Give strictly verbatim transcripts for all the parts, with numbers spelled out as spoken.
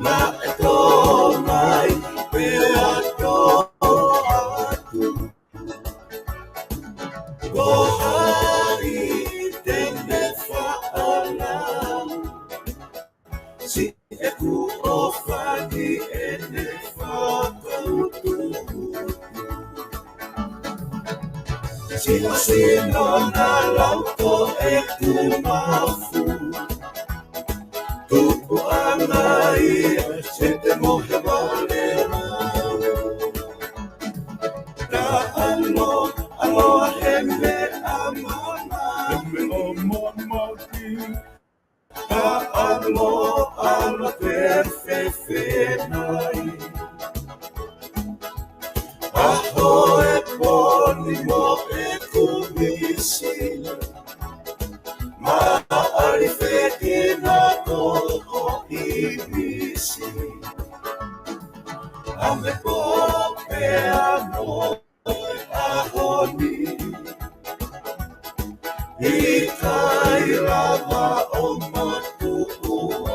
Naʻe tō mai pea tō atu. Ko hai te ne faʻa lau? Siʻeku ʻofa ni ʻene fakautuutu. Sino sino na lau ko ʻeku mafu. Tupuʻanga ia, se te mohe vale lau. Ka ʻalo, ʻalo he meʻa mama. He meʻa mama ki. Ka ʻalo, ʻalo te fefenai. ʻAho e poni mo ʻeku misi. Maʻali fekina ko ho ʻimisi. ʻAme pō pea mo e ʻaho ni. ʻIkai lava ʻo matuʻuaki.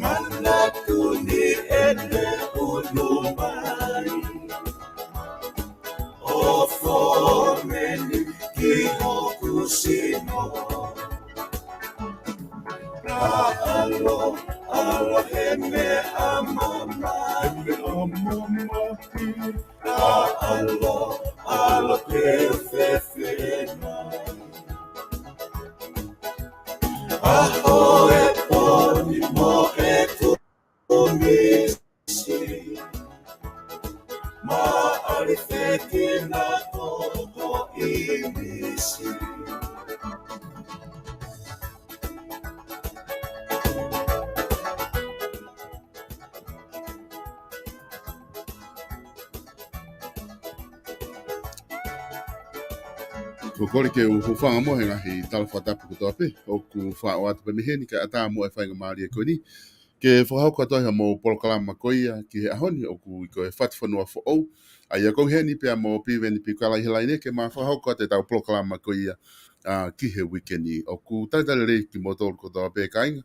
Manatu ni ʻene ʻunu mai. ʻO fōmeni ki hoku sino. Ka ʻalo, ʻalo he meʻa mama. He meʻa mama ki. Ka ʻalo, ʻalo te fefenai. ʻAho e poni mo ʻeku misi. Maʻali fekina ko ho ʻimisi. Ko e kole ke u hūfanga mo e ngaahi tala fakatapu kotoa pē ʻoku faʻo atu pē mei heni kae ʻatā mo e faingamālie ko eni ke fakahoko atu ai haʻamou polokalama ko ia ki he ʻaho ni, ʻoku ʻi ko e Fatufonua Foʻou. ʻA ia ko eni heni pea mo Piveni Piukala ʻi he laine ke ma fakahoko atu ʻetau polokalama ko ia, ā, ki he uike ni. ʻOku talitali lelei kimoutolu kotoa pē kāinga,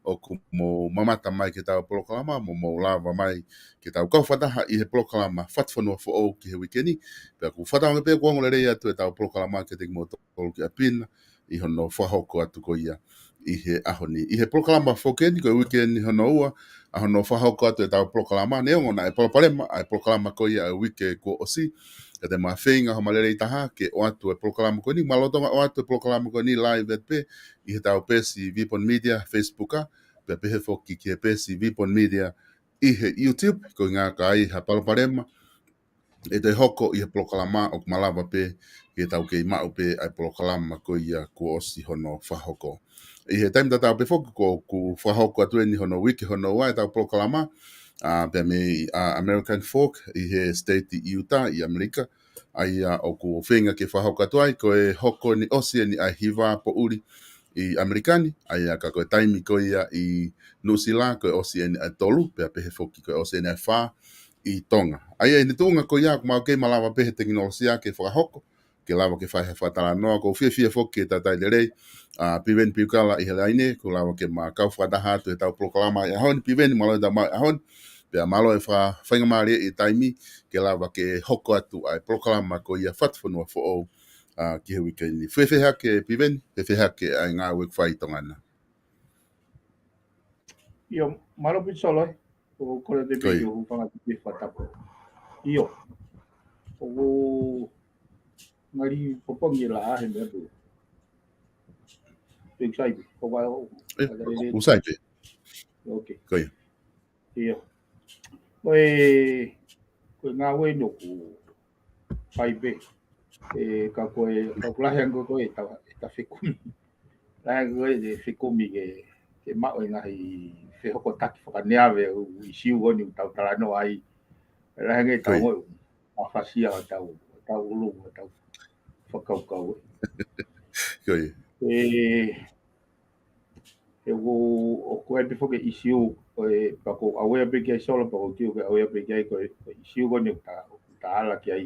ʻoku mou mamata mai ki heʻetau polokalama, mo mou lava mai ke tau kau fakataha ʻi he polokalama Fatufonua Foʻou ki he uike ni. Pea ʻoku fakatauange pē ʻoku ongo lelei atu ʻetau polokalama kiate kimoutolu ki ʻapi na, ʻi hono fakahoko atu ko ia ʻi he ʻaho ni. ʻI he polokalama foki eni ko e uike ni hono ua ʻa hono fakahoko atu ʻetau polokalama, neongo naʻe palopalema ʻa e polokalama ko ia ʻa e uike kuo ʻosi, ka te ma feinga homa lelei taha ke ʻoatu e polokalama ko eni, ma lolotonga ʻoatu e polokalama ko eni live atu pē ʻi heʻetau peesi VPON Media Facebook, ā, pea pehē foki ki he peesi VPON Media ʻi he YouTube, ko e ʻuhinga ka ai ha palopalema ʻe toe hoko ʻi he polokalama ʻoku malava pē ke tau kei maʻu pē ʻa e polokalama ko ia kuo ʻosi hono fakahoko. ʻI he taimi tatau pē foki ko ʻoku fakahoko atu eni hono uike hono ua ʻetau polokalama, ā, pea mei, ā, American Fork ʻi he state ʻi Utah ʻi ʻAmelika, ʻa ia ʻoku feinga ke fakahoko atu ai ko e hoko ni ʻosi eni ʻa e hiva poʻuli ʻi ʻAmelika ni, ʻa ia ka ko e taimi ko ia ʻi Nuʻusila ko e ʻosi eni ʻa e tolu, pea pehē foki ko e ʻosi eni ʻa e fā ʻi Tonga. ʻA ia ʻi he tuʻunga ko ia ʻoku mau kei malava pē he tekinolosia ke fakahoko, ke lava ke fai ha fakatalanoa, ʻoku ou fiefia foki ke talitali lelei ʻa Piveni Piukala ʻi he laine, kuo lava ke ma kau fakataha atu heʻetau polokalama ʻi he ʻaho ni. Piveni, mālō e tau mai ʻaho ni, pea mālō e fa-, faingamālie ʻi he taimi ke lava ke hoko atu ʻa e polokalama ko ia Fatufonua Foʻou, ā, ki he uike ni. Fēfē hake Piveni, fēfē hake ʻa e ngāue ʻoku fai ʻi Tonga na? ʻIo, mālō Pisolo, ē. ʻOku ou kole atu pē ke u hūfanga atu ki he fakatapu. ʻIo. ʻOku ngali popongi e laʻā he meʻa pē. Pē ʻoku sai pē, ʻoku ʻai ʻo. ʻE, ʻoku sai pē. Ok. Ko ia. ʻIo. Ko e, ko e ngāue ʻoku fai pē. ʻE, ka ko e, ka ʻoku lahi ange ko e ta-, e ta fekumi. Lahi ange ko e te fekumi ke, ke maʻu e ngaahi fehokotaki fakaneave ʻo e ʻisiū ko eni ʻoku tau talanoa ai. Lahi ange tau Ko ia. ngoe, mafasia ʻo tau, tau ʻulu, ʻo tau fakakaukau. Ko ia. ʻE, he ʻoku, ʻoku ʻi ai pē foki e ʻisiū, ʻo e, pea ʻoku ou aware pē ki ai Solo, pea ʻoku ou tui ʻoku ke aware pē ki ai ko e, ko e ʻisiū ko eni ʻoku ta, ʻoku ta ala ki ai,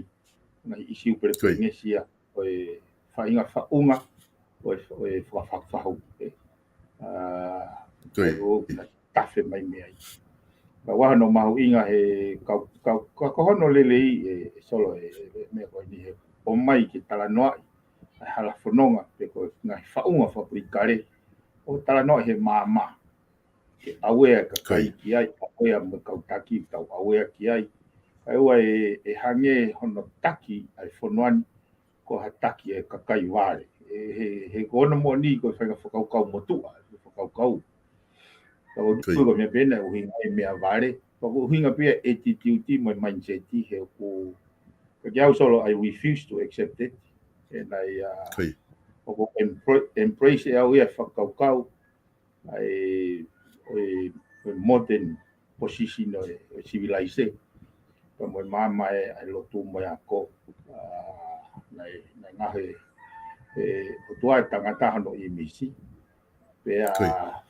ngaahi ʻisiū pele Ko ia. Polinisia, ʻo e faʻahinga faʻunga, ʻo e, ʻo e fakafahu, ē. Ā, Ko ia. ʻOku tafe mai mei ai. Ka ʻoku ʻi ai hono mahuʻinga he kau, kau, ka ko hono lelei ē, ē Solo, ē, ē, meʻa ko eni he ʻomai ke talanoaʻi ʻa e hala fononga pe ko e ngaahi faʻunga fakapolitikale ʻo talanoaʻi he maama. Ke aware kakai ki ai, aware mo e kau taki tau aware ki ai. Kae ʻoua ʻe, ʻe hangē hono taki ʻa e fonua ni ko ha taki ʻa e kakai vale. ʻE, he, he ko hono moʻoni ko e faʻahinga fakakaukau motuʻa, ko e fakakaukau. Ka ko e meʻa pē ena ʻuhinga e meʻa vale. Ka ko e ʻuhinga pē ia attitude mo e mindset he ʻoku, ka ke au Solo, I refuse to accept it. ʻE naʻe, ʻa, ʻoku embra-, embrace ʻe au ia fakakaukau ʻa e, ʻo e, ʻo e modern position ʻo e, ʻo e civilization. Ka mo e maama ʻa e, ʻa e lotu mo e ako, ʻa, naʻe, naʻe ngaohi ʻe he ʻOtua e tangata hono ʻīmisi. Pea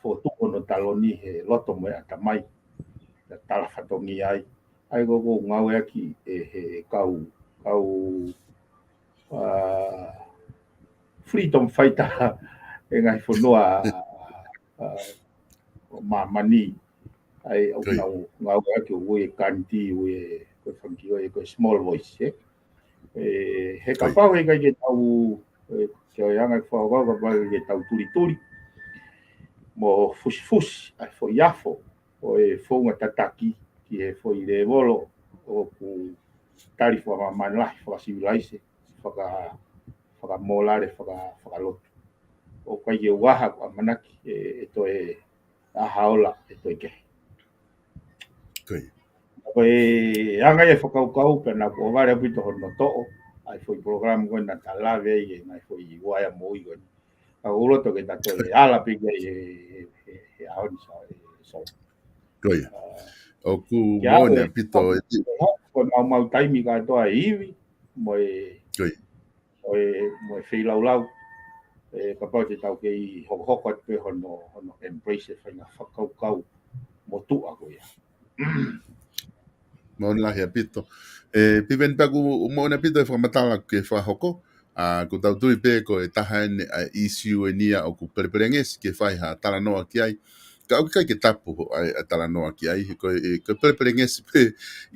fotu hono taloni he loto mo e ʻatamai. Pea tala fatongia ai. ʻA ia ko ʻoku ngāueʻaki ʻe he kau, kau, ʻa, freedom fighter ʻe ngaahi fonua, ʻa, ʻa, ʻo māmani. ʻA ia ʻoku nau ngāueʻaki ʻo ui e kanti, ui e, ko e fanga kiʻi ʻo e, ko e small voice, ē. ʻE, he kapau he ʻikai ke tau, ʻe, ke ʻi ai ʻa e ngaahi fakakaukau kapau he ʻikai ke tau tulituli mo fusifusi ʻa e foʻi afo ʻo e founga tataki ki he foʻi lēvolo ʻoku tali fakamāmani lahi, fakasivilaise, faka-, fakamōlale, faka-, fakalotu. ʻOku ʻikai ke u ʻaha ʻamanaki ʻe, ʻe toe ʻaha ola ʻe toe kehe. Ko e anga ia e fakakaukau pea naʻa ku ʻohovale ʻaupito hono toʻo ʻa e foʻi polokalama ko ē naʻa ta lave ai ʻi he ngaahi foʻi uaea moʻui ko eni. Ka ʻoku ou loto ke ta toe ala pē ki ai he, he, he, he ʻaho ni Solo, ē, Solo. Ko ia. ʻOku moʻoni ʻaupito ʻe, ko e maumau taimi kātoa e ivi mo e, ʻo e, mo e feilaulau, ʻe, kapau te tau kei hokohoko atu pē hono, hono embrace e faʻahinga fakakaukau motuʻa ko ia. Moʻoni lahi ʻaupito. ʻE, Piveni, pea ʻoku moʻoni ʻaupito e fakamatala ke fakahoko. ʻA, ʻoku tau tui pē ko e taha eni ʻa e issue eni ia ʻoku pelepelengesi ke fai ha talanoa ki ai. Ka ʻoku ʻikai ke tapu ʻa e, ʻa e talanoa ki ai. Ko e, ko e pelepelengesi pē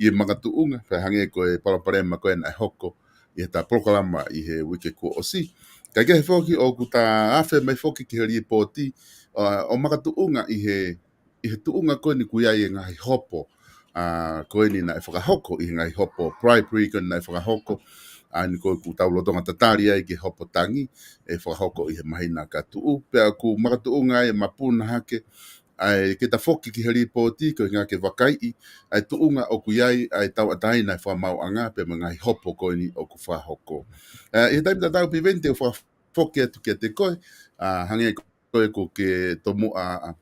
ʻi he makatuʻunga, pea hangē ko e palopalema ko ē naʻe hoko ʻi heʻeta polokalama ʻi he uike kuo ʻosi. Kae kehe foki ʻoku ta afe mai foki ki he lipooti, ʻo, ʻo makatuʻunga ʻi he, ʻi he tuʻunga ko eni ʻoku ʻi ai e ngaahi hopo, ʻa, ko eni naʻe fakahoko, ʻi he ngaahi hopo bribery ko eni naʻe fakahoko, ʻa eni ko ē ʻoku tau lolotonga tatali ai ki he hopo tangi, ʻe fakahoko ʻi he māhina ka tuʻu, pea ʻoku makatuʻunga ai e mapuna hake, ʻa e ke ta foki ki he lipooti, ko e ʻuhinga ke vakaiʻi ʻa e tuʻunga ʻoku ʻi ai ʻa e tauʻatāina e fakamaauʻanga pea mo e ngaahi hopo ko eni ʻoku fakahoko. ʻE, ʻi he taimi tatau Piveni te u fakafoki atu kiate koe, ʻa, hangē ko ē ʻoku ke tomuʻa, ʻa,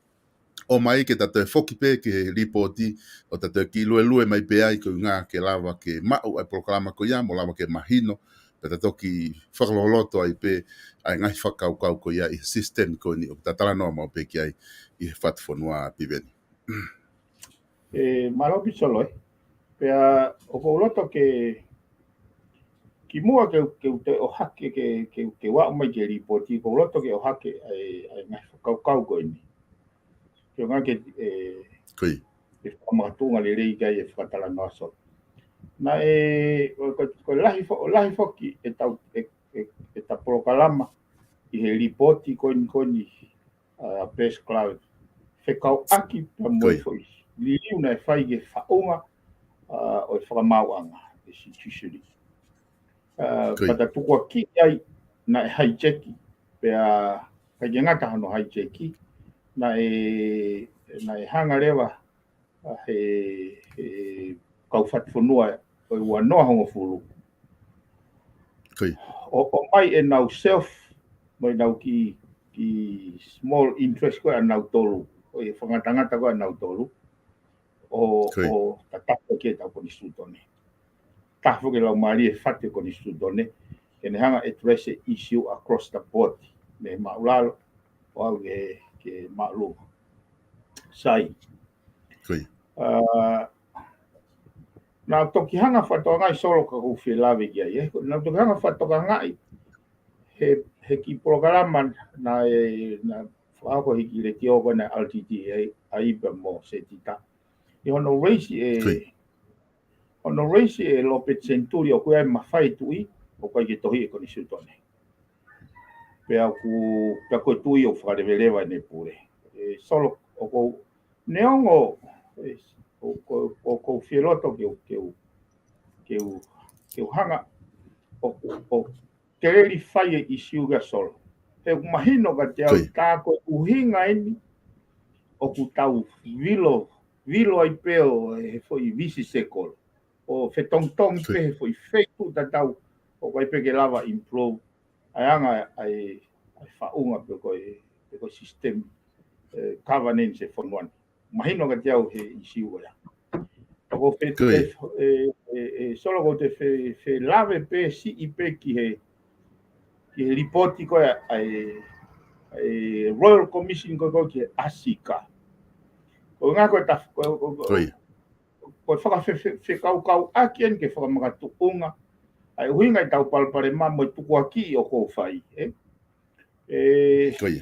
ʻomai ke ta toe foki pē ki he lipooti ʻo ta toe kiʻi luelue mai pē ai ko e ʻuhinga ke lava ke maʻu ʻa e polokalama ko ia mo lava ke mahino, pea ta toki fakaloloto ai pē ʻa e ngaahi fakakaukau ko ia ʻi he system ko eni ʻoku ta talanoa maʻu pē ki ai ʻi he fatu fonua Piveni. ʻE, mālō ʻaupito Solo, ē. Pea ʻoku ou loto ke, kimuʻa ke, ke u toe ʻohake, ke, ke, ke u aʻu mai ki he lipooti, ʻoku ou loto ke ʻohake ʻa e, ʻa e ngaahi fakakaukau ko eni. Ke ngā ke, ʻe, ke fakamakatuʻunga lelei ki ai e fakatalanoa Solo. Naʻe, ko, ko, ko e lahi fo-, lahi foki ʻetau, ʻe, ʻe, ʻeta polokalama ʻi he lipooti ko eni, ko eni, ʻa, Best Cloud. Fekauʻaki pea mo e foʻi liliu naʻe fai ki he faʻunga, ʻa, ʻo e fakamaauʻanga, e judiciary. ʻA, pea ta tukuakiʻi ai naʻe hijack, pea ʻikai ke ngata hono hijack, naʻe, naʻe hanga leva ʻa he, he kau fatu fonua ʻo e ua noa hongofulu. ʻO, ʻomai ʻenau self, mo ʻenau kiʻi, kiʻi small interest ko ē ʻanautolu, ʻo e fakangatangata ko ē ʻanautolu, ʻo, ʻo tataki ki heʻetau konisitūtone. Taha foki e laumālie fatu e konisitūtone, ke ne hanga address e issue across the board, mei māʻulalo, ʻo aʻu ki he, ki he māʻolunga. Sai. ʻA, naʻa ku toki hanga fakatokangaʻi Solo ka ʻoku ou fie lave ki ai, ē. Naʻa ku toki hanga fakatokangaʻi he, he kiʻi polokalama naʻe, naʻe Pea ko e hiki letiō ko ena L T T A, ʻa ia pea mo Setita. ʻI hono raise ʻe, hono raise ʻe Lopeti Senituli ʻoku ʻi ai e mafai ʻa e tuʻi, ʻoku ʻikai ke tohi ʻe Konisitūtone. Pea ʻoku, pea ko e tuʻi ʻoku fakaleveleva ʻene pule. ʻE Solo, ʻoku ou, neongo, ʻe, ʻoku, ʻoku ou fie loto ke u, ke u, ke u, ke u hanga ʻo, ʻo clarify e ʻisiū kia Solo. He ʻoku mahino kiate au tā ko e ʻuhinga eni ʻoku tau vilo, vilo ai pē ʻo e foʻi visi sekolo. ʻO fetongitongi pē he foʻi feituʻu tatau ʻoku ʻikai pē ke lava improve ʻa e anga ʻa e, ʻa e faʻunga pe ko e, pe ko e system, ʻe, governance e fonua ni. Mahino kiate au he ʻisiū ko ia. ʻOku ou fe, ʻe, ʻe, ʻe, Solo ʻoku ou toe fe, felave pē siʻi pē ki he, ki he lipoti ko ia ʻa e, ʻa e Royal Commission ko ē ki he ASICA. Ko e ngaahi ko e taf, ko, ko, ko, ko e fakafe, fe, fekaukauʻaki eni ke fakamakatuʻunga ʻa e ʻuhinga ʻi heʻetau palopalema mo e tukuakiʻi ʻoku ou fai, ē? ʻE,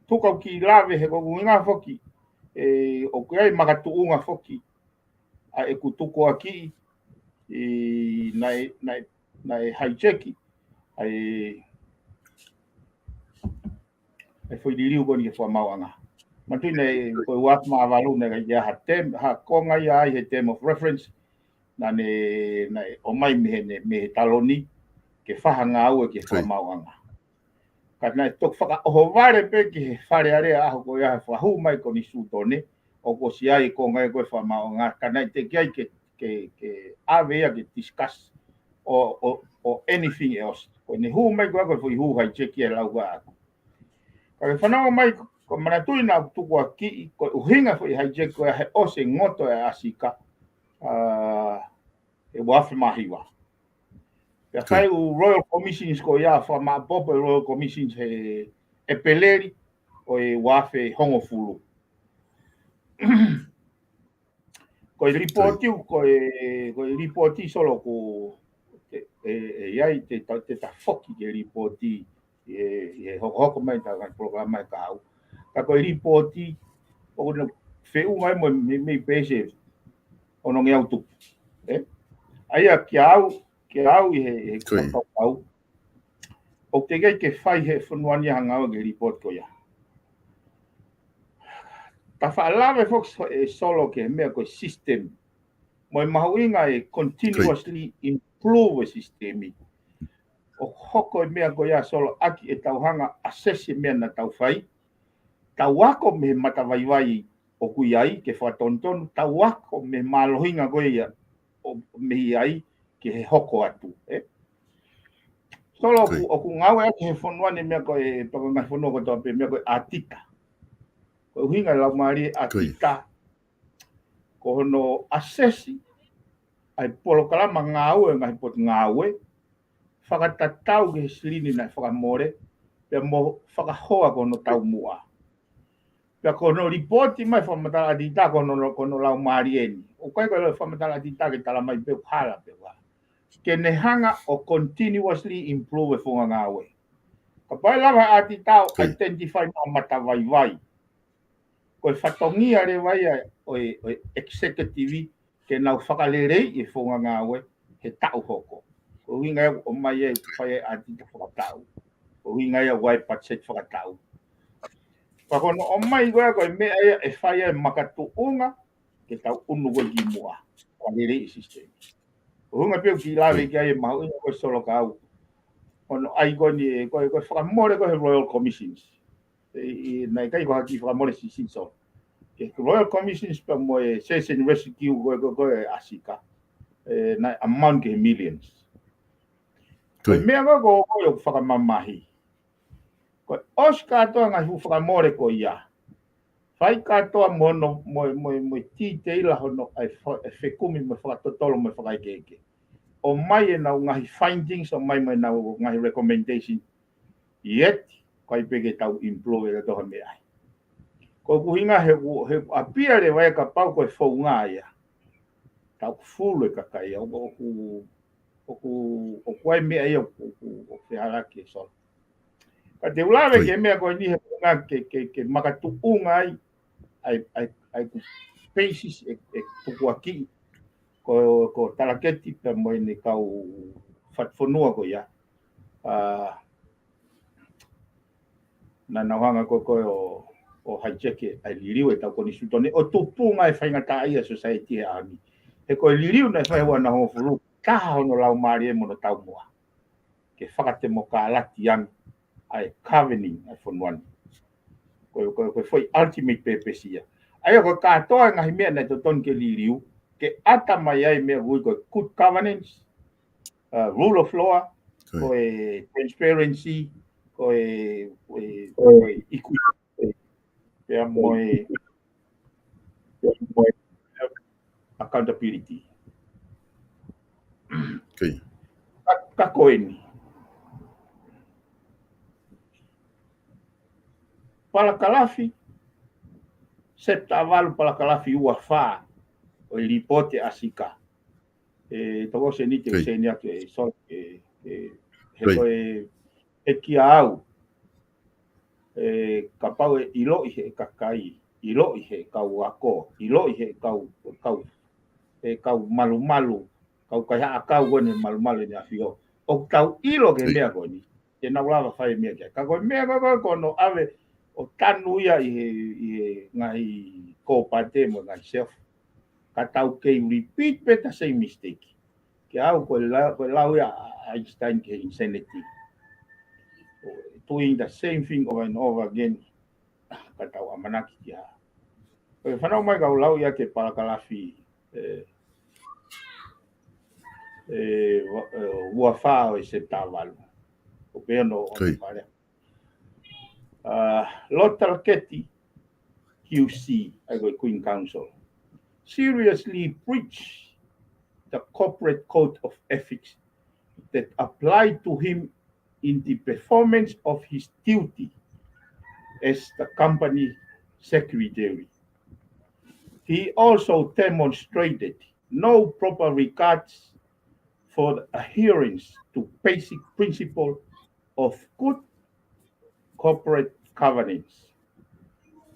tuku au ki lave he ko e ʻuhinga foki, ʻe, ʻoku ʻi ai e makatuʻunga foki ʻa ʻeku tukuakiʻi, ʻi, naʻe, naʻe, naʻe hijack ʻa e, ʻa e foʻi liliu ko eni ki he Fakamaauʻanga. Manatuʻi naʻe, ko e ua afe mā valu naʻe ʻikai ha term, ha konga ia ai he term of reference, naʻa ne, naʻe ʻomai mei he, mei he taloni, ke fai ha ngāue ki he Fakamaauʻanga. Ka naʻe toki fakaʻohovale pē ki he Fale Alea ʻaho ko ia he fakahū mai Konisitūtone, ʻoku ʻosi ʻi ai e konga ia ko e Fakamaauʻanga, ka naʻe teʻeki ai ke, ke, ke ʻave ia ke discuss ʻo, ʻo, ʻo anything else. Ko ʻene hū mai ko ia ko e foʻi hū hijack ia lau ko ia ʻaku. Ka ke fanongo mai, ko e manatuʻi naʻa ku tukuakiʻi, ko e ʻuhinga foʻi hijack ko ia he ʻosi e ngoto e ASICA, ʻa, he ua afe mā hiva. Pea fai ʻū Royal Commissions ko ia, fakamāʻopoʻopo e Royal Commissions he ʻEpeleli ʻo e ua afe hongofulu. Ko e lipoti, ko e, ko e lipoti Solo ko e, ʻe, ʻe ʻi ai te ta, te ta foki ki he lipoti ʻi he, ʻi he hokohoko mai ʻetau ngaahi polokalama he kahaʻu. Ka ko e lipoti ʻoku ne feʻunga ai mo e, mei, mei page ono ngeau tupu. Ē? ʻA ia kia au, kia au ʻi he, he fakakaukau, ʻoku teʻeki ai ke fai he fonua ni ha ngāue ki he lipoti ko ia. Ta faʻa lave foki ʻe Solo ki he meʻa ko e system. Mo e mahuʻinga e continuously improve e system. ʻOku hoko e meʻa ko ia Solo ʻaki ʻetau hanga ʻo assess e meʻa naʻa tau fai. Tau ako mei he matavaivai ʻoku ʻi ai ke fakatonutonu, tau ako mei he mālohinga ko ia ʻoku mei ai ki he hoko atu, ē? Solo ʻoku, ʻoku ngāueʻaki he fonua ni meʻa ko e, pea ko e ngaahi fonua kotoa pē meʻa ko e ʻatita. Ko e ʻuhinga e laumālie ʻatita, ko hono assess ʻa e polokalama ngāue, ngaahi potungāue, fakatatau ki he silini naʻe fakamole, pea mo fakahoa ko hono taumuʻa. Pea ko hono lipoti mai fakamatala ʻatita ko hono, ko hono laumālie eni. ʻOku ʻikai ko e fakamatala ʻatita ke tala mai pe ʻoku hala pe ʻoku hala. Ke ne hanga ʻo continuously improve e founga ngāue. Kapau ʻe lava ʻatita ʻo identify mai matavaivai. Ko e fatongia leva ia ʻo e, ʻo e executive ke nau fakaleleiʻi e founga ngāue he taʻu hoko. Ko e ʻuhinga ia ʻoku ʻomai ai, fai ai ʻatita fakataʻu. Ko e ʻuhinga ia ʻoku ʻi ai e patiseti fakataʻu. Pea ko hono ʻomai ko ia ko e meʻa ia ʻe fai ai e makatuʻunga ke tau ʻunu ko ē ki muʻa. Fakaleleiʻi e system. Ko e ʻuhinga pē ʻoku kiʻi lave ki ai e mahuʻinga ko e Solo ka au. Hono ʻai ko eni, ko e, ko e fakamole ko ē he Royal Commissions. ʻI, ʻi, naʻe ʻikai ko ha kiʻi fakamole siʻisiʻi Solo. Ko e Royal Commissions pea mo e Search and Rescue ko ē, ko ē, ko ē ʻa e ASICA. ʻE, naʻe amount ki he millions. Ko e meʻa ko ē ko, ko ē ʻoku fakamamahi. Ko e ʻosi kātoa ngaahi fuʻu fakamole ko ia. Fai kātoa mo hono, mo, mo, mo e titeila hono ʻa e fa, ʻa e fekumi mo e fakatotolo mo e fakaekeeke. ʻOmai ʻenau ngaahi findings, ʻomai mo ʻenau ngaahi recommendation. Yet, ʻikai pē ke tau improve ʻe tautolu ha meʻa ai. Ko e ʻuhinga he ʻoku, he ʻoku ʻapia leva ia kapau ko e founga ia. Taʻu fulu e kakai ia, ʻoku, ʻoku, ʻoku, ʻoku ʻi ai meʻa ia ʻoku, ʻoku, ʻoku fehālaaki e Solo. Ka te u lave ki he meʻa ko eni he ngā ke, ke, ke makatuʻunga ai, ʻa e, ʻa e, ʻa e ku basis e, e tukuakiʻi, ko, ko Talaketi pea mo ʻene kau fatufonua ko ia. ʻA, naʻa nau hanga ko, ko ʻo, ʻo hijack ʻa e liliu e tau konisitūtone, ʻo tupunga e faingataʻaʻia society he ʻaho ni. He ko e liliu naʻe fai he ua noa hongofulu, taha hono laumālie mo hono taumuʻa. Ke fakatemokalati ange ʻa e governing ʻa e fonua ni. Ko, ko, ko e foʻi ultimate purpose ia. ʻA ia ko e kātoa e ngaahi meʻa naʻe totonu ke liliu, ke ʻata mai ai meʻa ʻoku ui ko e good governance, uh, rule of law, ko e transparency, ko e, ko e, ko e equity, pea mo e, pea mo e accountability. Ka, ka ko eni. Palakalafi, septa valu palakalafi ua fā ʻo e lipooti ʻa Sika. E, toko se ni te u seni atu e, so, e, e, he ko e, e kia au, e, kapau ʻe ʻiloʻi he kakai, ʻiloʻi he kau ako, ʻiloʻi he kau, kau, e kau malumalu, kau kaihaʻa kau ko eni malumalu ʻEne ʻAfio. ʻOku tau ʻilo ki he meʻa ko eni. Te nau lava fai meʻa ki ai. Ka ko e meʻa ko, ko, ko hono ʻave ʻo tanu ia ʻi he, ʻi he ngaahi kōpate mo e ngaahi shelf. Ka tau kei repeat pē the same mistake. Ke au ko e la-, ko e lau ia ʻa Einstein ki he insanity. Doing the same thing over and over again. Ka tau ʻamanaki ki ha. Ko e fanau mai kau lau ia ki he palakalafi, e, e, ua, e, ua fā ʻo e septa valu. ʻO pehē hono ʻosi fale. Uh, Lord Talaketi, Q C, ʻa ia ko e Queen Counsel, seriously breached the corporate code of ethics that applied to him in the performance of his duty as the company secretary. He also demonstrated no proper regards for the adherence to basic principle of good corporate governance.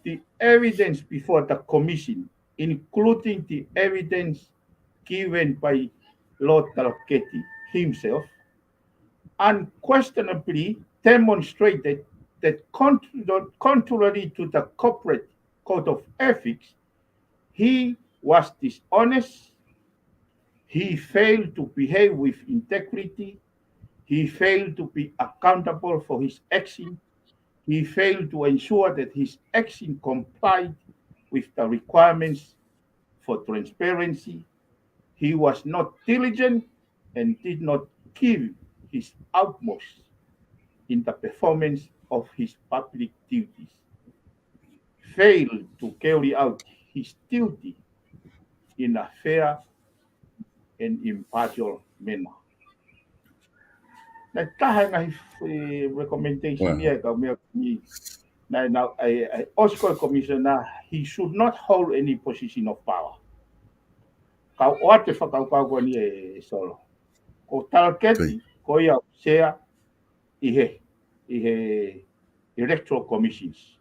The evidence before the commission, including the evidence given by Lord Talaketi himself, unquestionably demonstrated that contr-, contrary to the corporate code of ethics, he was dishonest, he failed to behave with integrity, he failed to be accountable for his action, he failed to ensure that his action complied with the requirements for transparency, he was not diligent and did not give his utmost in the performance of his public duties, failed to carry out his duty in a fair and impartial manner. Naʻe taha e ngaahi, e, recommendation ia ʻa e kau meʻa ni. Naʻe, naʻe, e, e, ʻosi ko e commissioner, he should not hold any position of power. Kau ʻoatu e fakakaukau ko eni e Solo. Ko Talaketi, ko ia ʻoku sea ʻi he, ʻi he electoral commissions.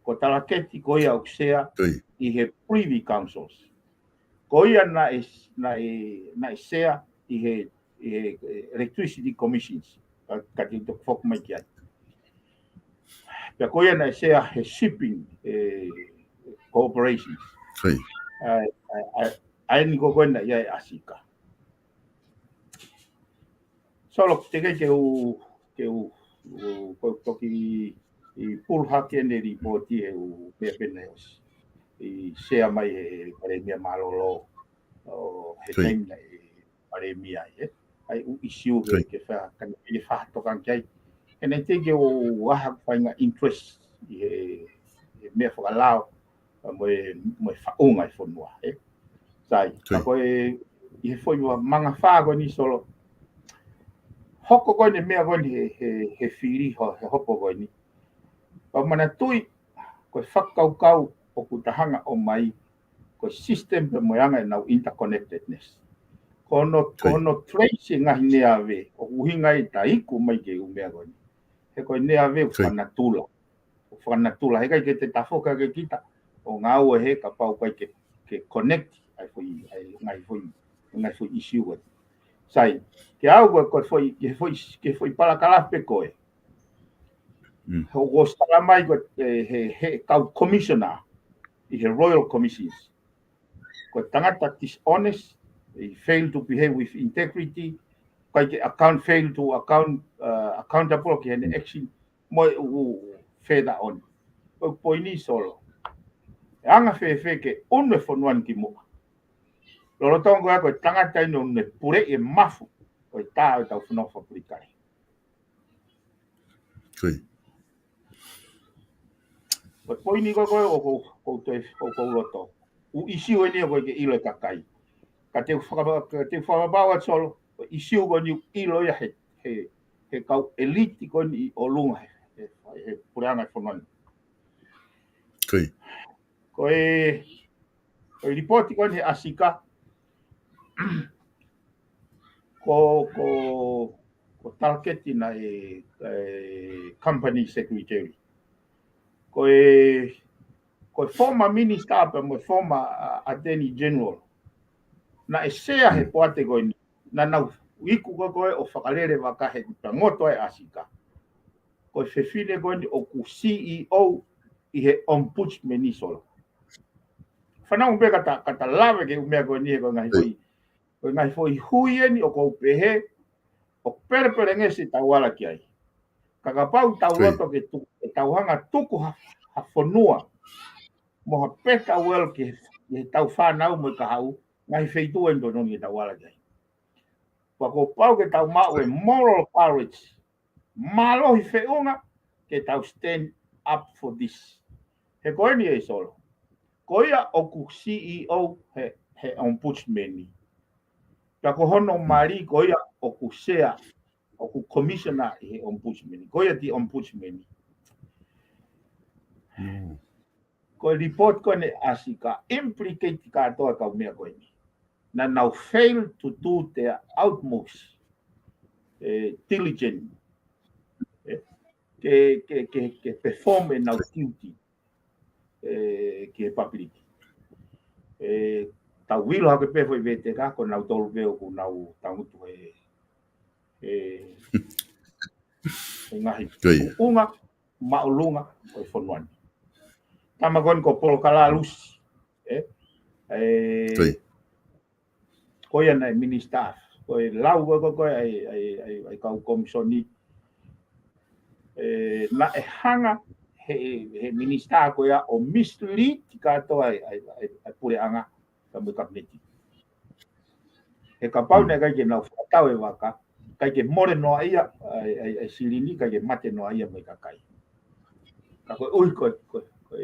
Ko Talaketi, ko ia ʻoku sea ʻi he privy councils. Ko ia naʻe, naʻe, naʻe sea ʻi he, ʻi he, e, electricity commissions. Ka, ka te u toki foki mai ki ai. Pea ko ia naʻe sea he shipping, e, corporations. ʻA, ʻa, ʻa, ʻa eni ko ko ena ia e ʻa Sika. Solo, teʻeki ke u, ke u, u, ko e toki ʻi pulu hake ʻene lipooti he ʻū meʻa pehē ni ʻosi. ʻI sea mai he Palēmia mālōlō, ʻo he taimi naʻe Palēmia ai, e. ʻA e ʻū ʻisiū ke, ke fa-, ka ne ke fakatokanga ki ai. He naʻe teʻeki ke u ʻai haʻaku faʻahinga interest ʻi he, he meʻa fakalao, mo e, mo e faʻunga e fonua, e. Sai, ka ko e, ʻi he foʻi ua manga fā ko eni Solo. Hoko ko eni meʻa ko eni he, he, he fili ho, he hopo ko eni. Pea manatuʻi, ko e fakakaukau ʻoku ta hanga ʻo mai, ko e system pea mo e anga ʻenau interconnectedness. Ko hono, ko hono trace e ngaahi neave, ʻoku ʻuhinga ʻi he taimi ʻoku ʻomai ki he ʻū meʻa ko eni. He ko e neave ʻoku fakanatula. ʻOku fakanatula. He ʻikai ke te tafoki hake kita ʻo ngāue he kapau ʻoku ʻikai ke, ke connect ʻa e foʻi, ʻa e ngaahi foʻi, ngaahi foʻi issue ko ē. Sai, ke au ko e, ko e foʻi, ke foʻi, ke foʻi palakalafi pē ko ē. He ʻoku ʻosi tala mai ko e, he, he kau commissioner ʻi he Royal Commissions. Ko e tangata dishonest, he fail to behave with integrity, ʻikai ke account, fail to account, uh, accountable ki heʻene action, mo e ʻū further on. Ko e poini Solo. ʻE anga fēfē ke ʻunu e fonua ni ki muʻa. Lolotonga ko e tangata ʻeni ʻoku ne puleʻi e mafu ʻo e tā ʻo e tau fonua fakapolitikale. Ko e poini ko ē ʻoku ou, ʻoku ou toe, ʻoku ou loto. ʻŪ ʻisiū ʻeni ʻoku ʻikai ke ʻilo ʻe he kakai. Ka te u fakapa-, ka te u fakapapau atu Solo, ʻū ʻisiū ko eni ʻoku ʻilo ia he, he, he kau elite ko eni ʻi ʻolunga he, he, he puleʻanga e fonua ni. Ko e, ko e lipooti ko eni he ʻAsika, ko, ko, ko e talaketi naʻe, e, company secretary. Ko e, ko e former minister pea mo e former, uh, attorney general. Naʻe sea he poate ko eni. Naʻa nau iku ko ē ʻo fakalele vaka he kuta ngoto e ʻAsika. Ko e fefine ko eni ʻoku C E O ʻi he ombudsman Solo. Fanongo pē ka ta, ka ta lave ki he ʻū meʻa ko eni he ko e ngaahi foʻi, ko e ngaahi foʻi hui eni ʻoku ou pehē, ʻoku pelepelengesi e tau ala ki ai. Ka kapau tau loto ke tuku, ʻe tau hanga tuku ha, ha fonua. Mo ha peka well ki he, ki he tau fānau mo e kahaʻu, ngaahi feituʻu eni totonu ke tau ala ki ai. Pea kuo pau ke tau maʻu e moral courage. Mālohi feʻunga ke tau stand up for this. He ko eni ē Solo. Ko ia ʻoku C E O he, he ombudsman ni. Pea ko hono mali ko ia ʻoku sea, ʻoku commissioner ʻi he ombudsman ni. Ko ia the ombudsman ni. Ko e lipooti ko eni ʻAsika, implicate kātoa kau meʻa ko eni. Naʻa nau fail to do their utmost, eh, diligent, eh, ke, ke, ke, ke perform ʻenau duty, eh, ki he public. Eh, tau ʻilo hake pē foʻi veteka, ko nautolu pē ʻoku nau tangutu he, he, he ngaahi tuʻunga māʻolunga ʻo e fonua ni. Tama ko eni ko Polokalalusi, eh? Eh, ko ia naʻe minister, ko e lau ko ē, ko e, ʻa e, ʻa e, ʻa e, ʻa e kau komisoni, eh, naʻe hanga he, he minister ko ia ʻo mislead kātoa ʻa e, ʻa e, ʻa e, ʻa e puleʻanga, ka mo e kapineti. He kapau naʻe ʻikai ke nau fakatau e vaka, ʻikai ke mole noa ia, ʻa e, ʻa e, ʻa e silini, ʻikai ke mate noa ia mo e kakai. Ka ko e ʻuhi ko e, ko e, ko e,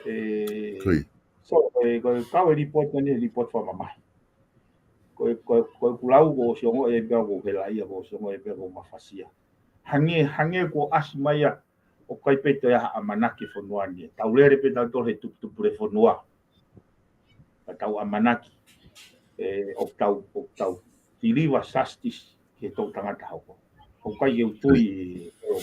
eh, so, ko e, ko e kau e lipooti ko eni, lipooti fakamamahi. Ko e, ko e, ko e kulau ko ʻosi ongoʻi pē ʻoku hela ia, ko ʻosi ongoʻi pē ʻoku mafasia. Hangē, hangē kuo ʻasi mai ia ʻoku ʻikai pē toe ʻi ai ha ʻamanaki e fonua ni. Tau lele pē tautolu he tuputupu e fonua. Ka tau ʻamanaki. Eh, ʻoku tau, ʻoku tau deliver justice ki he toʻutangata hoko. ʻOku ʻikai ke u tui ʻe, ʻo,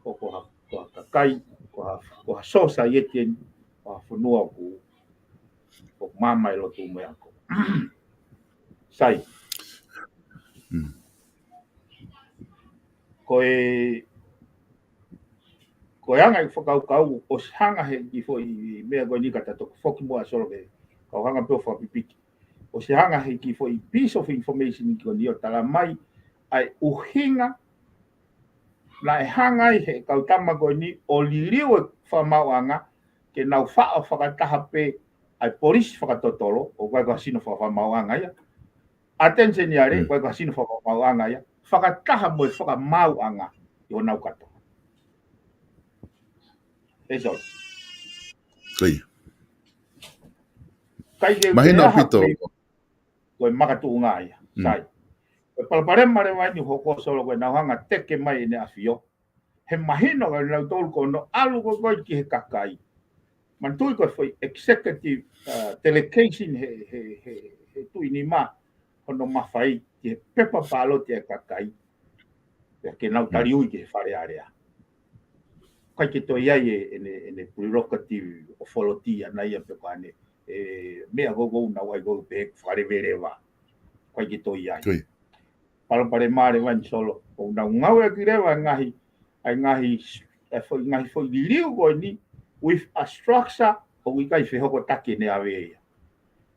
ʻo, ko ha, ko ha kakai, ko ha, ko ha society eni, ko ha fonua ʻoku, ʻoku maama e lotu mo e ako. Sai. Ko e, ko e anga e fakakaukau, ʻosi hanga he kiʻi foʻi meʻa ko eni ka ta toki foki muʻa Solo ke, kau hanga pē ʻo fakapipiki. ʻOsi hanga he kiʻi foʻi piece of information ko eni ʻo tala mai, ʻa e ʻuhinga, naʻe hanga ai he kau tama ko eni ʻo liliu e fakamaauʻanga, ke nau faʻo fakataha pē ʻa e polisi fakatotolo, ʻoku ʻikai ko ha sino fakamaauʻanga ia. Attention ia lē, ʻoku ʻikai ko ha sino fakamaauʻanga ia. Fakataha mo e fakamaauʻanga ʻi honau kātoa. ʻE Solo. ʻIkai ke mahino pē ʻaupito. Ko e makatuʻunga ia. Sai. Ko e palopalema leva eni ʻoku hoko Solo ko e nau hanga teke mai ʻEne ʻAfio. He mahino ka nautolu ko hono ʻalu ko ē ki he kakai. Manatuʻi ko e foʻi executive, uh, delegation he, he, he, he tuʻi nima hono mafai ki he pepa pāloti ʻa e kakai. Pea ke nau taliui ki he Fale Alea. ʻIkai ke toe ʻi ai e, ʻene, ʻene prerogative authority ʻana ia pe ko ʻene, e, meʻa ko ē ʻoku nau ʻai ko ē pē fakaleveleva. ʻIkai ke toe ʻi ai. Palopalema leva eni Solo, ʻoku nau ngāueʻaki leva e ngaahi, ʻa e ngaahi, e foʻi, ngaahi foʻi liliu ko eni, with a structure ʻoku ʻikai fehokotaki ʻene ʻave ia.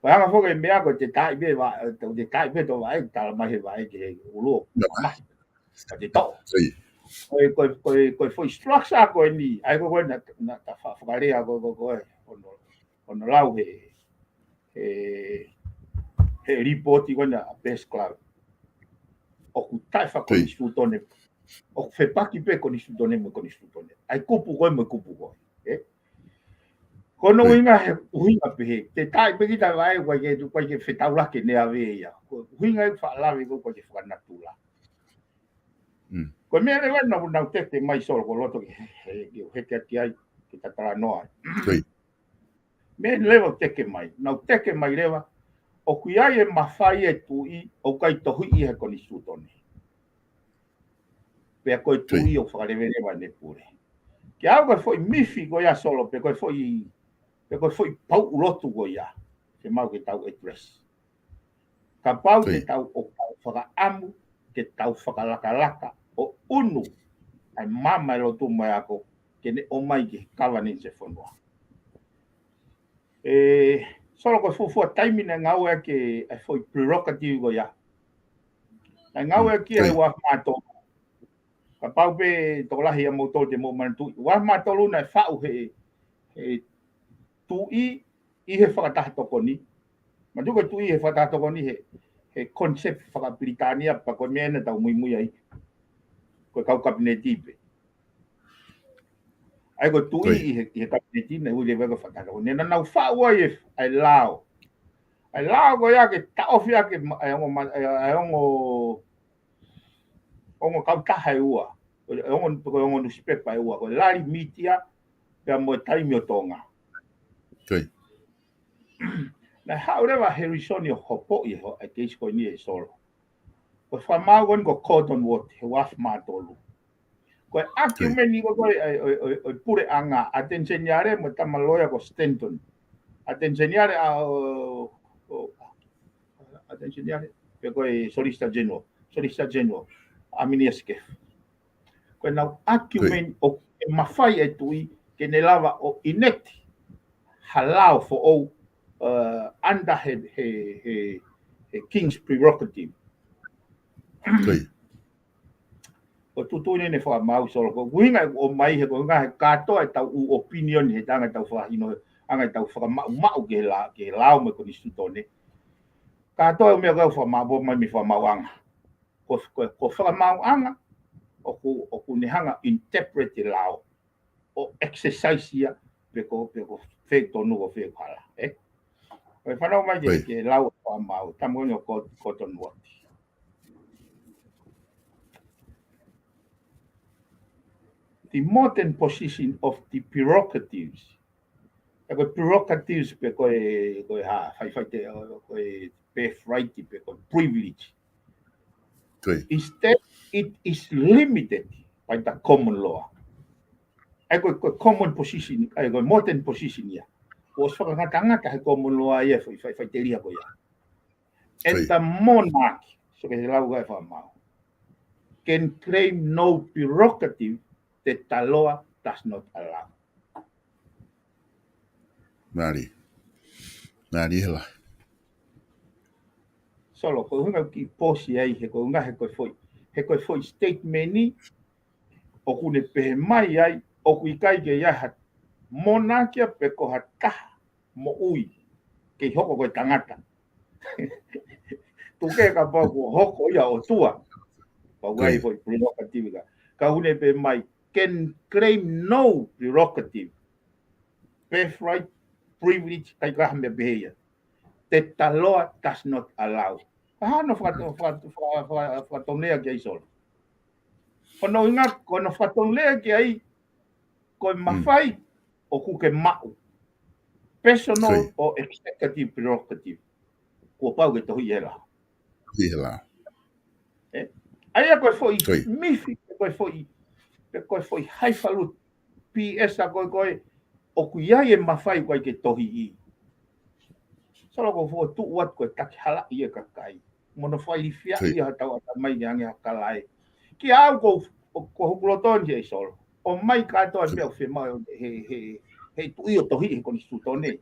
Ko e anga foki e meʻa ko e te taaʻi pē va, te taaʻi pē tō vaʻe, tala mai he vaʻe ki he ʻulu ʻo mahi. Ka te toʻo. Ko e, ko e, ko e, ko e foʻi structure ko eni, ʻa ia ko ē naʻa, naʻa ta fa-, fakalea ko ē, ko ē, ko ē, hono, hono lau he, he, he lipooti ko ena ʻa Best Club. ʻOku taʻefakakonisitūtone. ʻOku fepaki pē konisitūtone mo konisitūtone. ʻA e kupu ko ē mo e kupu ko ē. ʻE? Ko hono ʻuhinga he, ʻuhinga pē he. Te taaʻi pē kita vaʻe, ʻoku ʻikai ke, ʻoku ʻikai ke fetaulaki ʻene ʻave ia. Ko e ʻuhinga e faʻa lave ko ē ʻoku ʻikai ke fakanatula. Ko e meʻa leva naʻa nau teke mai Solo ko e loto ke, he, ke, he, ke, ke ai, ke ta talanoa ai. Meʻa leva ʻoku teke mai, nau teke mai leva, ʻoku ʻi ai e mafai e tuʻi, ʻoku ʻikai tohiʻi he konisitūtone. Pea ko e tuʻi ʻoku fakaleveleva ʻene pule. Ke ʻalu ko e foʻi mifi ko ia Solo, pe ko e foʻi, pe ko e foʻi pauʻu lotu ko ia, ke mau ke tau address. Kapau te tau ʻo kau fakaʻamu, ke tau fakalakalaka, ʻo ʻunu, ʻa e maama e lotu mo e ako, ke ne ʻomai ki he governance e fonua. ʻE, Solo ko e fuofua taimi naʻe ngāueʻaki e foʻi prerogative ko ia. Naʻe ngāueʻaki ia he ua afe mā tolu. Kapau pē tokolahi ʻia moutolu te mou manatuʻi. Ua afe mā tolu naʻe faʻu he, he tuʻi ʻi he fakataha tokoni. Manatuʻi ko e tuʻi he fakataha tokoni he, he concept fakapilitānia pea ko e meʻa ena tau muimui ai. Ko e kau kapineti pē. ʻA ia ko e tuʻi ʻi he, ʻi he kapineti naʻe ui leva ko e fakataha tokoni. Naʻa nau faʻu ai e, ʻa e lao. ʻA e lao ko ia ke taʻofi ʻaki ma-, ʻa e ongo ma-, ʻa e ongo, ongo kautaha ʻe ua. ʻA e ongo, ko e ongo nusipepa ʻe ua. Ko e Lali Mītia, pea mo e Taimi ʻo Tonga. Naʻe haʻu leva Harrison ʻo hopoʻi e ho-, e keisi ko eni ʻe Solo. Ko e fakamaau ko eni ko Cottonwood, he ua afe mā tolu. Ko e argument ko ē ʻo, ʻo, ʻo, ʻo e puleʻanga, ʻAteni Seniale mo e tama loea ko Stanton. ʻAteni Seniale ʻa, ʻo, ʻo, ʻAteni Seniale, pe ko e Solicitor General, Solicitor General, ʻAminiasi Kefu. Ko ʻenau argument ʻoku mafai e tuʻi ke ne lava ʻo enact ha lao foʻou, uh, under he, he, he, he King's prerogative. ʻO tuʻutuʻuni ʻene fakamaau Solo ko e ʻuhinga ʻoku ʻomai he ko e ʻuhinga he kātoa ʻetau ʻū opinion he anga ʻetau fakahinohino, anga ʻetau fakamaʻumaʻu ki he la-, ki he lao mo e konisitūtone. Kātoa e meʻa ko ē ʻoku fakamaau, ʻomai mei he fakamaauʻanga. Ko, ko, ko e fakamaauʻanga, ʻoku, ʻoku ne hanga interpret e lao, ʻo exercise ia, pe ko, pe ko fē tonu ko fē hala, ē? Ko e fanau mai ke, ke lau ʻa e fakamaau, tama ko eni ʻo Cot-, Cottonwood. The modern position of the prerogatives. ʻA ia ko e prerogatives pe ko e, ko e hā, fai, fai te, ko e birthright pe ko e privilege. Instead, it is limited by the common law. ʻA ia ko e, ko e common position, ʻa ia ko e modern position ia. ʻOsi fakangatangata he common law ia, fai, fai, faʻiteliha ko ia. And the monarch, so ke lau ʻa e fakamaau, can claim no prerogative that the law does not allow. Mālie. Mālie lahi. Solo, ko e ʻuhinga ki posi ai, he ko e ʻuhinga he ko e foʻi, he ko e foʻi statement ni, ʻoku ne pehē mai ai, ʻoku ʻikai ke ʻi ai ha monarch ia pe ko ha taha moʻui, kei hoko ko e tangata. Tuku kehe kapau kuo hoko ia ʻo tua. Pau ai foʻi prerogative ka. Ka ʻoku ne pehē mai, can claim no prerogative, birthright, privilege, ʻikai ko ha meʻa pehē ia, that the law does not allow. Ka hano faka-, faka-, faka-, faka-, fakatonulea ki ai Solo. Ko hono ʻuhinga, ko hono fakatonulea ki ai, ko e mafai ʻoku ke maʻu. personal or executive prerogative. Kuo pau ke tohi ʻe he lao. Tohi ʻe he lao. ʻE, ʻa ia ko e foʻi mifi, ko e foʻi, pe ko e foʻi highfalutin P S a ko ē, ko ē, ʻoku ʻi ai e mafai ʻoku ʻikai ke tohiʻi. Solo, ko e foʻi tuʻu atu ko e taki halaʻi e kakai. Mo nau fai fiaʻi ia ha tau ata mai ke ange ha kalae. Ki au ko, ko hoku loto ni ē Solo. ʻOmai kātoa pea ʻoku fiemaʻu he, he, he tuʻi ʻo tohiʻi he konisitūtone.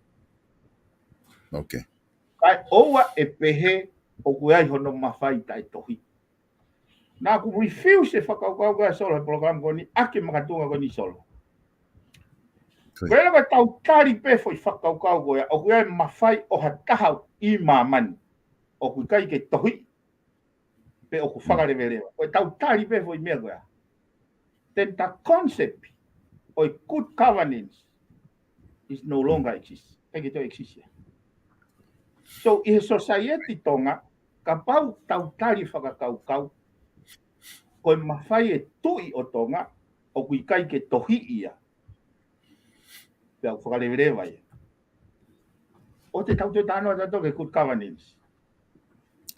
Kae ʻoua ʻe pehē ʻoku ʻi ai hono mafai taʻe tohi. Naʻa ku refuse e fakakaukau ko ē Solo he polokalama ko eni ʻaki e makatuʻunga ko eni Solo. Ko e lava tau tali pē foʻi fakakaukau ko ia, ʻoku ʻi ai e mafai ʻo ha taha ʻi māmani ʻoku ʻikai ke tohi pe ʻoku fakaleveleva. Ko e tau tali pē foʻi meʻa ko ia, then the concept ʻo e good governance is no longer exist. ʻIkai ke toe exist ia. So, ʻi he society Tonga, kapau tau tali fakakaukau, ko e mafai e tuʻi ʻo Tonga ʻoku ʻikai ke tohiʻi ia, pea ʻoku fakaleveleva ia, ʻoua te tau toe talanoa tautolu ki he good governance.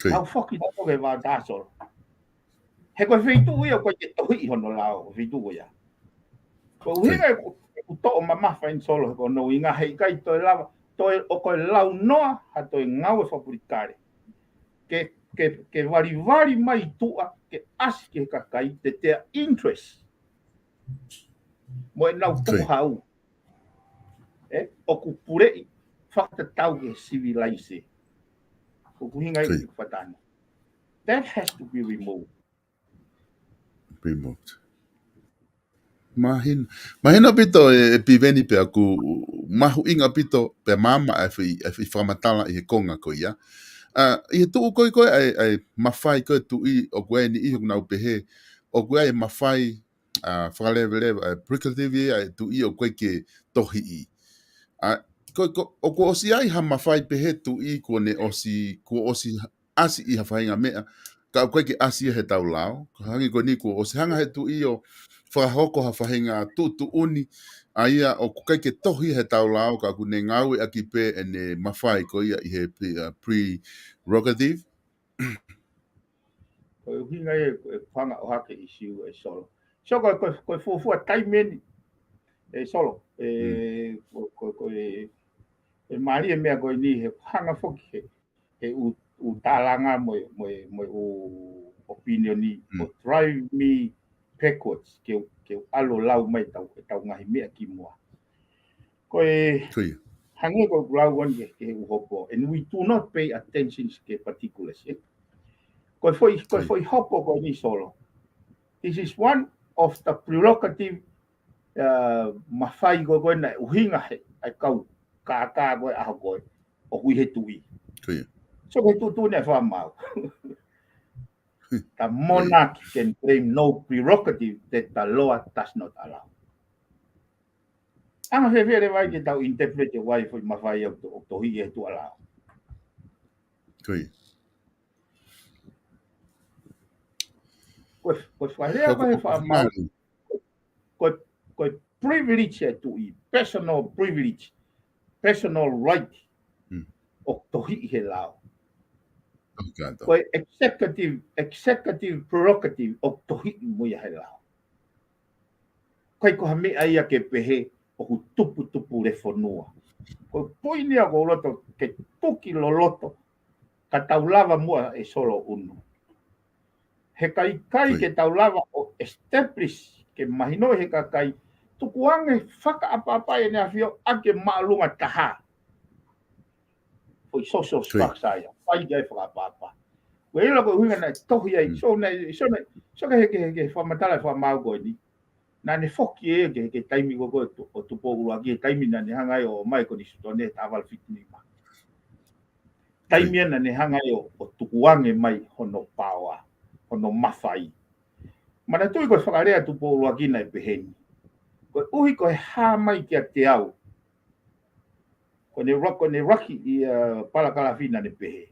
Tau foki tautolu ki he vaotaha Solo. He ko e feituʻu ia ʻoku ʻikai ke tohiʻi hono lao, ko e feituʻu ia. Ko e ʻuhinga ʻeku, ʻeku toʻo mamafa eni Solo, he ko hono ʻuhinga he ʻikai toe lava, toe ʻo ko e launoa ha toe ngāue fakapolitikale ke, ke, ke valivali mai tuʻa, ke ʻasi ki he kakai, te their interest mo ʻenau puhau ʻoku puleʻi fakatatau ki he sivilaise. Ko e ʻuhinga ia ʻeku fakataha. That has to be removed. Removed. Mahino, mahino ʻaupito e, e Piveni pea ʻoku mahuʻinga ʻaupito pea maama e foʻi, e foʻi fakamatala ʻi he konga ko ia. ʻA, ʻi he tuʻu ko ē ko ē ʻa e, ʻa e mafai ko ē tuʻi ʻoku ʻi ai e niʻihi ʻoku nau pehē ʻoku ʻi ai e mafai ʻa, fakaleveleva, ʻa, prerogative ia ʻa e tuʻi ʻoku ʻikai ke tohiʻi. ʻA, ko, ko, ʻoku ʻosi ʻi ai ha mafai pehē tuʻi kuo ne ʻosi, kuo ʻosi ʻasi ʻi ha faʻahinga meʻa, ka ʻoku ʻikai ke ʻasi ia he tau lao. Ko e hangē ko eni kuo ʻosi hanga he tuʻi ʻo fakahoko ha faʻahinga tuʻutuʻuni, ʻa ia ʻoku ʻikai ke tohi he tau lao, ka ʻoku ne ngāueʻaki pē ʻene mafai ko ia ʻi he pre-, ʻa, prerogative. Ko e ʻuhinga ia ʻeku hanga ʻo hake ʻi siu ē Solo. So ko, ko, ko e fuofua taimi eni ē Solo. ʻE, ko, ko, ko e, ʻe mālie e meʻa ko eni he hanga foki he, he ʻū, ʻū tālanga mo e, mo e, mo e ʻū opinion ʻo drive me backwards, ke, ke ʻalu ʻo lau mai tau, tau ngaahi meʻa ki muʻa. Ko e hangē ko ʻeku lau eni ki he, ki he ʻū hopo. And we do not pay attention ki he particulars, ē. Ko e foʻi, ko e foʻi hopo ko eni Solo. This is one of the prerogative, uh, mafai ko ē ko ē naʻe ʻuhinga he, ʻa e kau kākā ko ē ʻaho ko ē, ʻoku ʻi he tuʻi. So ko e tuʻutuʻuni ʻa e fakamaau. The monarch can claim no prerogative that the law does not allow. Anga fēfē leva ai ke tau interpret e ʻai foʻi mafai ʻoku to-, ʻoku tohiʻi he tuʻa lao. Ko e, ko e fakalea ko ē he fakamaau, ko e, ko e privilege e tuʻi, personal privilege, personal right ʻoku tohiʻi he lao. Ko e executive, executive prerogative ʻoku tohiʻi mo ia he lao. ʻIkai ko ha meʻa ia ke pehē ʻoku tuputupu lefonua. Ko e poini ia ʻoku ou loto ke tuki loloto ka tau lava muʻa ē Solo ʻunu. He ʻikai ke tau lava ʻo establish ke mahino he kakai tukuange fakaʻapaʻapa ʻEne ʻAfio ʻa e māʻolunga taha. Foʻi social structure ia, fai ki ai fakaʻapaʻapa. Ko e ʻilo ko e ʻuhinga naʻe tohi ai, so naʻe, so naʻe, so ke, ke, ke fakamatala e fakamaau ko eni. Naʻa ne foki ē ki he, ki he taimi ko ē ko ē ʻo Tupou ʻUluaki, he taimi naʻa ne hanga ai ʻo ʻomai konisitūtone he taha valu fitu nima. Taimi ia naʻa ne hanga ai ʻo, ʻo tukuange mai hono paoa, hono mafai. Manatuʻi ko e fakalea Tupou ʻUluaki naʻe pehē ni. Koeʻuhi ko e hā mai kiate au. Ko ʻene ʻuluaki, ko ʻene ʻuluaki ʻi, uh, palakalafi naʻa ne pehē.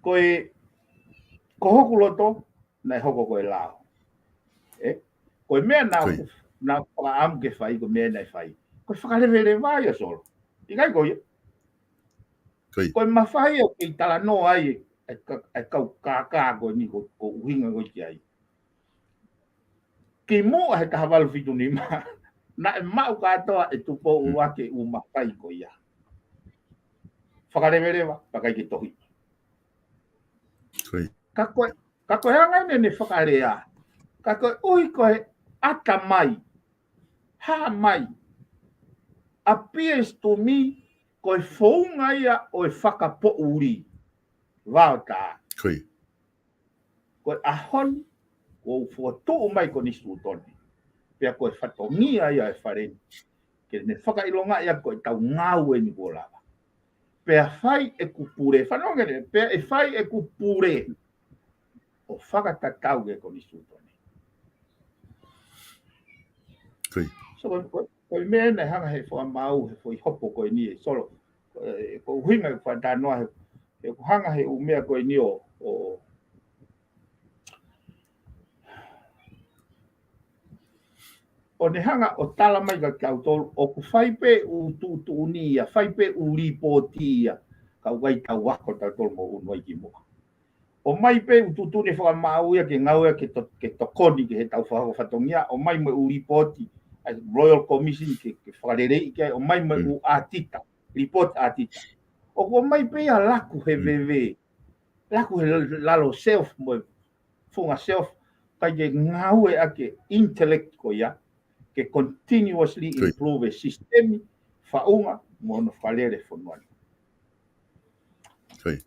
Ko e, ko hoku loto, naʻe hoko ko e lao. Ē? Ko e meʻa naʻa ku, naʻa ku fakaʻamu ke fai, ko e meʻa naʻe fai. Ko e fakaleveleva ia, Solo. ʻIkai ko ia? Ko ia. Ko e mafai ʻoku kei talanoa ai e, e ka-, e kau kākā ko eni ko, ko e ʻuhinga ko ē ki ai. Kimuʻa he taha valu fitu nima, naʻe maʻu kātoa ʻe Tupou ʻUluaki e ʻū mafai ko ia. Fakaleveleva, pea ʻikai ke tohi. Ko ia. Ka ko e, ka ko e anga eni ʻene fakalea. Ka koeʻuhi ko e ʻata mai, hā mai, appears to me, ko e founga ia ʻo e fakapoʻuli. Vaotā. Ko ia. Ko e ʻaho ni, kuo u fokotuʻu mai e konisitūtone. Pea ko e fatongia ia e fale ni. Ke ne fakaʻilongaʻi ʻa ko e tau ngāue ni kuo lava. Pea fai ʻeku pule, fanongo angē, pea ʻe fai ʻeku pule ʻo fakatatau ki he konisitūtone. Ko ia. So, ko, ko, ko e meʻa naʻe hanga he fakamaau, he foʻi hopo ko eni e Solo. Ko, ko e ʻuhinga e fakatalanoa he, he ʻoku hanga he ʻū meʻa ko eni ʻo, ʻo, ʻo ne hanga ʻo tala mai kia kitautolu, ʻoku fai pē ʻū tuʻutuʻuni ia, fai pē ʻū lipooti ia, ka ʻoku ʻikai tau ako tautolu mo ʻunu ai kimuʻa. ʻOmai pē ʻū tuʻutuʻuni fakamaau ia ke ngāue ke to-, ke tokoni ki he tau fakahoko fatongia, ʻomai mo e ʻū lipooti, ʻa e Royal Commission ke, ke fakaleleiʻi ki ai, ʻomai mo e ʻū ʻātita, lipooti ʻātita. ʻOku ʻomai pē ia laku he veve, laku he lalo shelf mo e funga shelf, ʻikai ke ngāueʻaki e intellect ko ia, ke continuously improve e sisitemi, faʻunga, mo hono fakalele e fonua ni. Ko ia.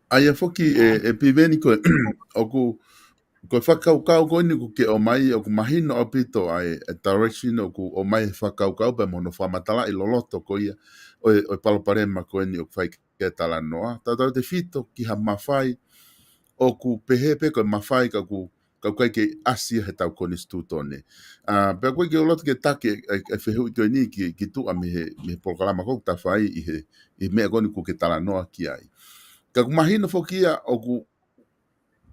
ʻA ia foki e, e Piveni ko e, ʻoku, ko e fakakaukau ko eni ʻoku ke ʻomai, ʻoku mahino ʻaupito ʻa e, e direction ʻoku ʻomai he fakakaukau pea mo hono fakamatalaʻi loloto ko ia, ʻo e, ʻo e palopalema ko eni ʻoku fai ke talanoa. Tautautefito ki ha mafai ʻoku pehē pē ko e mafai ka ʻoku, ka ʻoku ʻikai ke ʻasi ia he tau konisitūtone. ʻA, pea ʻoku ʻikai ke u loto ke taki e, e, e fehuʻi ko eni ki, ki tuʻa mei he, mei he polokalama ko ē ʻoku ta fai ʻi he, ʻi he meʻa ko eni ʻoku ke talanoa ki ai. Ka ʻoku mahino foki ia ʻoku,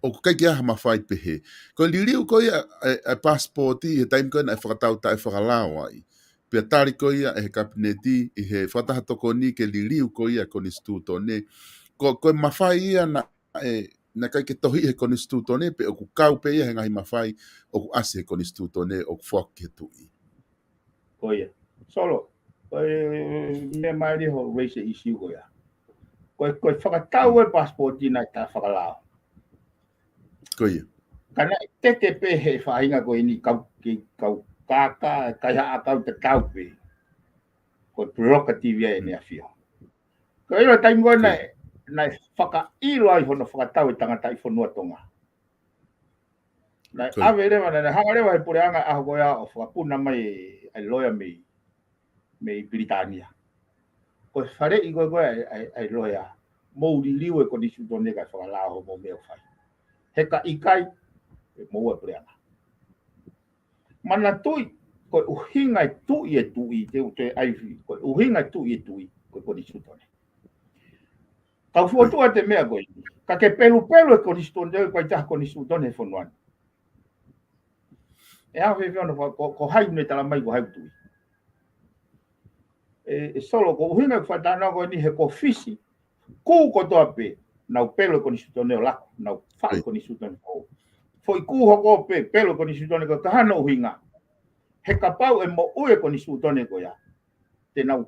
ʻoku ʻikai ke ʻi ai ha mafai pehē. Ko e liliu ko ia e, e pasipoti he taimi ko ē naʻe fakatau taʻefakalao ai. Pea tali ko ia ʻe he kapineti ʻi he fakataha tokoni ke liliu ko ia e konisitūtone. Ko, ko e mafai ia naʻe, naʻe ʻikai ke tohi he konisitūtone pe ʻoku kau pē ia he ngaahi mafai ʻoku ʻasi he konisitūtone ʻoku foaki ki he tuʻi. Ko ia. Solo, ko e meʻa mai ni ho raise e issue ko ia. Ko e, ko e fakatau e pasipoti naʻe taʻefakalao. Ko ia. Ka naʻe teke pē he faʻahinga ko eni kau, ke kau kākā, kaihaʻa kau tatau pē. Ko e prerogative ia ʻEne ʻAfio. Ko e ʻilo taimi ko ē naʻe, naʻe fakaʻilo ai hono fakatau e tangataʻi fonua Tonga. Naʻe ʻave leva, naʻe hanga leva he puleʻanga ʻaho ko ia ʻo fakapuna mai ʻa e loea mei, mei Pilitānia. Ko e faleʻi ko ē ko ē ʻa e, ʻa e, ʻa e loea. Mou liliu e konisitūtone kae fakalao hoʻomou meʻa ʻoku fai. He ka ʻikai, ʻe moua e puleʻanga. Manatuʻi, ko e ʻuhinga e tuʻi e tuʻi, te u te aifi, ko e ʻuhinga e tuʻi e tuʻi, ko e konisitūtone. Kau fokotuʻu atu e meʻa ko ē. Ka ke pelupelu e konisitūtone, ko e taha konisitūtone he fonua ni. ʻE ʻave fēfē hono fa-, ko, ko hai ne tala mai ko hai tuʻi. ʻE, ʻe Solo, ko e ʻuhinga e fakatalanoa ko eni he ko Fisi, kū kotoa pē, nau pelu e konisitūtone ʻo laku, nau faʻu e konisitūtone ko. Foʻi kū hoko pē, pelu e konisitūtone ko e hā hono ʻuhinga. He kapau ʻe moʻui e konisitūtone ko ia, te nau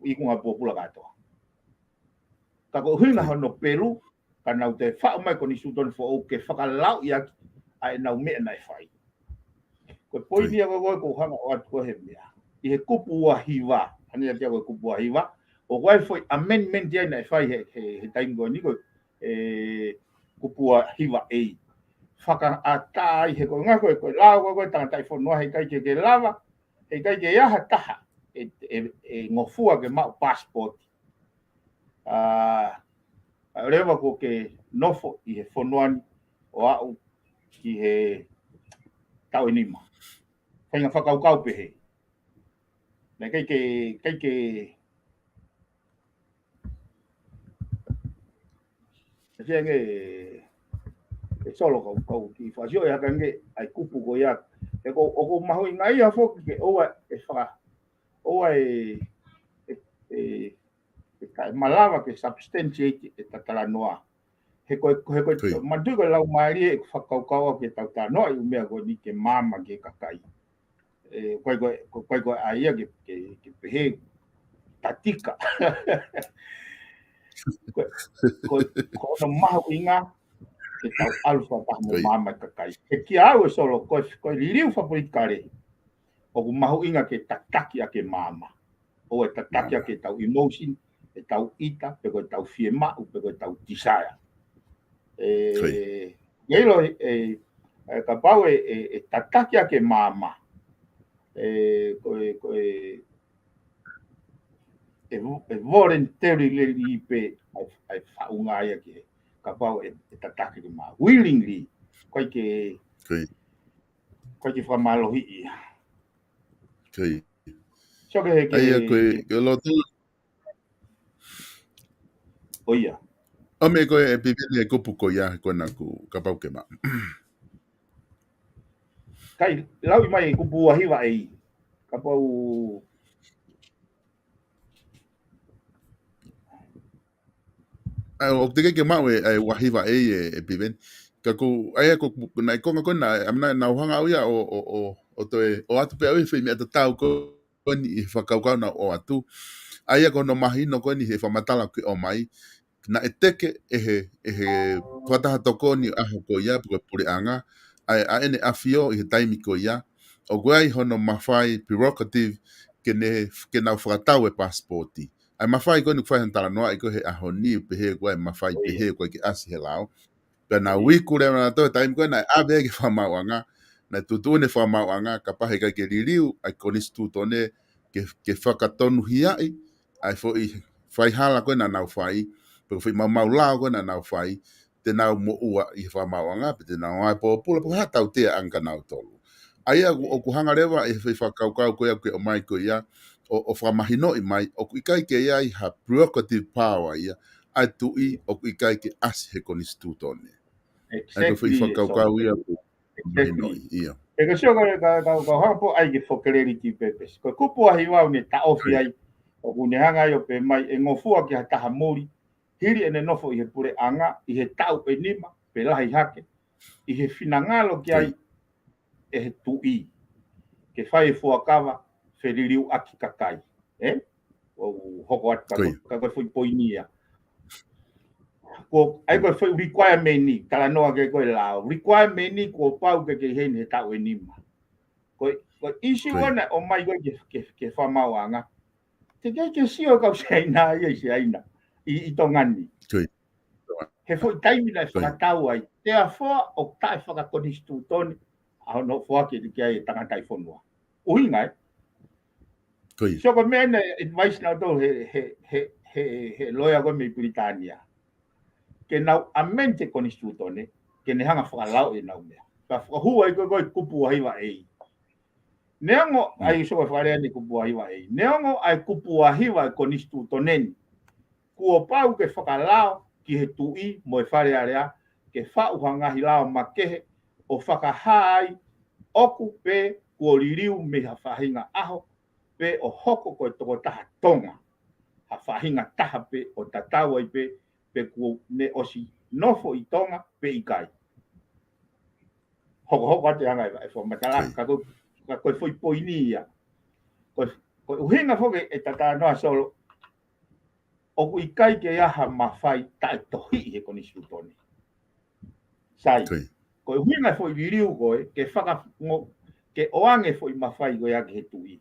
ikunga pōpula kātoa. Ka ko e ʻuhinga hono pelu, ka nau toe faʻu mai konisitūtone foʻou ke fakalauʻi ʻaki ʻa ʻenau meʻa naʻe fai. Ko e poini ia ko ē ʻoku ou hanga ʻo ʻoatu ko ē he meʻa. ʻI he kupu ua hiva, ʻa eni ʻoku ʻiate au ko e kupu ua hiva, ʻoku ʻi ai e foʻi amendment ia naʻe fai he, he, he taimi ko eni ko e, e, kupu ua hiva A. Fakaʻatā ai he ko e ʻuhinga ko e, ko e lao ko ē ko e tangataʻi fonua he ʻikai ke, ke lava, he ʻikai ke ʻi ai ha taha ʻe, ʻe, ʻe ngofua ke maʻu pasipoti. ʻA, ʻa leva kuo ke nofo ʻi he fonua ni ʻo aʻu ki he taʻu ʻe nima. Faʻahinga fakakaukau pehē. Naʻe ʻikai ke, ʻikai ke, ʻe fie ange, ʻe Solo kau, kau kiʻi fakasioʻi hake ange ʻa e kupu ko ia, He ko, ʻoku mahuʻinga ia foki ke ʻoua ʻe faka, ʻoua ʻe, ʻe, ʻe, ʻe ka, ʻe malava ke substantiate ʻeta talanoa. He ko, he ko, Ko ia. Manatuʻi ko e laumālie ʻeku fakakaukau au ke tau talanoa ʻi he ʻū meʻa ko eni ke maama ki he kakai. ʻE, ko e, ko e, ko e, ko e ʻai ia ke, ke, ke pehē tatika. Ko e, ko e, ko hono mahuʻinga ke tau ʻalu fakataha mo Ko ia. maama e kakai. He kia au ʻe Solo, ko e, ko e liliu fakapolitikale, ʻoku mahuʻinga ke tataki ʻaki e maama. ʻOua ʻe tataki Maama. ʻaki ʻetau emotion, ʻetau ʻita, pe ko ʻetau fiemaʻu, pe ko ʻetau desire. ʻE, Ko ia. ʻIo, ʻe, ʻe, kapau ʻe, ʻe, ʻe tataki ʻaki e maama. ʻE, ko e, ko e, ʻe vo-, ʻe voluntarily pē ʻa e, ʻa e faʻunga ia ke, kapau ʻe, ʻe tataki ʻaki e maama. Willingly, ʻikai ke, Ko ia. ʻikai ke fakamālohiʻi ia. Ko ia. So ke, ke ʻA ia ko e, ke loto ʻo ia. ʻO meʻa ko e piveni e kupu ko ia ko ena ku kapau ke maʻu. Kai, lauʻi mai e kupu ua hiva A. Kapau ʻA, ʻoku teʻeki ke maʻu e, ʻa e ua hiva A e, e piveni. Ka ko, ʻa ia ko, naʻe konga ko ena, ʻa, naʻa nau hanga au ia ʻo, ʻo, ʻo, ʻo toe, ʻoatu pē au e foʻi meʻa tatau ko eni ʻi he fakakaukau naʻa ku ʻoatu. ʻA ia ko hono mahino ko eni he fakamatala ke ʻomai. Naʻe teke ʻe he, ʻe he fakataha tokoni ʻaho ko ia, pe ko e puleʻanga, ʻa e, ʻa ʻEne ʻAfio ʻi he taimi ko ia, ʻoku ʻi ai hono mafai prerogative ke ne, ke nau fakatau e pasipoti. ʻA e mafai ko eni ʻoku fai hano talanoaʻi ko ē he ʻaho ni, pehē ko e mafai Ko ia. pehē ko e ke ʻasi he lao. Pea naʻa Ko ia. uiku leva nautolu he taimi ko ē naʻe ʻave ai ki he fakamaauʻanga, naʻe tuʻutuʻuni e fakamaauʻanga, kapau heʻikai ke liliu ʻa e konisitūtone ke, ke fakatonuhiaʻi ʻa e foʻi faihala ko ē naʻa nau fai, pe ko e foʻi maumau lao ko ē naʻa nau fai, te nau moʻua ʻi he fakamaauʻanga, pe te nau ngāue pōpula, pe ko e hā e tauteaʻanga kia nautolu. ʻA ia ʻoku, ʻoku hanga leva ʻe he foʻi fakakaukau ko ia ke ʻomai ko ia, ʻo, ʻo fakamahinoʻi mai, ʻoku ʻikai ke ʻi ai ha prerogative power ia, ʻa e tuʻi ʻoku ʻikai ke ʻasi he konisitūtone. ʻA ia ko e foʻi Exactly, fakakaukau Solo. ia ʻoku Exactly. mahinoʻi, ʻio. He ko e sio ka, ka, ka, ka hanga pē ʻai ke fokeleli ki pepesi. Ko e kupu ua hiva ʻoku ne taʻofi Right. ai, ʻoku ne hanga ai ʻo pehē mai ʻe ngofua ki ha taha muli, hili ʻene nofo ʻi he puleʻanga, ʻi he taʻu ʻe nima, pe lahi hake, ʻi he finangalo ki ai Right. ʻe he tuʻi, ke fai e fuakava, feliliuaki kakai. ʻE? ʻO hoko atu ka Ko ia. ko, ka ko e foʻi poini ia. Ko, ʻa ia ko e foʻi requirement ni, talanoa ki ai ko e lao. Requirement ni kuo pau ke ke ʻi heni he taʻu ʻe nima. Ko e, ko e issue Ko ia. ʻana ʻomai ko ē ke, ke, ke fakamaauʻanga. Teʻeki ke sio kau Siaina ia ʻi Siaina, ʻi, ʻi Tonga ni. Ko ia. He foʻi taimi naʻe Ko ia. fakatau ai. Therefore, ʻoku taʻefakakonisitūtone, ʻa hono foaki ki ai e tangataʻi fonua. ʻUhinga, ē? Ko ia. So ko e meʻa ena advice nautolu he, he, he, he, he loea ko ē mei Pilitānia. Ke nau amend e konisitūtone, ke ne hanga fakalaoʻi ʻenau meʻa. Ka fakahū ai ko ē ko e kupu ua hiva A. Neongo Mm. ʻa e so ko e fakalea ni kupu ua hiva A. Neongo ʻa e kupu ua hiva e konisitūtone ni. Kuo pau ke fakalao ki he tuʻi mo e Fale Alea, ke faʻu ha ngaahi lao makehe ʻo fakahā ai ʻoku pē kuo liliu mei ha faʻahinga ʻaho, pe ʻo hoko ko e tokotaha Tonga. Ha faʻahinga taha pē ʻo tatau ai pē, pe kuo ne ʻosi nofo ʻi Tonga, pe ʻikai. Hokohoko atu e anga e, e fakamatala, Ko ia. ka ko, ka ko e foʻi poini ia. Ko, ko e ʻuhinga foki ʻeta talanoa Solo, ʻoku ʻikai ke ʻi ai ha mafai taʻetohiʻi he konisitūtone. Sai. Ko ia. Ko e ʻuhinga e foʻi liliu ko ē, ke faka-, ngo-, ke ʻoange foʻi mafai ko ia ki he tuʻi.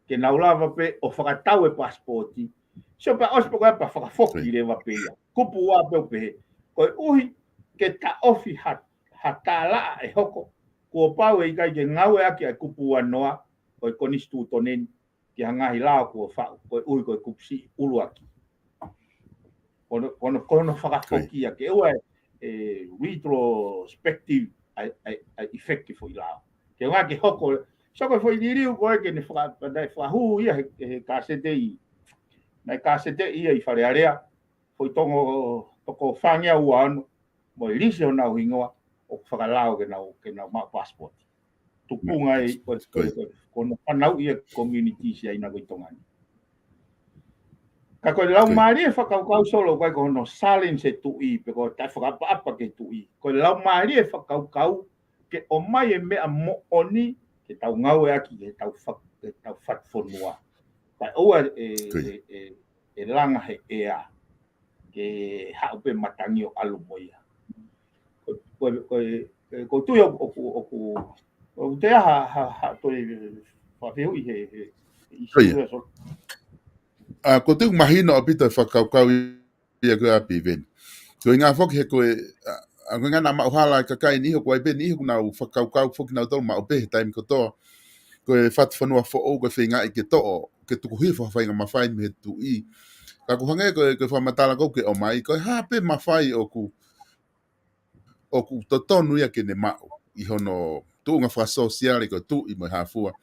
Ke nau lava pē ʻo fakatau e pasipoti. So pea ʻosi pē ko ia pea fakafoki Ko ia. leva pē ia. Kupu ua pē ʻo pehē. Koeʻuhi ke taʻofi ha, ha tālaʻa ʻe hoko. Kuo pau ʻe ʻikai ke ngāueʻaki ʻa e kupu ua noa ʻo e konisitūtone ni ki ha ngaahi lao kuo faʻu, koeʻuhi ko e kupu siʻi ʻuluaki. Ko hono, ko hono, ko hono fakafoki Ko ia. ia, ke ʻoua e, e retrospective ʻa e, ʻa e, ʻa e effect ki he foʻi lao. Ke ʻoua ke hoko, so ko e foʻi liliu ko ē ke ne faka-, naʻe fakahū ia he, he kasete ʻi, naʻe kasete ia ʻi Fale Alea, foʻi Tonga, toko fāngeau ua ono, mo e lisi honau hingoa, ʻo fakalao ke nau, ke nau maʻu pasipoti. tukunga ai, ko, ko, ko, ko hono fanauʻi e community ʻa e ʻEiki ko ē ʻi Tonga ni. Ka ko e laumālie fakakaukau Solo, ʻoku ʻikai ko hono challenge e tuʻi, pe ko e taʻefakaʻapaʻapa ki he tuʻi. Ko e laumālie fakakaukau ke ʻomai e meʻa moʻoni, ke tau ngāueʻaki, ke tau fa-, ke tau fatu fonua. Kae ʻoua e, e, e, e langa he ʻea. Ke haʻu pē matangi ʻo ʻalu mo ia. Ko, ko, ko, ko, ko e tui ʻoku, ʻoku, ʻoku, ʻoku te aha, ha, ha, toe fakafehuʻi he, he, he ʻīsiu ʻa Solo. ʻA, ko e tui mahino ʻaupito e fakakaukau ia ko ē ʻa Piveni. Ko e ʻuhinga foki he ko e, ʻa, ʻa, ko e ʻuhinga naʻa maʻu hala e kakai ni ʻi he ʻoku ʻi ai pē niʻihi ʻoku nau fakakaukau foki nautolu maʻu pē he taimi kotoa. Ko e fatu fonua foʻou ko e feingaʻi ke toʻo, ke tuku hifo ha faʻahinga mafai mei he tuʻi. Ka ʻoku hangē ko e, ko e fakamatala ko ē ke ʻomai, ko e hā pē mafai ʻoku, ʻoku totonu ia ke ne maʻu ʻi hono tuʻunga fakasōsiale ko e tuʻi mo e hā fua.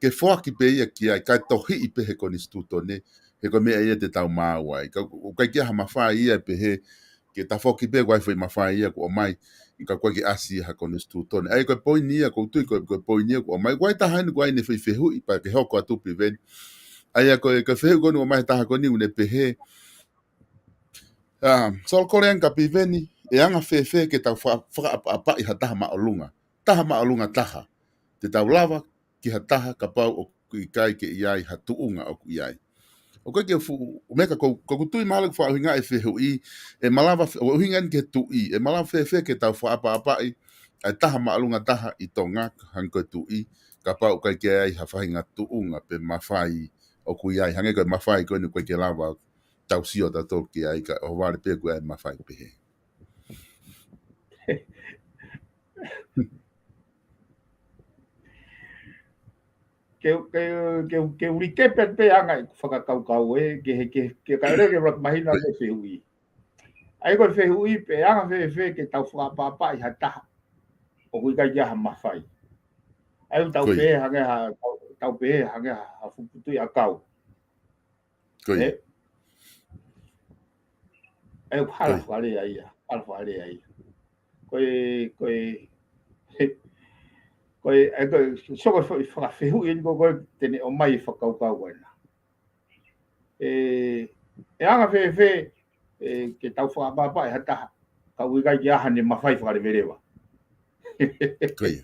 Ke foaki pē ia ki ai, kae tohiʻi pē he konisitūtone, he ko e meʻa ia te tau maau ai. Ka ʻoku ʻikai ke ʻi ai ha mafai ia pehē, ke tafoki pē ko e foʻi mafai ia kuo ʻomai, ka ʻoku ʻikai ke ʻasi ha konisitūtone. ʻA ia ko e poini ia, ʻoku ou tui ko e, ko e poini ia kuo ʻomai. Ko e taha eni ʻoku ʻi ai ʻene foʻi fehuʻi, pea ke hoko atu Piveni. ʻA ia ko e, ko e fehuʻi ko eni ʻoku ʻomai he taha ko eni ʻoku ne pehē, ʻa, Solo Koleani ka Piveni, ʻe anga fēfē ke tau fa-, fakaʻapaʻapaʻi ha taha māʻolunga. Taha māʻolunga taha. Te tau lava ki ha taha kapau ʻoku ʻikai ke ʻi ai ha tuʻunga ʻoku ʻi ai. ʻOku ʻikai ke fuʻu, ʻo meʻa ka ʻoku, ʻoku ou tui mahalo ʻoku faʻa ʻuhinga e fehuʻi, ʻe malava fe-, ʻo ʻuhinga eni ki he tuʻi, ʻe malava fēfē ke tau fakaʻapaʻapaʻi ʻa e taha māʻolunga taha ʻi Tonga, hangē ko e tuʻi, kapau ʻoku ʻikai ke ʻi ai ha faʻahinga tuʻunga pe mafai ʻoku ʻi ai, hangē ko e mafai ko eni ʻoku ʻikai ke lava tau sio tautolu ki ai ka ʻohovale pē ʻoku ʻi ai e mafai pehē. Ke, ke, ke, ke ʻuluaki pē pē ʻa e ngaahi fakakaukau ē, ke, ke, ke kae lele ke ʻuluaki mahino ʻa e fehuʻi. ʻA ia ko e fehuʻi pē ʻe anga fēfē ke tau fakaʻapaʻapaʻi ha taha ʻoku ʻikai ke ʻi ai ha mafai. ʻA ia ʻoku tau pehē hangē ha, tau, tau pehē hangē ha, ha fuʻu putuʻi ʻakau. Ko ia. Ē? ʻE, hala fakalea ia, hala fakalea ia. Ko e, ko e, ko e, ʻe, ko e, Solo ko e foʻi fakafehuʻi eni ko ē te ne ʻomai e fakakaukau ko ena. ʻE, ʻe anga fēfē, ʻe, ke tau fakaʻapaʻapaʻi ha taha, ka ʻoku ʻikai ke ʻi ai haʻane mafai fakaleveleva. Ko ia.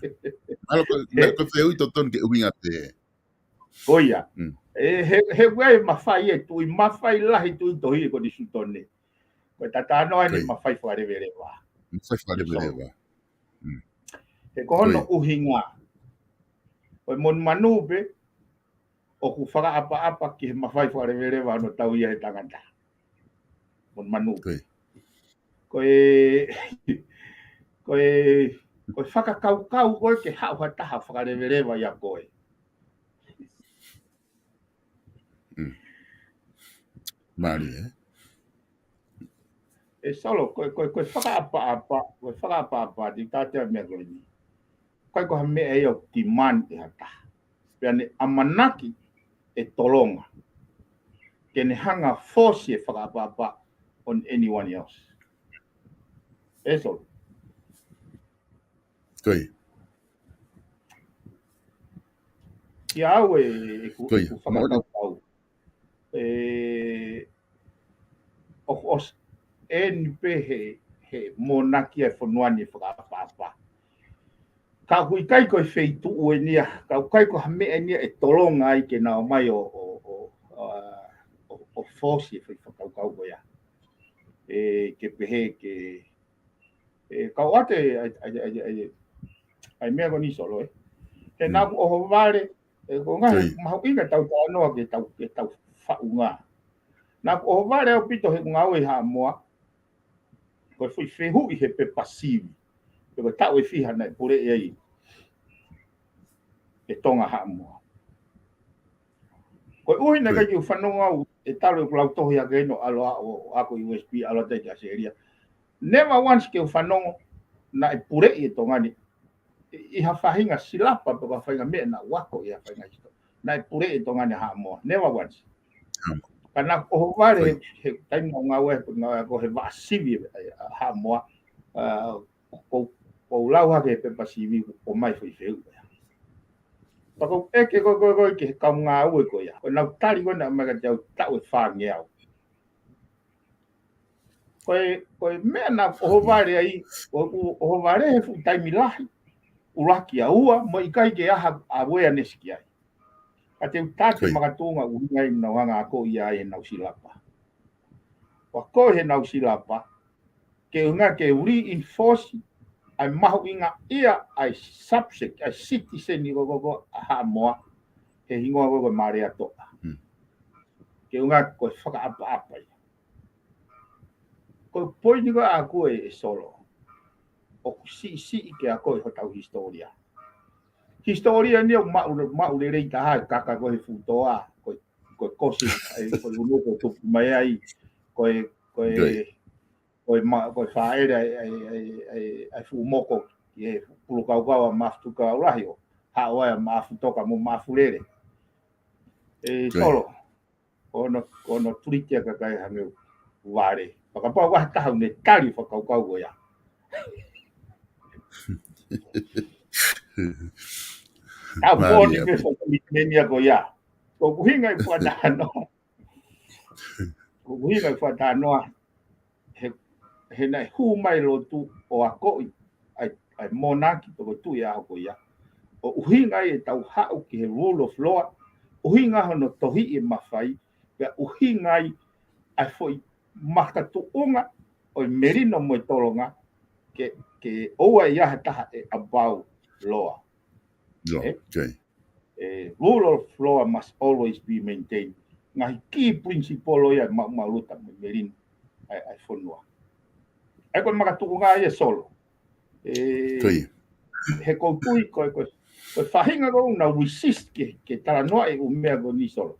Mahalo ko e, ko e fehuʻi totonu ke ʻuhinga pē. Ko ia. Mm. ʻE, he, he ʻoku ʻi ai e mafai e tuʻi, mafai lahi tuʻi tohi e konisitūtone. Ko e tatano ʻa ʻene mafai fakaleveleva. Mafai fakaleveleva. Mm. He ko hono ʻuhinga. Ko e monumanu pē, ʻoku fakaʻapaʻapa ki he mafai fakaleveleva ʻa hono tauʻi ʻa e tangata. Monumanu. Ko ia. Ko e, ko e, ko e fakakaukau ko ē ke haʻu ha taha fakaleveleva ia ko ē. Mm. Mālie, ē? ʻE Solo, ko e, ko e, ko e fakaʻapaʻapa, ko e fakaʻapaʻapa, ʻi he taimi ko eni. ʻIkai ko ha meʻa ia ʻoku demand ʻe ha taha. Pea ne ʻamanaki ʻe tolonga. Ke ne hanga ʻo force e fakaʻapaʻapa on anyone else. ʻE Solo. Ko ia. Kiate au ʻe, ʻeku, ko ia, ʻeku fakakaukau. ʻE, ʻo, ʻosi eni pē he, he monaki ʻa e fonua ni fakaʻapaʻapa. Ka ʻoku ʻikai ko e feituʻu eni ia, ka ʻoku ʻikai ko ha meʻa eni ia ʻe tolonga ai ke na ō mai ʻo, ʻo, ʻo, ʻa, ʻo, ʻo force e foʻi fakakaukau ko ia. ʻE, ke pehē ke ʻE, kau ʻoatu e, ʻa e, ʻa e, ʻa e, ʻa e, ʻa e meʻa ko eni Solo, ē. He naʻa ku ʻohovale, ʻe, ko e ngaahi mahuʻinga ʻetau talanoa ke tau, ke tau faʻunga. Naʻa ku ʻohovale ʻaupito he ngāue ʻi Haʻamoa, ko e foʻi fehuʻi he pepa sivi. Pe ko e taʻu ʻe fiha naʻe puleʻi ai ʻe Tonga Haʻamoa. Koeʻuhi naʻe ʻikai ke u fanongo au ʻe talu ʻeku lau tohi ʻaki ʻo ʻalu ʻo, ʻo ako ʻi U S P, ʻalu atu ki ʻAositelēlia. Never once ke u fanongo naʻe puleʻi ʻe Tonga ni ʻi ha faʻahinga silapa pe ko ha faʻahinga meʻa naʻa ku ako ʻi ha faʻahinga hisitōlia. Naʻe puleʻi ʻe Tonga ni Haʻamoa. Never once. Ka naʻa ku ʻohovale he, he taimi naʻa ku ngāue, ngāue ko e vaʻa sivi ʻa, ʻa Haʻamoa. ʻA, ko, ko u lau hake he pepa sivi ʻo ʻomai foʻi fehuʻi. Pea ʻoku ou ʻeke ko ē, ko ē, ko ē ki he kau ngāue ko ia. Ko ʻenau tali ko ē naʻe ʻomai kiate au taʻu ʻe fāngeau. Ko e, ko e meʻa naʻe ʻohovale ai, ʻoku ʻohovale he fuʻu taimi lahi. ʻUluaki, ʻa ua, mo e ʻikai ke ʻi ai ha awareness ki ai. Ka te u tali ʻe he makatuʻunga ʻuhinga ia naʻa nau hanga ʻo akoʻi ai ʻenau silapa. Pea ko ʻenau silapa, ke ʻuhinga ke reinforce ʻa e mahuʻinga ia ʻa e subject, ʻa e citizen ko ē, ko ē, ko ē ʻa Haʻamoa, he hingoa ko ē ko Maleatoa. Ke ʻuhinga ko e fakaʻapaʻapa ia. Ko e poini ko ē ʻaʻaku ē, ʻe Solo, ʻoku siʻisiʻi ke akoʻi hotau hisitōlia. Hisitōlia ni ʻoku maʻu, maʻu lelei taha ʻe he kaka ko ē he fuʻu toa, ko e, ko e kosi, ʻa e, ko e unu ko ē tupu mai ai, ko e, ko e, ko e ma-, ko e fāʻele ʻa e, ʻa e, ʻa e, ʻa e, ʻa e fuʻu moko ki he pulukaukaua Maʻafutukuʻaulahi ʻo haʻu ai ʻa Maʻafutoka mo Maʻafulele. ʻE Solo, ko hono, ko hono tuliki ʻa e kakai hangē ʻoku vale. Fakapapau ʻoku ʻi ai ha taha ʻoku ne tali e fakakaukau ko ia. Tau poni pē fakamitmenia ko ia. Ko ʻeku ʻuhinga ʻi he fakatalanoa. Ko ʻeku ʻuhinga ʻi he fakatalanoa. He, he naʻe hū mai lotu ʻo akoʻi ʻa e, ʻa e monarchy pe ko e tuʻi ʻaho ko ia. ʻO ʻuhinga ai ʻetau haʻu ki he rule of law, ʻuhinga hono tohiʻi e mafai, pea ʻuhinga ai ʻa e foʻi makatuʻunga ʻo e melino mo e tolonga, ke, ke ʻoua ʻe ʻi ai ha taha ʻe above law. ʻE, rule of law must always be maintained. Ngaahi key principle ia ʻe maʻumaʻuluta mo e melino ʻa e, ʻa e fonua. ʻA ia ko e makatuʻunga ia, Solo. ʻE, he ʻoku ou tui ko e, ko e, ko e faʻahinga ko ē ʻoku nau resist ke, ke talanoaʻi e ʻū meʻa ko eni, Solo.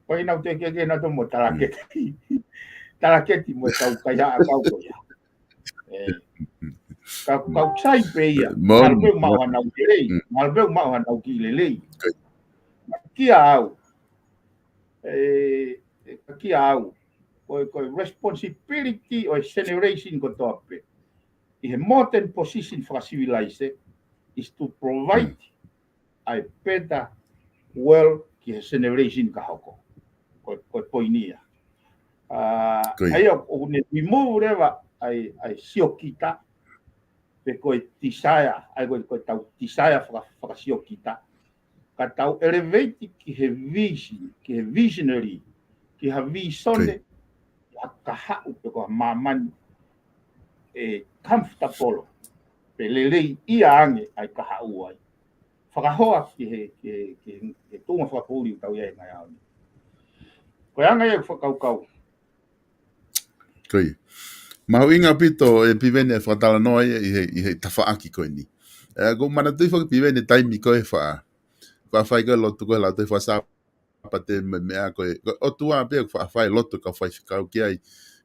Ko ʻenau tekeʻi ke nau toʻo mo talaketi. Talaketi mo e kau kaihaʻa kau ko ia. ʻE, ka, kau sai pē ia. Mahalo pē ʻoku maʻu hanau lelei. Mahalo pē ʻoku maʻu hanau kiʻi lelei. Ka kia au. ʻE, ka kia au. Ko e, ko e responsibility ʻo e generation kotoa pē ʻi he modern position fakasivilaise is to provide ʻa e better world ki he generation ka hoko. Ko, ko e poini ia. ʻA ia ʻoku ne remove leva ʻa e, ʻa e siokita, pe ko e desire, ʻa ia ko e, ko e tau desire faka-, fakasiokita. Ka tau elevate ki he vision, ki he visionary, ki ha visone, ha kahaʻu pe ko ha māmani ʻe comfortable, pe lelei ia ange ʻa e kahaʻu ai. Fakahoa ki he, ki he, ki he, ki he tuʻunga fakapoʻuli ʻoku tau ʻi ai he ngaahi ʻaho ni. Ko e anga ia ʻeku fakakaukau. Ko ia. Mahuʻinga ʻaupito ʻe Piveni e fakatalanoa ia ʻi he, ʻi he tafaʻaki ko eni. ʻE, ʻoku ou manatuʻi foki Piveni taimi ko ē faʻa, faʻa fai ko ē lotu ko ē he Lautohi Fakasāpate mo e meʻa ko ē, ko e ʻOtua pē ʻoku faʻa fai lotu ka faifekau ki ai,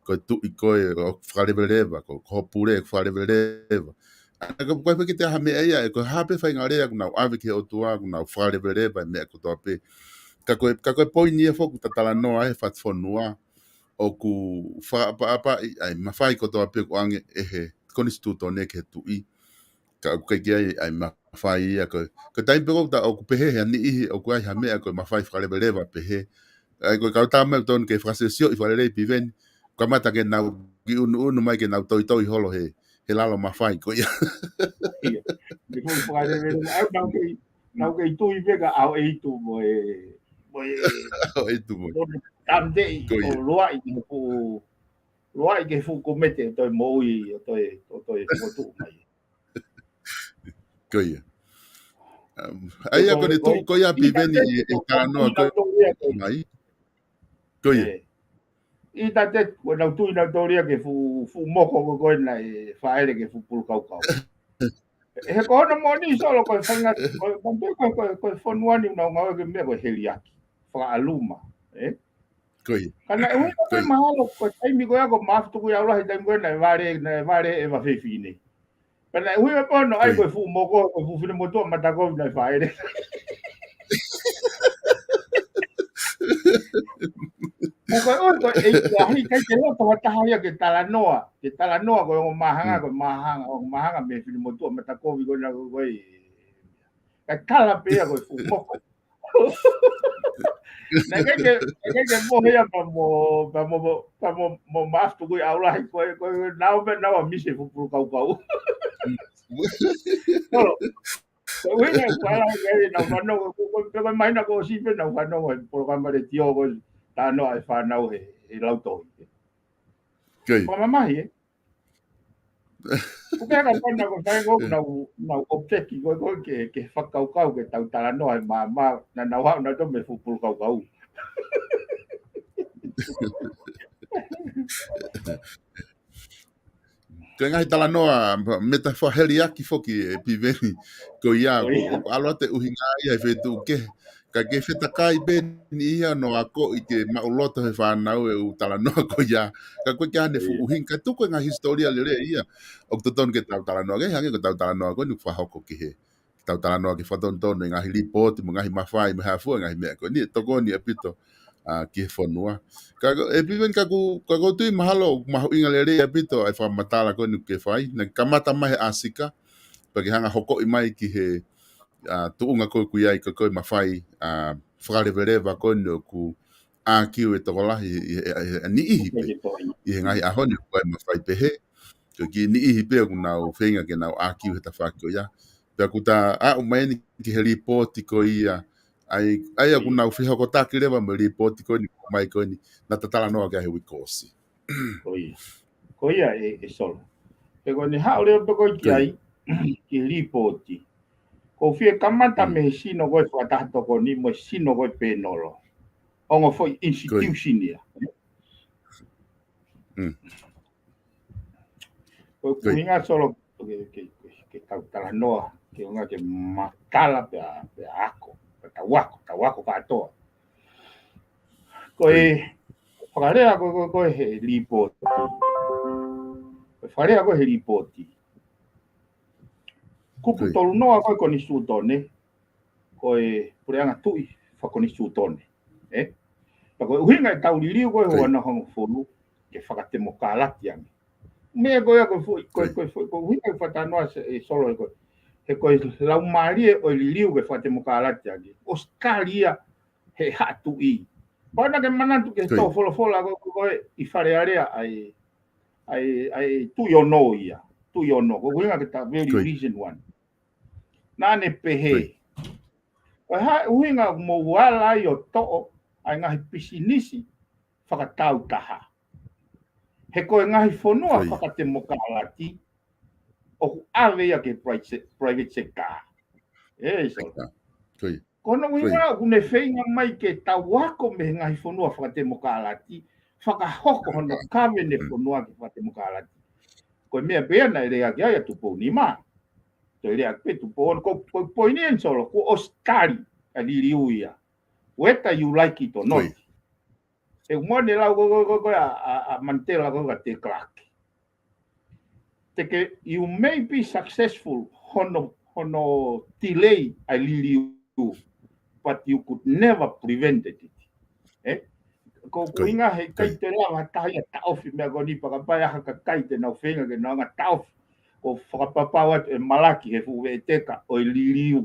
ko e tuʻi ko ē ʻoku fakaleveleva, ko, ko ho pule ʻoku fakaleveleva. ʻA ia ko e, ko e fekete ha meʻa ia, ʻe ko e hā pē faʻahinga lea ʻoku nau ʻave ki he ʻOtua ʻoku nau fakaleveleva e meʻa kotoa pē. Ka ko e, ka ko e poini ia foki ʻoku ta talanoa he fakafonua, ʻoku fakaʻapaʻapaʻi ʻa e mafai kotoa pē ʻoku ʻoange ʻe he konisitūtone ki he tuʻi. Ka ʻoku ʻikai ke ʻi ai ʻa e mafai ia ko e, ko e taimi pē ko ē ʻoku ta, ʻoku pehē he ʻa e niʻihi ʻoku ʻi ai ha meʻa ko e mafai fakaleveleva pehē. ʻA ia ko e kau tama ʻoku tonu ke fakasiʻosiʻoʻi fakalelei Piveni, kamata ke nau kiʻi ʻunuʻunu mai ke nau toitoi holo he, he lalo mafai ko ia. Ia. Ke nau fakaleveleva. ʻA ia nau kei, nau kei tui pē ka ʻaho ʻe hitu mo e, mo e, ʻaho ʻe hitu mo e, mo e tamteʻi ʻo loaʻi ki he fuʻu, loaʻi ki he fuʻu komete ʻo toe moʻui, ʻo toe, ʻo toe fokotuʻu mai. Ko ia. ʻA ia ko ʻene tuʻu ko ia Piveni ʻi he talanoa ko ia mai. Ko ia. ʻI ta te, ko nau tui nau tolia ke fuʻu, fuʻu moko ko ē naʻe fāʻele ke fuʻu pulukaukaua. He ko hono moʻoni Solo ko e faʻahinga, ko e, ko e, ko e, ko e fonua ni ʻoku nau ngāueʻaki e meʻa ko e heliaki. Fakaʻaluma, ē? Ko ia. Ka naʻe ʻuhinga ko e mahalo, ko e taimi ko ia ko Maʻafutukuʻaulahi, taimi ko ē naʻe vale, naʻe vale ʻe he fefine. Pea naʻe ʻuhinga pē hono ʻai ko e fuʻu moko, ko e fuʻu finemotuʻa matakovi naʻe fāʻele. Ka ko e ʻoku, ko e ʻikai ke loto ha taha ia ke talanoa, ke talanoa ko e ongo māhanga, ko e māhanga, ongo māhanga mei he finemotuʻa matakovi ko ena ko e Kae kala pē ia ko e fuʻu moko. Naʻe ʻikai ke, naʻe ʻikai ke mohe ia pea mo, pea mo, pea mo, mo mafu tuku ʻi ʻAulahi ko e, ko e, nau me, nau a misi e fuʻu pulu kaukau. Solo, ko e ʻuhinga ʻeku ala ʻikai, naʻa ku fanongo, ko, ko, ko, ko e mahina kuo ʻosi pē naʻa ku fanongo he polokalama letiō ko e talanoa e fānau he, he lautohi. Fakamamahi, ē? Ko e pehē ka pana ko e fai ko, nau, nau object ko, ko ke, ke fakakaukau ke tau talanoa he māmā, naʻa nau haʻu nautolu mo e fuʻu pulu kaukau. Ko e ngaahi talanoa, metafoa heliaki foki ē Piveni. Ko ia, ko, ko ʻalu atu e ʻuhinga ia he feituʻu kehe. Ka ke fetakai pē ni ia no ako i ke maʻuloto he fānau e ʻū talanoa ko ia. Ka ko e ke ane fuʻu ʻuhinga, ka tuku e ngaahi hisitōlia lelei ia. ʻOku totonu ke tau talanoa, ke hangē ko tau talanoa ko eni ʻoku fakahoko ki he. Tau talanoa ke fakatonutonu e ngaahi lipooti, mo e ngaahi mafai, mo e hā fua e ngaahi meʻa ko eni, ʻe tokoni ʻaupito, ʻa, ki he fonua. Ka ko, ʻe Piveni ka ku, ka ʻoku ou tui mahalo, mahuʻinga lelei ʻaupito, ʻa e fakamatala ko eni ke fai, naʻe kamata mai he ʻAsika, pea ke hanga hokoʻi mai ki he, ʻa, tuʻunga ko ē ʻoku ʻi ai ko, ko e mafai, ʻa, fakaleveleva ko eni ʻoku ʻākiu e tokolahi ʻi, ʻi, ʻi, ʻi, niʻihi pē. ʻI he ngaahi ʻaho ni ʻoku ʻi ai mafai pehē. Ko e kiʻi niʻihi pē ʻoku nau feinga ke nau ʻākiu he tafaʻaki ko ia. Pea ʻoku ta aʻu mai eni ki he lipooti ko ia. ʻAi, ʻai ʻoku nau fehokotaki leva mo e lipooti ko eni, mai ko eni. Naʻa ta talanoa ki ai he uike kuo ʻosi. Ko ia. Ko ia ē, ē Solo. He ko eni haʻu leva pē ko ē ki ai, ki he lipooti. Ko e fie kamata mei he sino ko e fakataha tokoni mo e sino ko e pēnolo. Ongo foʻi institution ia. Ko e ʻuhinga Solo ke, ke, ke, ke tau talanoa, ke ʻuhinga ke matala pea, pea ako, pea tau ako, tau ako kātoa. Ko e fakalea ko, ko, ko e he lipooti. Ko e fakalea ko e he lipooti. Kupu tolu noa ko e konisitūtone, ko e puleʻanga tuʻi fakakonisitūtone. Ē? Pea ko e ʻuhinga e tau liliu ko e ua noa hongofulu, ke fakatemokalati ange. Meʻa ko ia ko e foʻi, ko e, ko e foʻi, ko e ʻuhinga e fakatalanoa ē Solo ko e. He ko e laumālie ʻo e liliu ke fakatemokalati ange. ʻAositelēlia he haʻa tuʻi. Pau naʻa ke manatu ki he tō folofola ko, ko, ko e ʻi Fale Alea ʻa e, ʻa e, ʻa e tuʻi ono ia. Tuʻi ono. Ko e ʻuhinga ke ta very recent one. Naʻa ne pehē. Ko e hā e ʻuhinga ʻoku mou ala ai ʻo toʻo ʻa e ngaahi pisinisi fakatāutaha. He ko e ngaahi fonua fakatemokalati ʻoku ʻave ia ki he private se-, private sector. Ē, Solo. Ko hono ʻuhinga ʻoku ne feinga mai ke tau ako mei he ngaahi fonua fakatemokalati, fakahoko hono kavene fonua ke fakatemokalati. Ko e meʻa pē ia naʻe lea ki ai ʻa Tupou Nima. Toe lea pē Tupou Ono, ko, ko e poini eni Solo, kuo ʻosi tali ʻa e liliu ia. Whether you like it or not. ʻE mo ne lau ko, ko, ko, ko ʻa, ʻa, ʻa Mandela ko ʻa de Klerk. Te ke, you may be successful hono, hono delay ʻa e liliu, but you could never prevent it. Ē? Ko e ʻuhinga he ʻikai te lava ha taha ia ʻo taʻofi meʻa ko eni pea kapau ʻe ʻi ai ha kakai te nau feinga ke nau hanga ʻo taʻofi. Ko e fakapapau atu ʻe malaki he fuʻu veʻeteka ʻo e liliu.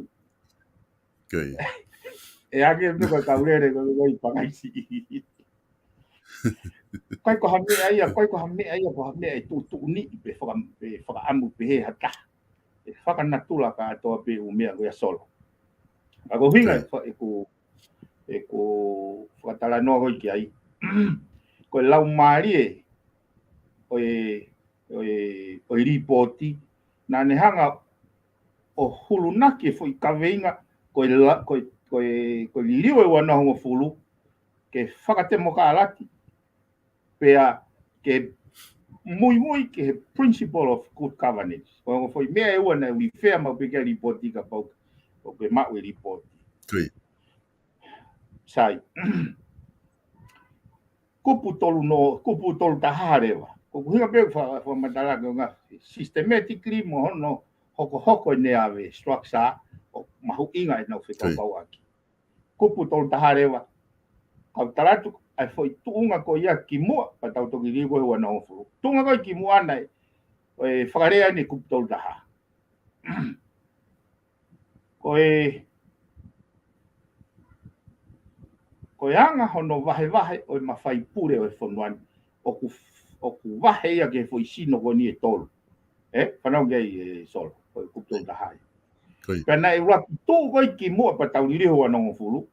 ʻE ake me ko e kau lele ko e, ko e pangaisi. Ko e ko ha meʻa ia, ko e ko ha meʻa ia, ko ha meʻa ʻe tuʻutuʻuni pe faka-, pe fakaʻamu pehē ha taha. ʻE fakanatula kātoa pē ʻū meʻa ko ia Solo. Ka ko e ʻuhinga ʻeku, ʻeku fakatalanoa ko ē ki ai. Ko e laumālie ʻo e, ʻo e, ʻo e lipooti, naʻa ne hanga ʻo hulunaki e foʻi kaveinga, ko e la-, ko e, ko e, ko e liliu e ua noa hongofulu, ke fakatemokalati, pea ke muimui ki he principle of good governance. Ko e foʻi meʻa ʻe ua naʻe refer maʻu pē ki ai e lipooti kapau ʻoku ke maʻu e lipooti. Sai. Kupu tolu noa, kupu tolu taha leva. Ko e ʻuhinga pē fa-, fakamatala ko e ʻuhinga systematically mo hono hokohoko ʻene ʻave structure ʻoku mahuʻinga ʻenau fekauʻaki. Kupu tolu taha leva. Kau tala atu ʻa e foʻi tuʻunga ko ia kimuʻa, pea tau toki liliu ko e ua noa hongofulu. Tuʻunga ko ia kimuʻa naʻe, ʻe fakalea ʻeni kupu tolu taha. Ko e, ko e anga hono vahevahe ʻo e mafai pule ʻo e fonua ni, ʻoku, ʻoku vahe ia ki he foʻi sino ko eni ʻe tolu. ʻE, fanongo ki ai, ʻe Solo, ko e kupu tolu taha ia. Pea naʻe ʻuluaki tuʻu ko ē ki muʻa pea tau liliu he ua noa hongofulu,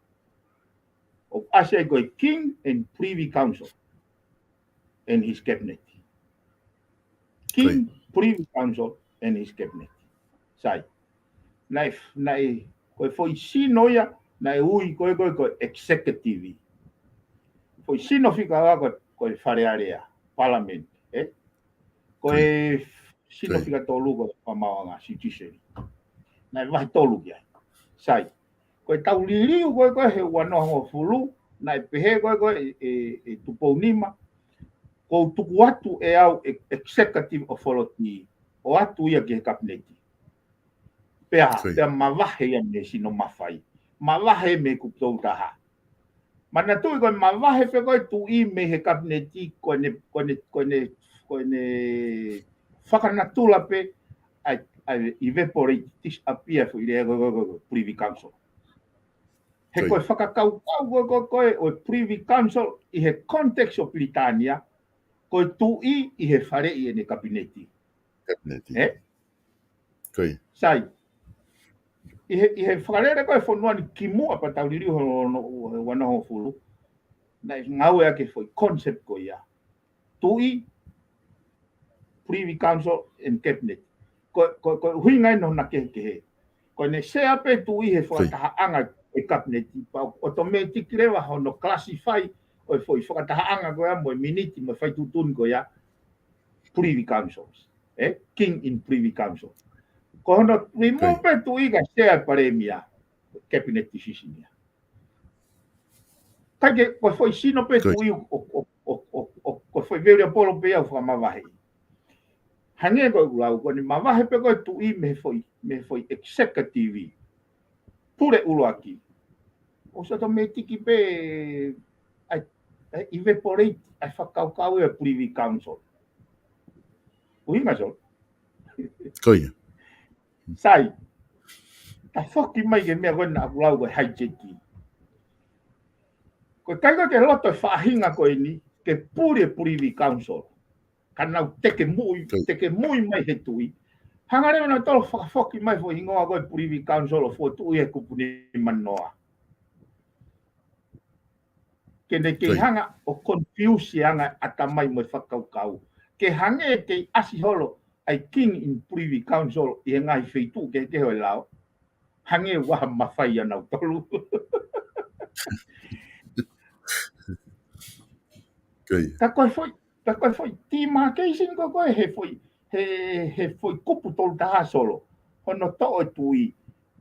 ʻoku ʻasi ai ko e King and Privy Council and his cabinet. King, Privy Council and his cabinet. Sai. Naʻe, naʻe, ko e foʻi sino ia, naʻe ui ko e, ko e, ko e executive. Foʻi sino fika ua ko e, ko e Fale Alea, Parliament, ʻe? Ko e sino fika tolu ko e Fakamaauʻanga, judiciary. Naʻe vahe tolu ki ai. Sai. Ko e tau liliu ko e, ko e he ua noa hongofulu, naʻe pehē ko e, ko e, ʻe, ʻe Tupou Nima, ʻoku ou tuku atu ʻe au e, executive authority, ʻo ʻoatu ia ki he kapineti. Pea, pea mavahe ia mei he sino mafai. Mavahe mei he kupu tolu taha. Manatuʻi ko e mavahe pē ko e tuʻi mei he kapineti ko ʻene, ko ʻene, ko ʻene, ko ʻene fakanatula pē ʻa e, ʻa e evaporate, disappear foʻi lea ko e, ko e, ko e Privy Council. He ko e fakakaukau ko e, ko e, ko e, ʻo e Privy Council ʻi he context ʻo Pilitānia, ko e tuʻi ʻi he faleʻi ʻene kapineti. Kapineti. ʻE? Sai. ʻI he, ʻi he fakalele ko e fonua ni ki muʻa pea tau liliu he ua noa hongofulu, naʻe ngāueʻaki e foʻi concept ko ia. Tuʻi, Privy Council and Cabinet. Ko, ko, ko e ʻuhinga ʻeni ʻo hona kehekehe. Ko ʻene sea pē tuʻi he fakatahaʻanga e kapineti, pea ʻotomētiki leva hono classify ʻo e foʻi fakatahaʻanga ko ia mo e miniti mo e fai tuʻutuʻuni ko ia, Privy Councils, ʻe? King in Privy Council. Ko hono remove pē tuʻi kae sea e palēmia, cabinet decision ia. Kae kehe, ko e foʻi sino pē tuʻi ʻo, ʻo, ʻo, ʻo, ʻo, ko e foʻi variable pē ia ʻoku fakamavaheʻi. Hangē ko ʻeku lau, ko ʻene mavahe pē ko e tuʻi mei he foʻi, mei he foʻi executive. Pule ʻuluaki. ʻOsi ʻotomētiki pē ʻa e, ʻa e evaporate ʻa e fakakaukau ia Privy Council. ʻUhinga, Solo? Sai. Tafoki mai ki he meʻa ko ē naʻa ku lau ko e hijack. Ko e ʻikai ko e ke loto e faʻahinga ko eni, ke pule Privy Council. Ka nau teke muʻi, teke muʻi mai he tuʻi. Hanga leva nautolu fakafoki mai foʻi hingoa ko e Privy Council ʻo fokotuʻu ia he kupu nimanoa. Ke ne kei hanga ʻo confuse ʻa e anga ʻatamai mo e fakakaukau. Ke hangē kei ʻasi holo ʻa e King in Privy Council ʻi he ngaahi feituʻu kehekehe ʻo e lao. Hangē ʻoku ʻi ai ha mafai ʻia nautolu. Ka ko e foʻi, ka ko e foʻi demarcation ko ē ko ē he foʻi, he, he foʻi kupu tolu taha, Solo. Hono toʻo e tuʻi.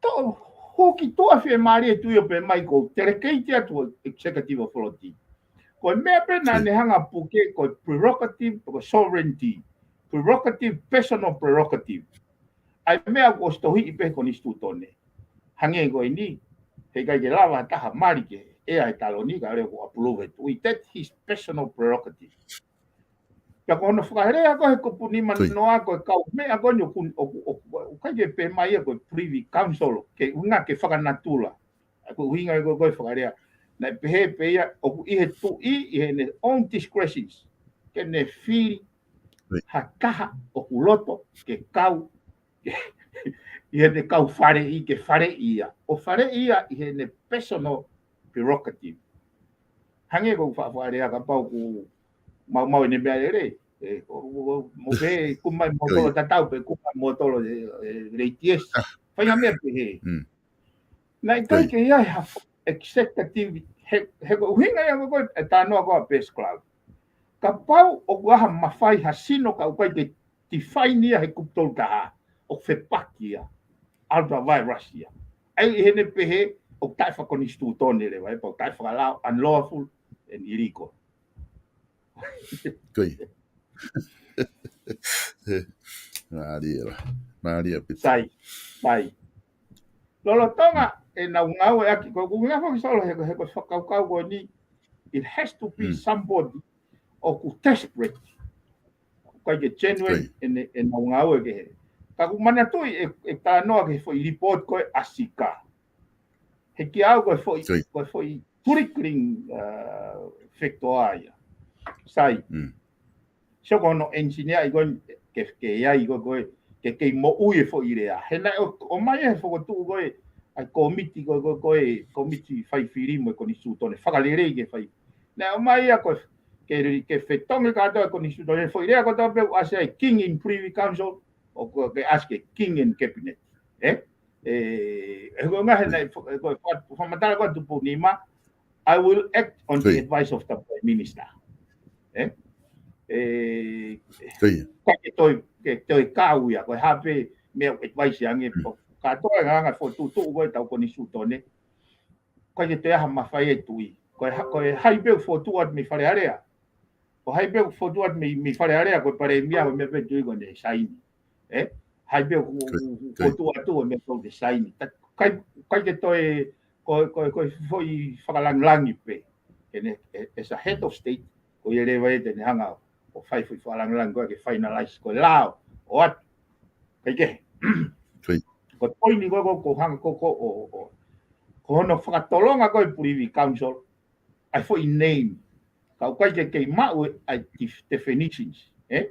Toʻo, hū ki tuʻa fiemālie e tuʻi ʻo pehē mai ʻoku ou delegate atu ʻa e executive authority. Ko e meʻa pē naʻa ne hanga puke ko e prerogative, ko e sovereignty. Prerogative, personal prerogative. ʻA e meʻa ʻoku ʻosi tohiʻi pē he konisitūtone. Hangē ko eni, heʻikai ke lava ha taha mali ke ʻea he taloni, kae ʻoua kuo approve e tuʻi. That's his personal prerogative. Pea ko hono fakalea ko ē he kupu nimanoa ko e kau meʻa ko eni ʻoku, ʻoku, ʻoku, ʻoku ʻikai ke pehē mai ia ko e Privy Council, ke ʻuhinga ke fakanatula. ʻA ko e ʻuhinga ko ē ko e fakalea. Naʻe pehē pē ia ʻoku ʻi he tuʻi ʻi heʻene own discretions. Ke ne fili ha taha ʻoku loto ke kau ʻi heʻene kau faleʻi, ke faleʻi ia. ʻO faleʻi ia ʻi heʻene personal prerogative. Hangē ko e fakalea kapau ʻoku maumau ʻene meʻalele. ʻE, ʻo, ʻo, ʻo, mo pē, kumai motolo tatau, pe kumai motolo, ʻe, ʻe, leitiesi. Fai ha meʻa pehē. Naʻe ʻikai ke ʻi ai ha executive, he, he ko e ʻuhinga ia ko e, e talanoa ko ē ʻa Best Club. Kapau ʻoku ʻi ai ha mafai ha sino ka ʻoku ʻikai ke define ia he kupu tolu taha, ʻoku fepaki ia, ultra vires ia. ʻA ia ʻi heʻene pehē, ʻoku taʻefakakonisitūtone leva, ʻe pau taʻefakalao, unlawful and illegal. Mālie la. Mālie Pita. Sai, sai. Lolotonga ʻenau ngāueʻaki, ko ʻeku ʻuhinga foki Solo he, he ko e fakakaukau ko eni, it has to be somebody ʻoku desperate. ʻIkai ke genuine ʻene, ʻenau ngāue kehe. Ka ʻoku ou manatuʻi ʻeku, ʻeku talanoa ki he foʻi report ko ē ʻa Sika. He kiate au ko e foʻi, Soi. ko e foʻi trickling, uh, factor ia. Sai. Mm. Sio ko hono engineer ʻi ko ē ke, ke ʻi ai ko ē, ko ē, ke kei moʻui e foʻi lea. He naʻe ʻo, ʻomai he fokotuʻu ko ē, ʻa e kōmiti ko ē, ko ē, ko ē, kōmiti fai fili mo e konisitūtone. Fakalelei ke fai. Naʻe ʻomai ia ko ē, ke, ke fetongi kātoa e konisitūtone. Foʻi lea kotoa pē ʻoku ʻasi ai King in Privy Council, ʻoku ke ʻasi ke King in Cabinet. Ē? Ē, he ko e ngaahi naʻe, ko e fa-, fakamatala ko ē Tupu Nima, "I will act on the Soi. advice of the Prime Minister." Ē? Ē, Soi. ʻikai ke toe, ke toe kau ia, ko e hā pē meʻa ʻoku advice ange, Mm. kātoa e ngaahi fokotuʻutuʻu ko ē ʻetau konisitūtone. ʻIkai ke toe ʻi ai ha mafai ʻe tuʻi. Ko e ha-, ko e hai pē ʻoku fokotuʻu atu mei Fale Alea. Ko hai pē ʻoku fokotuʻu atu mei, mei Fale Alea, ko e palēmia, ko e meʻa pē ʻe tuʻi ko ʻene saini. Ē? Hai pē ʻoku, Soi. ʻoku, ʻoku Soi. fokotuʻu atu ko e meʻa ʻoku toe saini. Ta-, ʻikai, ʻikai ke toe, ko, ko, ko e foʻi fakalangilangi pē. Ke ne, e, as a head of state, ko ia leva ia te ne hanga ʻo fai foʻi fakalangilangi ko ē ke finalize ko e lao. ʻOatu. ʻIkai ke. Soi. Ko e poini ko ē ʻoku ou hanga ko ē ʻo, ʻo, ko hono fakatolonga ko ē Privy Council, ʻa e foʻi name. Ka ʻoku ʻikai ke kei maʻu ʻa e def-, definitions, ē?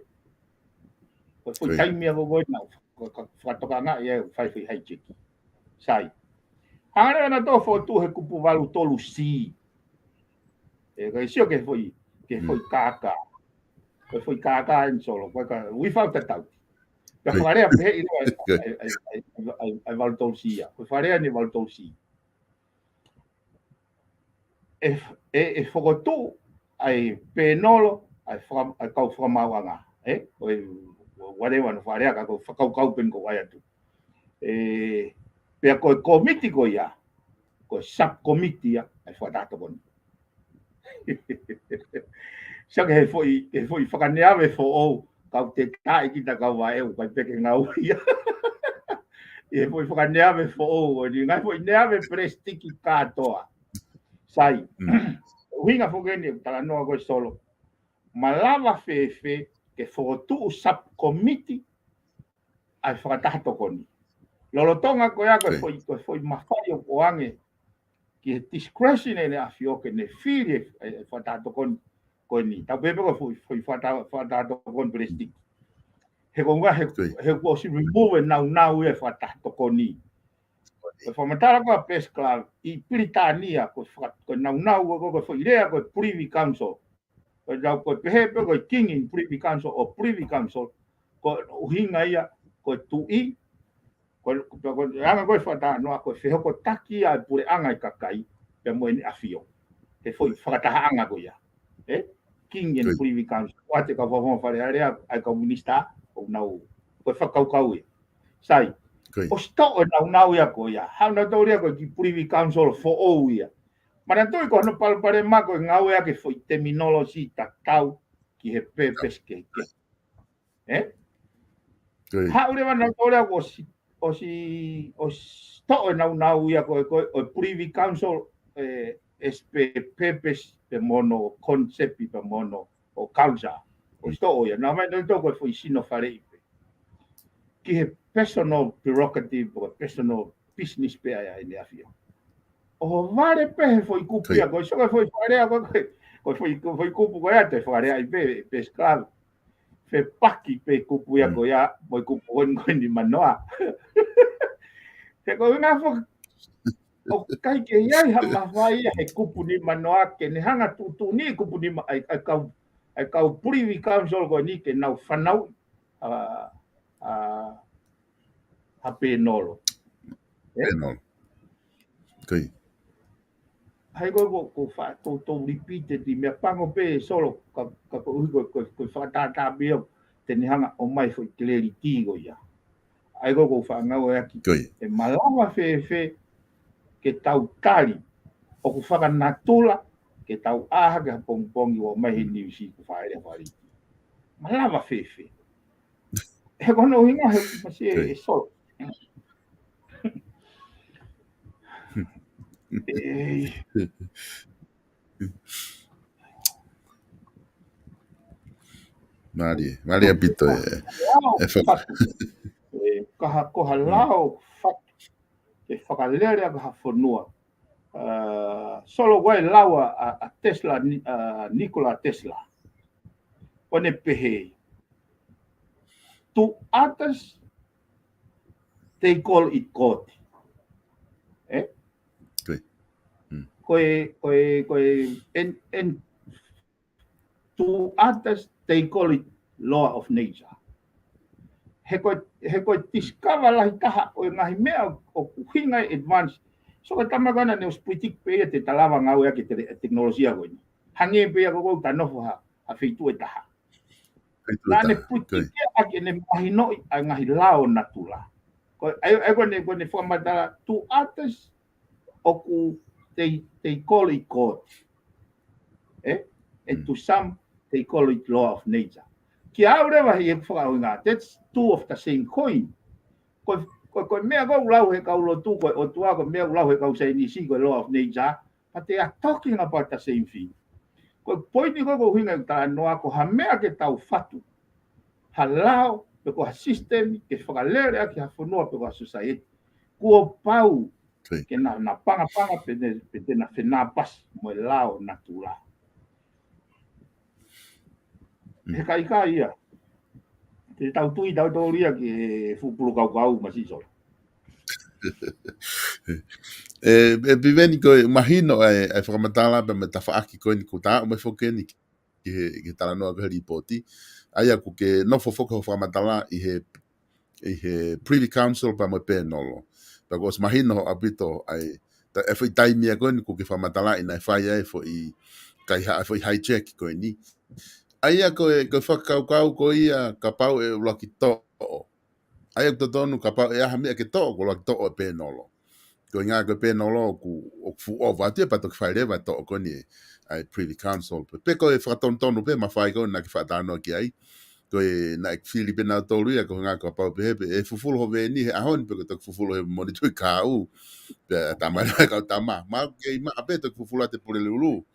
Ko e foʻi Soi. taimi ia ko ē naʻa ku, ka, ka, fakatokangaʻi ʻe au fai foʻi hijack. Sai. Hanga leva naʻa tau fokotuʻu he kupu valu tolu C. Ē, ka ʻi sio ki he foʻi, ki he Mm. foʻi kākā. Ko e foʻi kākā eni Solo, ko e ka, without a doubt. Ka Soi. fakalea pē ʻi lea, Soi. ʻa e, ʻa e, ʻa e, ʻa e, ʻa e valu tolu C ia. Ko e fakalea ʻeni valu tolu C. ʻE, ʻe, ʻe fokotuʻu ʻa e pēnolo, ʻa e faka-, ʻa e kau fakamaauʻanga, ē? Ko e whatever hono fakalea ka ko e fakakaukau pē eni ʻoku ou ʻai atu. Ē, pea ko e kōmiti ko ia, ko e subcommittee ia, ʻa e fakataha tokoni. Sio ki he foʻi, he foʻi fakaneave foʻou, kau te taʻi kita kau vaʻe ʻoku ʻikai pē ke ngāue ia. ʻI he foʻi fakaneave foʻou, ʻo e ngaahi foʻi neave palesitiki kātoa. Sai. Mm. ʻUhinga foki eni ʻeku talanoa ko ē Solo. Malava fēfē ke fokotuʻu subcommittee ʻa e fakataha tokoni. Lolotonga ko ia ko e Soi. foʻi, ko e foʻi mafai ʻoku ʻoange ki he discretion ʻene ʻAfio ke ne fili e, e, e fakataha tokoni ko eni. Tau pehē pē ko e foʻi, foʻi fakataha, fakataha tokoni palesitiki. He ko e ʻuhinga he, Soi. he kuo ʻosi remove e nāunau ia e fakataha tokoni. Ko e fakamatala ko ē ʻa Pesclave, ʻi Pilitānia, ko e faka-, ko e nāunau ko ē, ko e foʻi lea ko e Privy Council. Ko e tau ko e pehē pē ko e King in Privy Council ʻo Privy Council, ko e ʻuhinga ia, ko e tuʻi, ko e, ko e, ko e anga ko ē fakatalanoa, ko e fehokotaki ʻa e puleʻanga ʻa e kakai, pea mo ʻene ʻAfio. He foʻi fakatahaʻanga ko ia. Ē? King and Soi. Privy Council. ʻOatu e kau fakafofonga Fale Alea, ʻa e kau minisitā, ʻoku nau, ko e fakakaukau ia. Sai. Soi. ʻOsi toʻo e nāunau ia ko ia. Haʻu nautolu ia ko e kiʻi Privy Council foʻou ia. Manatuʻi ko hono palopalema ko e ngāueʻaki e foʻi terminology tatau ki he purpose kehekehe. Ē? Soi. Haʻu leva nautolu ia kuo ʻosi, ʻosi, ʻosi toʻo e nāunau ia ko e, ko e, ʻo e Privy Council, ē, ʻosi pē purpose pē mo hono concept pē mo hono, ʻo culture. ʻOsi toʻo ia. Naʻe ʻomai nautolu ko e foʻi sino faleʻi pē. Ki he personal prerogative, ko e personal business pē ʻa e, ʻa ʻene ʻAfio. ʻO vale pē he foʻi kupu Soi. ia, ko e sio ko e foʻi fakalea ko e, ko e foʻi, ko e foʻi kupu ko ia te fakalea ai pē, Pesclave. Fepaki pē kupu ia Mm. ko ia, mo e kupu ko eni ko eni Nimanoa. He ko e ʻuhinga foki, ʻoku ʻikai ke ʻi ai ha mafai ia he kupu Nimanoa ke ne hanga tuʻutuʻuni e kupu Nima, ʻa e, ʻa e kau, ʻa e kau Privy Council ko eni ke nau fanauʻi ʻa, ʻa, ʻa pēnolo. Ē? Pēnolo. Soi. Hai ko e ko, ko fa, ko tou repeat e meʻa pango pē Solo, ka, ka ko e ʻuhi ko, ko, ko e fakatātā pē ia, te ne hanga ʻo ʻomai foʻi clarity ko ia. ʻA ia ko e ʻoku ou faʻa ngāueʻaki. Soi. ʻE malava fēfē ke tau tali, ʻoku fakanatula, ke tau ʻā hake ha pongipongi ʻo ʻomai he niusi ko Fale Alea Fale Alea. Malava fēfē. He ko hono ʻuhinga he masi e, Soi. e Solo. E, Mālie, mālie ʻaupito e, Wow. e fa-, E, ka ha, ko ha lao fatu ke fakalele ʻaki ha fonua. Uh, Solo, ko e lau ʻa, ʻa Tesla, Ni-, uh, Nikola Tesla. Ko ʻene pehē, "To others, they call it God." Eh? Ko e, ko e, ko e, and, and to others, they call it law of nature. He ko e, he ko e discover lahi taha ʻo e ngaahi meʻa ʻoku ʻuhinga e advance. So ko e tama ko ena ne ʻosi predict pē ia te ta lava ngāueʻaki e te-, tekinolosia ko eni. Hangē pē ia ko ʻoku ta nofo ha, ha feituʻu ʻe taha. Naʻa ne predict ia ʻaki ʻene mahinoʻi ʻa e ngaahi lao natula. Ko e, ʻa ia, ʻa ia ko ʻene, ko ʻene fakamatala, to others, ʻoku, they, they call it God. Eh? And to some, they call it law of nature. Kia au leva he ʻeku fakaʻuhinga, that's two of the same coin. Ko, ko, ko e meʻa ʻoku lau he kau lotu, ko e ʻOtua, ko e meʻa ʻoku lau he kau saienisi, ko e law of nature, but they are talking about the same thing. Ko e poini ko ē ʻoku ou ʻuhinga ʻeku talanoa, ko ha meʻa ke tau fatu, ha lao, pe ko ha system ke fakalele ʻaki ha fonua pe ko ha society, kuo pau ke na, na pangapanga pe ne, pe te na fenāpasi mo e lao natula. He ka ʻikai ia, te tau tui tautolu ia ki he fuʻu pulu kaukau masiʻi, Solo. ʻE, ʻe Piveni, ko e mahino ʻa e, ʻa e fakamatala pea mo e tafaʻaki ko eni kuo ta ʻomai foki eni ki he, ki he talanoa ko ē he lipooti. ʻA ia ʻoku ke nofo foki hoʻo fakamatala ʻi he, ʻi he Privy Council pea mo e pēnolo. Pea kuo ʻosi mahino ʻaupito ai, ta, e foʻi taimi ia ko eni ʻoku ke fakamatalaʻi naʻe fai ai e foʻi kaihaʻa, e foʻi hijack ko eni. ʻA ia ko e, ko e fakakaukau ko ia kapau ʻe ʻuluaki toʻo. ʻA ia ʻoku totonu kapau ʻe ʻi ai ha meʻa ke toʻo, kuo ʻuluaki toʻo e pēnolo. Ko e ʻuhinga ko e pēnolo ʻoku, ʻoku fuʻu ʻova atu ia pea toki fai leva e toʻo ko eni ʻa e Privy Council. Pe, pe ko e fakatonutonu pē mafai ko ē naʻa ke fakatalanoa ki ai. Ko e naʻe fili pē nautolu ia, ko e ʻuhinga kapau pehē pē ʻe fufulu ho veeni he ʻaho ni pe ko e toki fufulu he Monituʻi Kahaʻu. Pea tama e kau tama. Mahalo ʻoku kei maʻa pē toki fufulu ʻa e Pulelulu.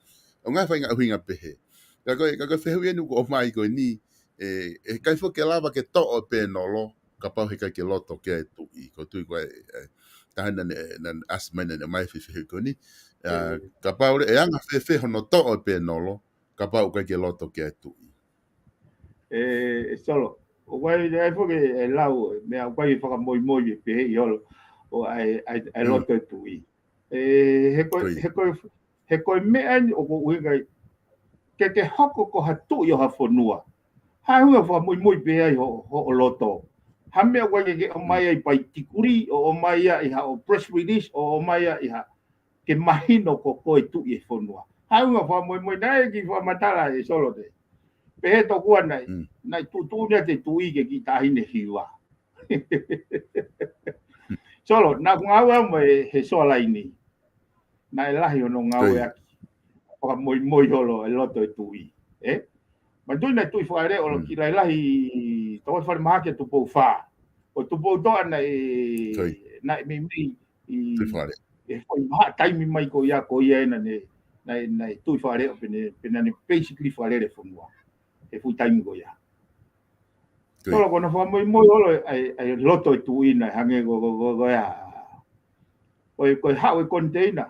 ʻO ngaahi faʻahinga ʻuhinga pehē. Ka ko e, ka ko e fehuʻi eni ʻoku ʻomai ko eni, ʻe, ʻe ʻikai foki ke lava ke toʻo e pēnolo kapau he ʻikai ke loto ki ai e tuʻi. Ko e tuʻi ko ē, ʻe, taha naʻa ne, naʻa ne ʻasi mai naʻa ne ʻomai e foʻi fehuʻi ko eni. ʻA, kapau leva ʻe anga fēfē hono toʻo e pēnolo kapau ʻoku ʻikai ke loto ki ai e tuʻi. ʻE, ʻe Solo, ʻoku ʻi ai, ʻi ai foki e lau, meʻa ʻoku ʻikai fakamoimoi e pehē ʻi holo, ʻo ʻai, ʻai, ʻai loto e tuʻi. ʻE, he ko e, he ko e, he ko e meʻa eni ʻoku ou ʻuhinga ai, ke ke hoko ko ha tuʻi ʻo ha fonua, ha ʻuhinga fakamoimoi pē ai ho, hoʻo loto. Ha meʻa ʻoku ʻikai ke ʻomai ai by decree, ʻo ʻomai ia ʻi haʻo press release, ʻo ʻomai ia ʻi ha, ke mahino ko koe tuʻi e fonua. Ha ʻuhinga fakamoimoi, naʻe kiʻi fakamatala ʻe Solo te. Pehē tokua naʻe, naʻe tuʻutuʻuni ʻa e tuʻi ki he kiʻi taʻahine hiva. Solo, naʻa ku ngāue au mo e he Soalaini. Naʻe lahi hono ngāueʻaki. Fakamoimoi holo e loto e tuʻi. ʻE? Manatuʻi naʻe tuʻi fakaleʻo ʻo loki lahilahi toko falemahaki ʻa Tupou Fā. ʻO Tupoutoʻa naʻe, naʻe meimei ʻi, ʻi he foʻi vahaʻa taimi mai ko ia, ko ia ena ne, naʻe, naʻe tuʻi fakaleʻo pea ne, pea naʻa ne basically fakalele fonua. He foʻi taimi ko ia. Solo, ko hono fakamoimoi holo ʻa e, ʻa e loto e tuʻi naʻe hangē ko, ko, ko, ko ia. Ko e, ko e haʻu e koniteina.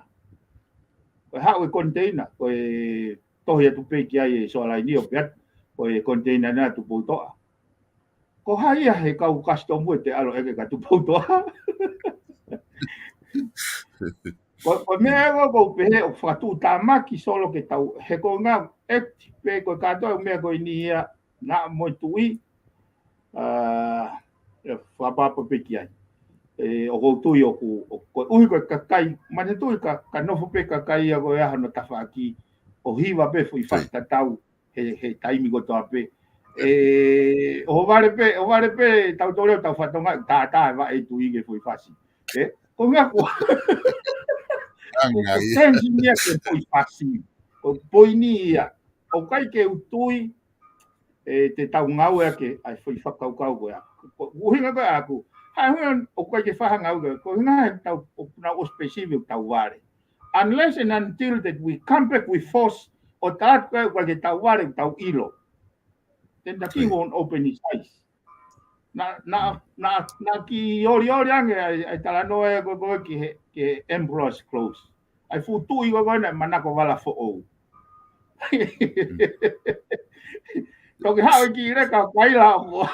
Ko e haʻu e koniteina. Ko e tohi atu pē ki ai e Soalaini ʻo pehē atu, ko e koniteina naʻe ʻa Tupoutoʻa. Ko hai ia he kau kasitomu ʻe te ʻalu ʻo ʻeke kia Tupoutoʻa? Ko, ko e meʻa ʻoku ou pehē ʻoku fakatuʻutāmaki, Solo, ke tau, he ko e ngaahi act pē ko e kātoa e meʻa ko eni ia, naʻa mo e tuʻi, ʻa, ʻe fakapapa pē ki ai. ʻE, ʻoku ou tui ʻoku, ʻoku, koeʻuhi ko e kakai, manatuʻi ka, ka nofo pē kakai ia ko e ʻi ai hano tafaʻaki ʻo hiva pē foʻi fasi tatau he, he taimi kotoa pē. ʻE, ʻo vale pē, ʻo vale pē, tautolu ʻo tau fatongia, tātā e vaʻe tuʻi ki he foʻi fasi. ʻE, ko e ʻuhinga ko e, ko e tension ia ki he foʻi fasi. Ko e poini ia. ʻOku ʻikai ke u tui, ʻe, te tau ngāueʻaki ʻa e foʻi fakakaukau ko ia. Ko e ʻuhinga ko ē ʻaʻaku, ha ʻuhinga ʻoku ʻikai ke fai ha ngāue ko e ʻuhinga he tau, ʻoku nau ʻosi perceive ʻoku tau vale. Unless and until that we come back with force, ʻo tā atu ko ē ʻoku ʻikai ke tau vale, ʻoku tau ʻilo. Then the king won't open his eyes. Na, na, na, na ki olioli ange ai, ai talanoa e ko ko ki he, ki he Emperor's Close. Ai fuʻu tuʻi ko ko na manako vala foʻou. Toki haʻu e ki le ka kaila ko.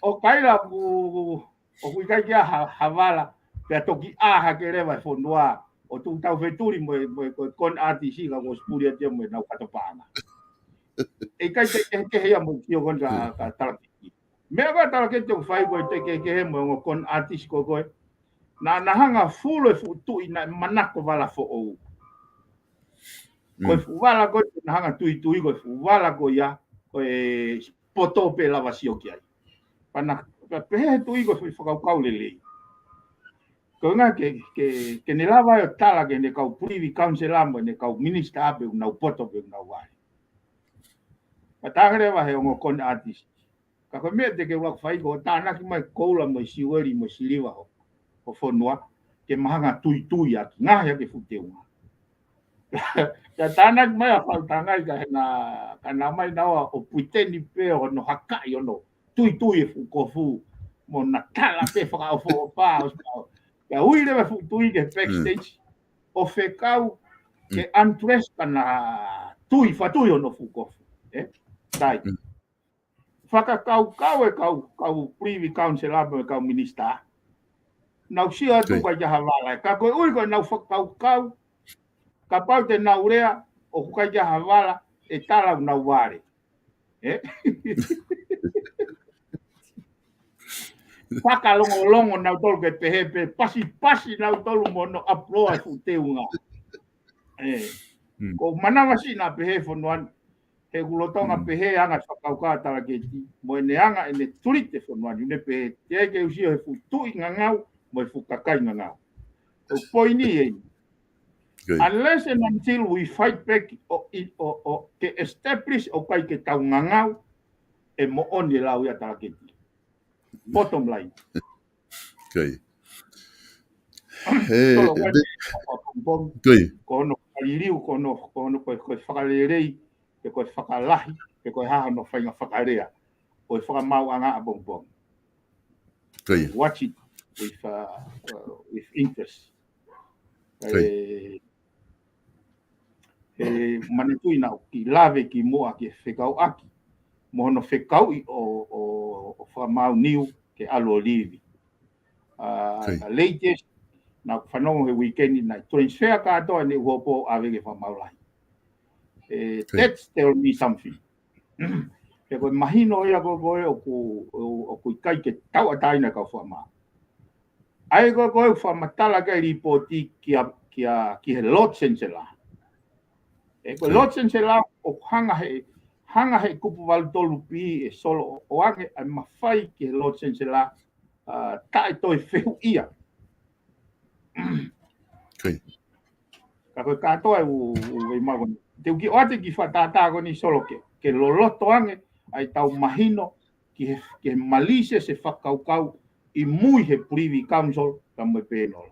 ʻO kaila ku, ʻoku ʻikai ke ʻi ai ha, ha vala, pea toki ʻā hake leva e fonua, ʻo tuʻu taufetuli mo e, mo e, ko e con artist ka ko Spulia tia mo e nau katopaʻanga. ʻE ʻikai te kehekehe ia mo e kio ko eni ka, ka talaketi. Meʻa ko e talaketi ʻoku fai ko e te kehekehe mo e ongo con artist ko ko e. Na, na hanga fulu e fuʻu tuʻi na manako vala foʻou. Ko e fuʻu vala ko e na hanga tuitui ko e fuʻu vala ko ia, ko e poto pe lava sio ki ai. Pana, pea pehē he tuʻi ko e fuʻu fakakaukau lelei. Ko e ʻuhinga ke, ke, ke ne lava ʻo tala ki heʻene kau Privy Council mo ʻene kau minister pe ʻoku nau poto pe ʻoku nau vale. Ka tangere va he ongo con artist. Ka ko e meʻa te ke ua fai ko tānaki mai koula mo e siueli mo e siliva ho, ho fonua, ke mahanga tuitui ʻaki, ngaohi ʻaki e fuʻu teunga. Ka tānaki mai ʻa Fautangai ka hena, ka na mai naua ʻo pretend pē ʻo no hakaʻi ʻo no tuitui e fuʻu kofu, mo na tala pē fakaʻofoʻofa, ʻo, ka ui leva e fuʻu tuʻi ke backstage, ʻo fekau ke undress ka na tui, fatui ʻo no fuʻu kofu. ʻE? Tai. Fakakaukau e kau, kau Privy Council mo e kau minister. Nau sio atu ʻikai ke ʻi ai ha vala. Ka ko e ui ko e nau fakakaukau, kapau te nau lea, ʻoku ʻikai ke ʻi ai ha vala, ʻe tala ʻoku nau vale. ʻE? Fakalongolongo nautolu ke pehē pē, pasipasi nautolu mo no aploa e fuʻu teunga. ʻE. Ko manava si na pehē fonua ni, he ʻoku lolotonga pehē anga e fakakaukau talaketi, mo ʻene anga ʻene tulite fonua ni, ʻoku ne pehē, te ai ke usio he fuʻu tuʻi ngangau, mo e fuʻu kakai ngangau. Ko e poini eni. Unless and until we fight back, ʻo, ʻo, ʻo, ke establish ʻoku ʻikai ke tau ngangau, ʻe moʻoni e lau ia talaketi. Bottom line. Ko hono fakaliliu, ko hono, ko hono, ko e, ko e fakalelei, pe ko e fakalahi, pe ko e hā hono faʻahinga fakalea. Ko e fakamaauʻanga ʻapongipongi. Watch it with, uh, uh, with interest. ʻE, ʻe manatuʻi naʻa ku lave kimuʻa ke fekauʻaki mo hono fekauʻi ʻo, ʻo, ʻo fakamaau Niu ke ʻalu ʻo livi. ʻA, ka latest, naʻa ku fanongo he weekend naʻe transfer kātoa ʻene uhopo ʻave ki he fakamaau lahi. ʻE, that's tell me something. He ko e mahino ia ko ko e ʻoku, ʻoku ʻikai ke tauʻatāina kau fakamaau. ʻA ia ko ko e fakamatala ki he lipooti kia, kia, ki he Lord Chancellor. ʻE ko e Lord Chancellor ʻoku hanga he, hanga he kupu valu tolu pi ʻe solo ʻo, ʻo ange ʻa e mafai ki he Lord Chancellor, ʻa, taʻe toe fehuʻia. Ka ko e kātoa e u, u, e mako ni. Te u kiʻi ʻoatu e kiʻi fakatātā ko eni solo ke, ke loloto ange ʻa e tau mahino ki he, ki he malisi e fakakaukau ʻi mui he Privy Council ka mo e panel.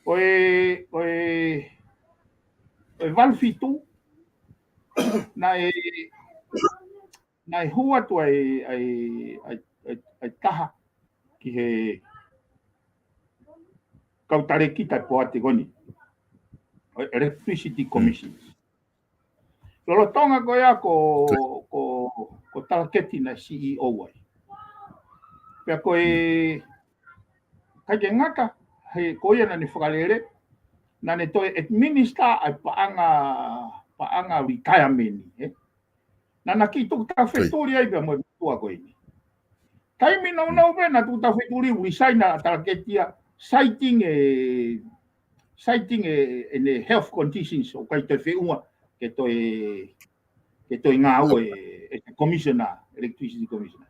Ko e, ko e, ko e valu fitu, naʻe, naʻe hū atu ai, ai, ai, ai, ai taha ki he kau talēkita poate ko eni. ʻO e Electricity Commission. Lolotonga ko ia ko, ko, ko talaketi naʻe C E O ai. Pea ko e, ʻikai ke ngata, he ko ia naʻa ne fakalele, naʻa ne toe administer ʻa e paʻanga, paʻanga retirement, ē? Naʻa na kiʻi tuku taufetuli ai pea mo e motuʻa ko eni. Taimi nounou pē naʻa tuku taufetuli resign ʻa talaketi ia, citing e, citing e, ʻene health conditions ʻoku ʻikai toe feʻunga ke toe, ke toe ngāue e, e commissioner, electricity commissioner.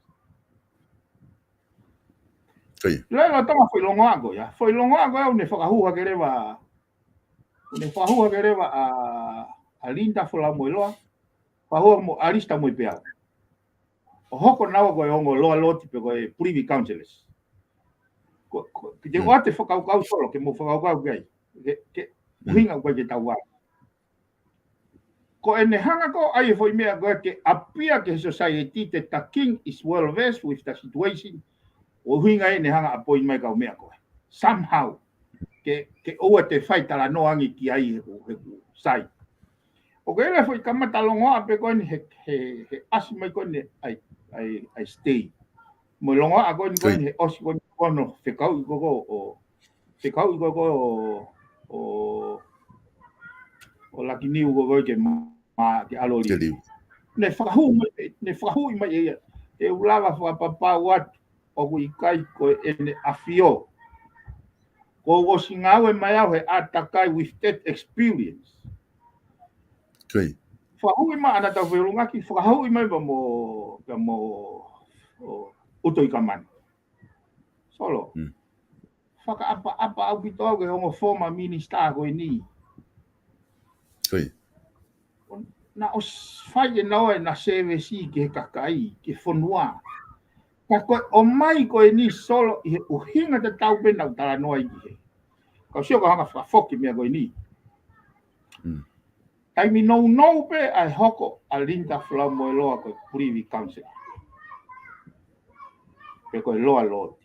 Lolotonga foʻi longoaʻa ko ia, foʻi longoaʻa ko ia ʻoku ne fakahū hake leva, ʻoku ne fakahū hake leva ʻa, ʻa Linda Folau mo e Loa, fakahū mo Alista mo e Peau. ʻO hoko naua ko e ongo loa loti pe ko e Privy Councillors. Ko, ko, ke te ʻoatu e fakakaukau solo, ke mo fakakaukau ki ai. Ke, ke, ʻuhinga ʻoku ʻikai ke tau vale. ko ʻene hanga ko ē ʻai e foʻi meʻa ko ē ke appear ki he society that the king is well versed with the situation, ʻo ʻuhinga ʻene hanga ʻo appoint mai e kau meʻa ko ē. Somehow, ke, ke ʻoua te fai talanoa ange ki ai he, he, sai. ʻOku ʻi ai e foʻi kamata longoaʻa pē ko eni he, he, he ʻasi mai ko eni ʻa e, ʻa e, ʻa e stay. Mo e longoaʻa ko eni ko eni he ʻosi ko eni ko eni fekauʻi ko ē ʻo, fekauʻi ko ē ʻo, ʻo, ʻo Lakiniu ko ē ke ma, ke ʻalu ʻo liu. Ke liu. Ne fakahuʻi mai, ne fakahuʻi mai ʻe ia. ʻE u lava fakapapau atu ʻoku ʻikai ko ʻene ʻafio. Ko ʻeku ʻosi ngāue mai au he ʻātakai with that experience. Fakahuʻi mai ʻa e tau feʻulungaki, fakahuʻi mai pea mo, pea mo, ʻo, ʻUtoikamanu. Solo. Fakaʻapaʻapa ʻaupito au ki he ongo former minister ko eni. Naʻa ʻosi fai ʻe naua ʻena service ki he kakai, ki he fonua. Ka ko e ʻomai ko eni Solo ʻi he ʻuhinga tatau pē naʻa ku talanoa ai ki he. Kau sio ka hanga fakafoki meʻa ko eni. Taimi nounou pē ʻa e hoko ʻa Linda Falamoeloa ko e Privy Council. Pe ko e Loa Lord.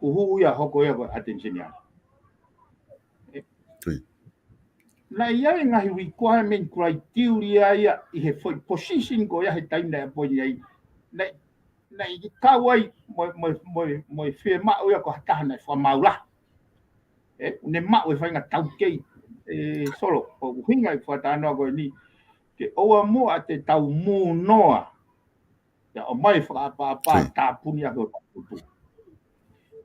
Kuo hū ia hoko ia ko e Attorney General. Naʻe ʻi ai e ngaahi requirement criteria ia ʻi he foʻi position ko ia he taimi naʻe appoint ai. Naʻe, naʻe kau ai mo, mo, mo, mo e fiemaʻu ia ko ha taha naʻe fakamaau lahi. ʻE, ne maʻu e faʻahinga taukei, ʻe, Solo, ʻoku ʻuhinga e fakatalanoa ko eni, ke ʻoua muʻa te tau mūnoa, ia ʻomai fakaʻapaʻapa tāpuni ʻaki ʻo taputu.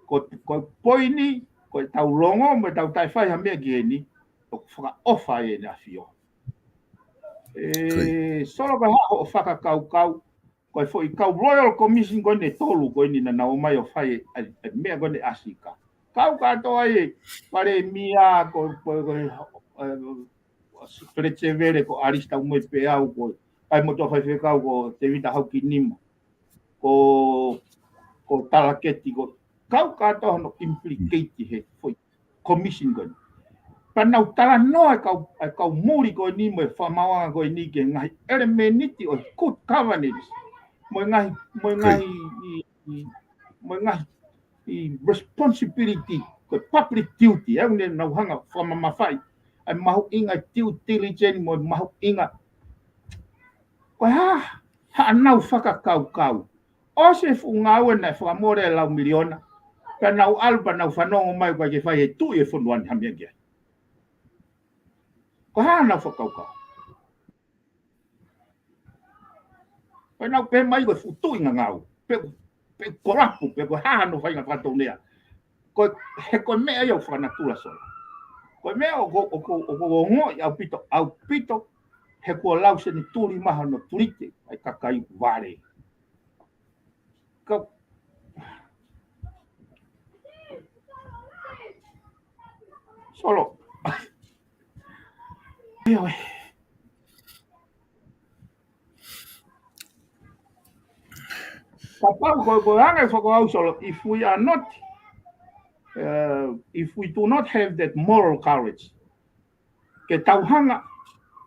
Ko, ko e poini, ko e tau longo, mo e tau taʻefai ha meʻa ki heni, ʻoku fakaʻofa ʻene ʻafio. ʻE, Solo ka haʻo fakakaukau, ko e foʻi kau Royal Commission ko eni ʻe tolu ko eni naʻa nau ō mai ʻo fai e, e, e meʻa ko eni ʻa Sika. Kau kātoa e Palēmia ko, ko, ko, e, Fletcher Vele ko Alistair Moepeau ko, ʻa e motuʻa faifekau ko Tevita Haukinima. Ko, ko Talaketi ko, kau kātoa hono implicate he foʻi commission ko eni. Pea nau talanoa e kau, e kau muli ko eni mo e fakamaauʻanga ko eni ki he ngaahi ʻelemēniti ʻo e good governance. Mo e ngaahi, mo e ngaahi, ʻi, ʻi, mo e ngaahi, ʻi responsibility, ko e public duty. ʻE ne nau hanga fakamamafaʻi. ʻA e mahuʻinga due diligence mo e mahuʻinga. Ko e hā, haʻanau fakakaukau. ʻOsi e fuʻu ngāue naʻe fakamole e lau miliona. Pea nau ʻalu pea nau fanongo mai ʻoku ʻikai ke fai he tuʻi e fonua ni ha meʻa ki ai. Ko e hā ʻenau fakakaukau. Pea nau pehē mai ko e fuʻu tuʻi ngangau. Pe, pe kolapu, pe ko e hā hono faʻahinga fakatonga. Ko e, he ko e meʻa ia ʻoku fakanatula Solo. Ko e meʻa ʻoku, ʻoku, ʻoku ongoʻi ʻaupito, ʻaupito, he kuo lau senituli maha hono tulite, ʻa e kakai ʻoku vale. Ka, Solo. ʻIo ē. Kapau ko, ko e anga e fakaʻau Solo, if we are not, uh, if we do not have that moral courage, ke tau hanga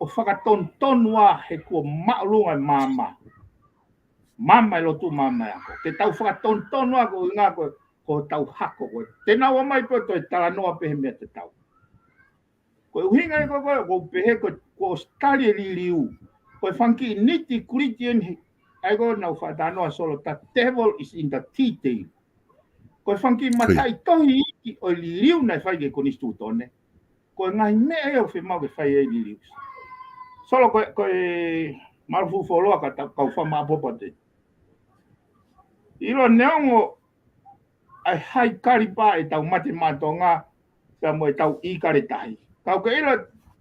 ʻo fakatonutonu ā he kuo māʻolunga e maama. Maama e lotu, maama e ako. Ke tau fakatonutonu ā ko e ʻuhinga ko, ko hotau hako ko ē. Te nau ō mai pē ʻo toe talanoa pē he meʻa tatau. Ko e ʻuhinga ia ko ē, ko e, ʻoku ou pehē ko, ko e ʻosi tali e liliu. Ko e fanga kiʻi nitty-gritty eni he, ʻa ia ko ē naʻa ku fakatalanoa Solo, the devil is in the detail. Ko e fanga kiʻi mataʻitohi iiki ʻo e liliu naʻe fai ki he konisitūtone. Ko e ngaahi meʻa ia ʻoku fiemaʻu ke fai ai e liliu. Solo ko e, ko e malu fuʻu fuoloa ka ta, kau fakamāʻopoʻopo atu. ʻIlo neongo ʻa e high caliber ʻetau mate maʻa Tonga, pea mo ʻetau ʻīkale tahi. Ka ʻoku ke ʻilo,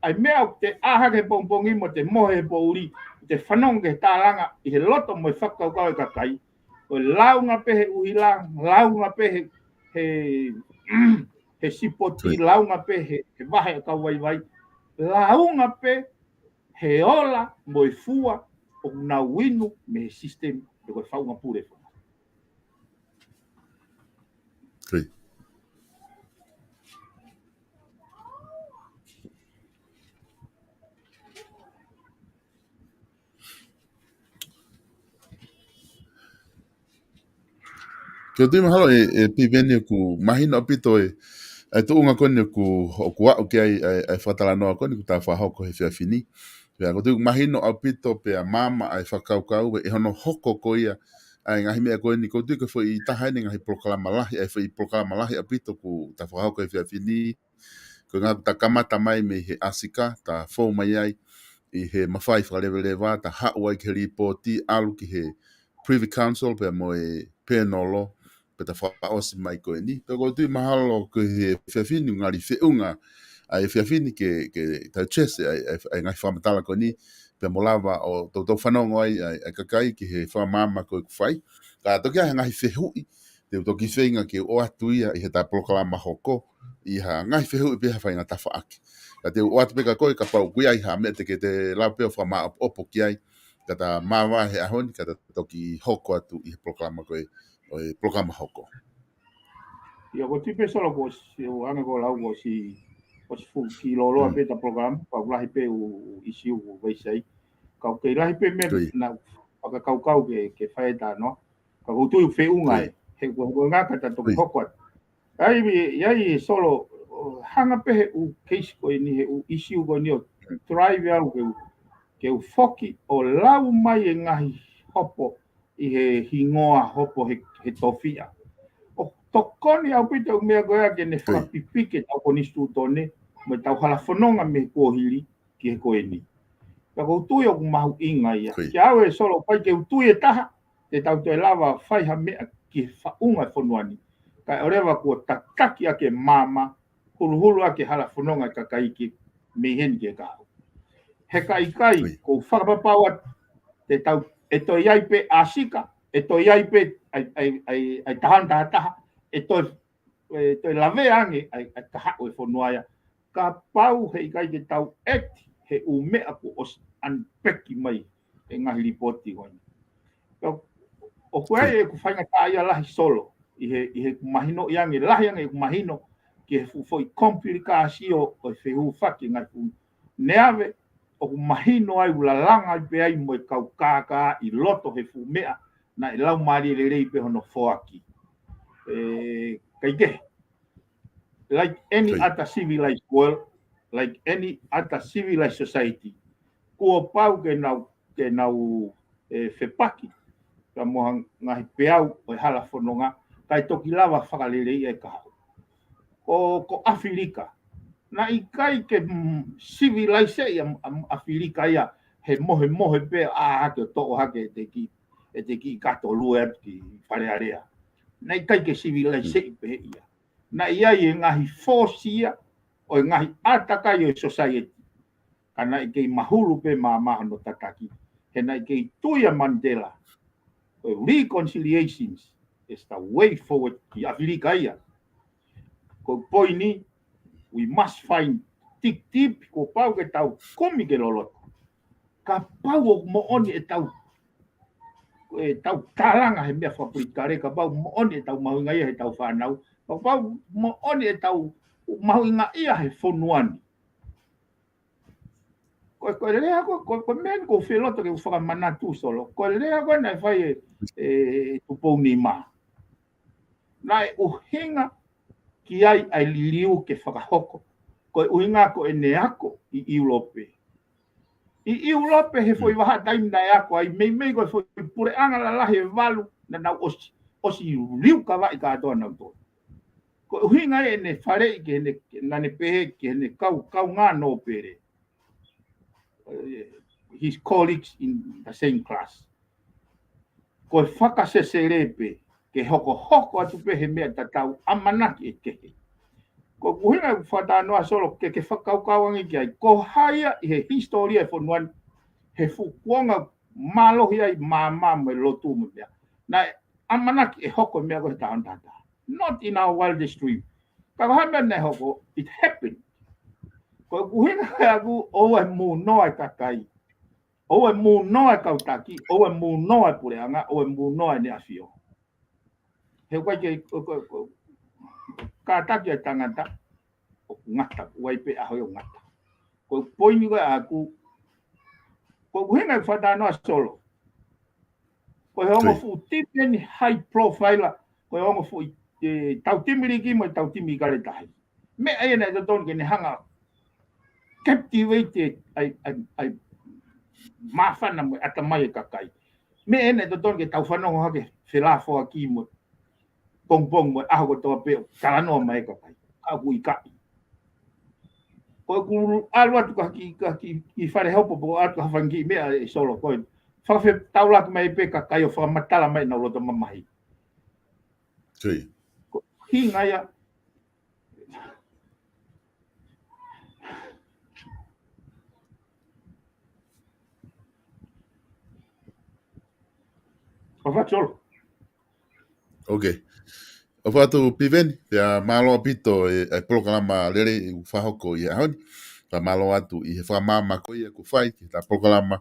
ʻa e meʻa ʻoku te ʻā hake he pongipongi mo te mohe he poʻuli, te fanongo ki he tālanga ʻi he loto mo e fakakaukau e kakai. Ko e lāunga pē he ʻuhila, lāunga pē he, he, he sipoti, lāunga pē he, he vahe ʻa e kau vaivai. Lāunga pē he ola mo e fua ʻoku nau inu mei he system, pe ko e faʻunga pule. Ko e tui mahalo ʻe, ʻe Piveni ʻoku mahino ʻaupito e, e tuʻunga ko eni ʻoku, ʻoku aʻu ki ai, e, e fakatalanoa ko eni ʻoku ta fakahoko he efiafi ni. Pea ko e tui ʻoku mahino ʻaupito pea maama ʻa e fakakaukau ʻe hono hoko ko ia ʻa e ngaahi meʻa ko eni. Ko e tui ko e foʻi taha eni ngaahi polokalama lahi, ʻa e foʻi polokalama lahi ʻaupito ʻoku ta fakahoko he efiafi ni. Ko e ngaahi ta kamata mai mei he ʻAsika, ta fou mai ai ʻi he mafai fakaleveleva, ta haʻu ai ki he lipooti, ʻalu ki he Privy Council pea mo e pēnolo, pea ta fakaʻosi mai ko eni. Pea ko e tui mahalo ko e he efiafi ni ngali feʻunga ʻa e efiafi ni ke, ke ta chase ʻa e, ʻa e, ʻa e ngaahi fakamatala ko eni, pea mo lava ʻo toutou fanongo ai ʻa e, ʻa e kakai ki he fakamaama ko ē ʻoku fai. Ka toki ʻi ai ha ngaahi fehuʻi, te u toki feinga ke u ʻoatu ia ʻi heʻeta polokalama hoko, ʻi ha ngaahi fehuʻi pe ha faʻahinga tafaʻaki. Ka te u ʻoatu pē kia koe kapau ʻoku ʻi ai ha meʻa te ke te lava pē ʻo fakamāʻopoʻopo ki ai, ka ta māvae he ʻaho ni, ka ta toki hoko atu ʻi he polokalama ko ē, ʻo e polokalama hoko. ʻIa, ko e tui pē Solo kuo ʻosi, ʻo anga ko e lau kuo ʻosi, ʻosi fuʻu kiʻi lōloa pē ʻeta polokalama, pea ʻoku lahi pē ʻū, ʻū ʻisiū ʻoku veisai. Ka ʻoku kei lahi pē meʻa naʻa ku fakakaukau ke, ke fai ʻeta noa. Ka ʻoku ou tui ʻoku feʻunga ai. He ko e, ko e ngaahi ka ta toki hoko atu. ʻAi, ʻi ai Solo, ʻo hanga pē he ʻū keisi ko eni, he ʻū ʻisiū ko eni ʻo drive au ke u, ke u foki ʻo lau mai e ngaahi hopo ʻi he hingoa hopo he, he tofiʻa. ʻOku tokoni ʻaupito e ʻū meʻa ko ia ke ne fakapipiki ʻetau konisitūtone, mo ʻetau hala fononga mei he kuohili ki he ko eni. Ka ʻoku ou tui ʻoku mahuʻinga ia. Kiate au ʻe Solo, ʻoku ʻikai ke u tui ʻe taha, te tau toe lava fai ha meʻa ki he faʻunga e fonua ni. Kae ʻoua leva kuo tataki ʻaki e maama, huluhulu ʻaki e hala fononga e kakai ki mei heni ki he kahaʻu. He ka ʻikai, ʻoku ou fakapapau atu, te tau, ʻe toe ʻi ai pē ʻAsika, ʻe toe ʻi ai pē ʻa e, ʻa e, ʻa e, ʻa e taha taha taha, ʻe toe, ʻe toe lavea ange ʻa e, ʻa e kahaʻu e fonua ia. Kapau he ʻikai ke tau ʻeti he ʻū meʻa kuo ʻosi unpack mai e ngaahi lipooti ko eni. Ka ʻoku ʻi ai ʻeku faingataʻaʻia lahi Solo, ʻi he, ʻi he ʻoku mahinoʻi ange, lahi ange ʻeku mahino, ki he fuʻu foʻi kompilikāsio ʻo e fehūfaki e ngaahi fuʻu neave, ʻoku mahino ai ʻoku lalanga ai pē ai mo e kau kākā ʻi loto he fuʻu meʻa, naʻe laumālie lelei pē hono foaki. ʻE, kae kehe, like any other civilized world, like any other civilized society, kuo pau ke nau, ke nau, ʻe, fepaki, ka mo ha ngaahi peau ʻo e hala fononga, kae toki lava fakaleleiʻi e kahaʻu. Ko, ko ʻAfilika. Naʻe ʻikai ke, mm, civilized ʻa, ʻa, ʻAfilika ia, he mohemohe pē ʻā hake ʻo toʻo hake ʻete kiʻi, ʻete kiʻi kato lue atu ki Fale Alea. Naʻe ʻikai ke civilized pehē ia. Naʻe ʻi ai e ngaahi fōsia ʻo e ngaahi ʻātakai ʻo e society. Ka naʻe kei mahulu pē maama hono tataki. He naʻe kei tui ʻa Mandela, ʻo e reconciliations is the way forward ki ʻAfilika ia. Ko e poini, we must find deep, deep, kuo pau ke tau kumi ke loloto. Kapau ʻoku moʻoni ʻetau, ʻetau tālanga he meʻa fakapolitikale, kapau moʻoni ʻetau mahuʻingaʻia heʻetau fānau, kapau moʻoni ʻetau mahuʻingaʻia he fonua ni. Ko e, ko e lea ko, ko, ko e meʻa ni ʻoku ou fie loto ke u fakamanatu Solo. Ko e lea ko ē naʻe fai ʻe, ʻe Tupou Nima. Naʻe ʻuhinga ki ai ʻa e liliu ke fakahoko. Ko e ʻuhinga ko ʻene ako ʻi ʻIulope. ʻI ʻIulope he foʻi vahaʻa taimi naʻe ako ai, meimei ko e foʻi puleʻanga lalahi ʻe valu naʻa nau ʻosi, ʻosi liukavaʻi kātoa nautolu. Ko e ʻuhinga ʻene faleʻi ki heʻene, naʻa ne pehē ki heʻene kau, kaungā nōpele, eh, his colleagues in the same class. Ko e fakasesele pē, ke hokohoko atu pē he meʻa tatau, ʻamanaki ʻe kehe. Ko e ʻuhinga ʻeku fakatalanoa Solo ke, ke fakakaukau ange ki ai, ko hai ia ʻi he hisitōlia e fonua ni, he fuʻu kuonga mālohi ai maama mo e lotu mo e meʻa, naʻe ʻamanaki ʻe hoko e meʻa ko ē he taʻu taha taha. Not in our wildest dream. Ka ko e hā e meʻa naʻe hoko, it happened. Ko e ʻuhinga ʻaʻaku ʻoua ʻe mūnoa e kakai. ʻOua ʻe mūnoa e kau taki, ʻoua ʻe mūnoa e puleʻanga, ʻoua ʻe mūnoa ʻEne ʻAfio. He ʻoku ʻikai ke, ko, ko, ko, kātaki ʻa e tangata, ʻoku ngata, ʻoku ʻi ai pē ʻaho ʻe ngata. Ko e poini ko ē ʻaʻaku, ko e ʻuhinga ʻeku fakatalanoa Solo. Ko e ongo fuʻu timi eni high profile, ko e ongo foʻi, e, tau timi liki mo e tau timi ʻIkale Tahi. Meʻa ia naʻe totonu ke ne hanga captivate ai, ai, ai māfana mo e ʻatamai e kakai. Meʻa ia naʻe totonu ke tau fanongo hake felāfoaki mo pongipongi mo e ʻaho kotoa pē ʻo talanoa mai e kakai. Ka ʻoku ʻikai. Ko ʻeku ʻalu atu ka ki, ka ki, ki fale hopo po atu ka fanga kiʻi meʻa e solo ko e fakafetaulaki mai pē kakai ʻo fakamatala mai ʻenau loto mamahi. Ko ia. Ko e hinga ia. ʻOfa atu Solo. Ok. ʻOfa atu Piveni, pea mālō ʻaupito e, e polokalama lelei ʻoku fakahoko ʻi he ʻaho ni. Pea mālō atu ʻi he fakamaama ko ia kuo fai, ki he polokalama,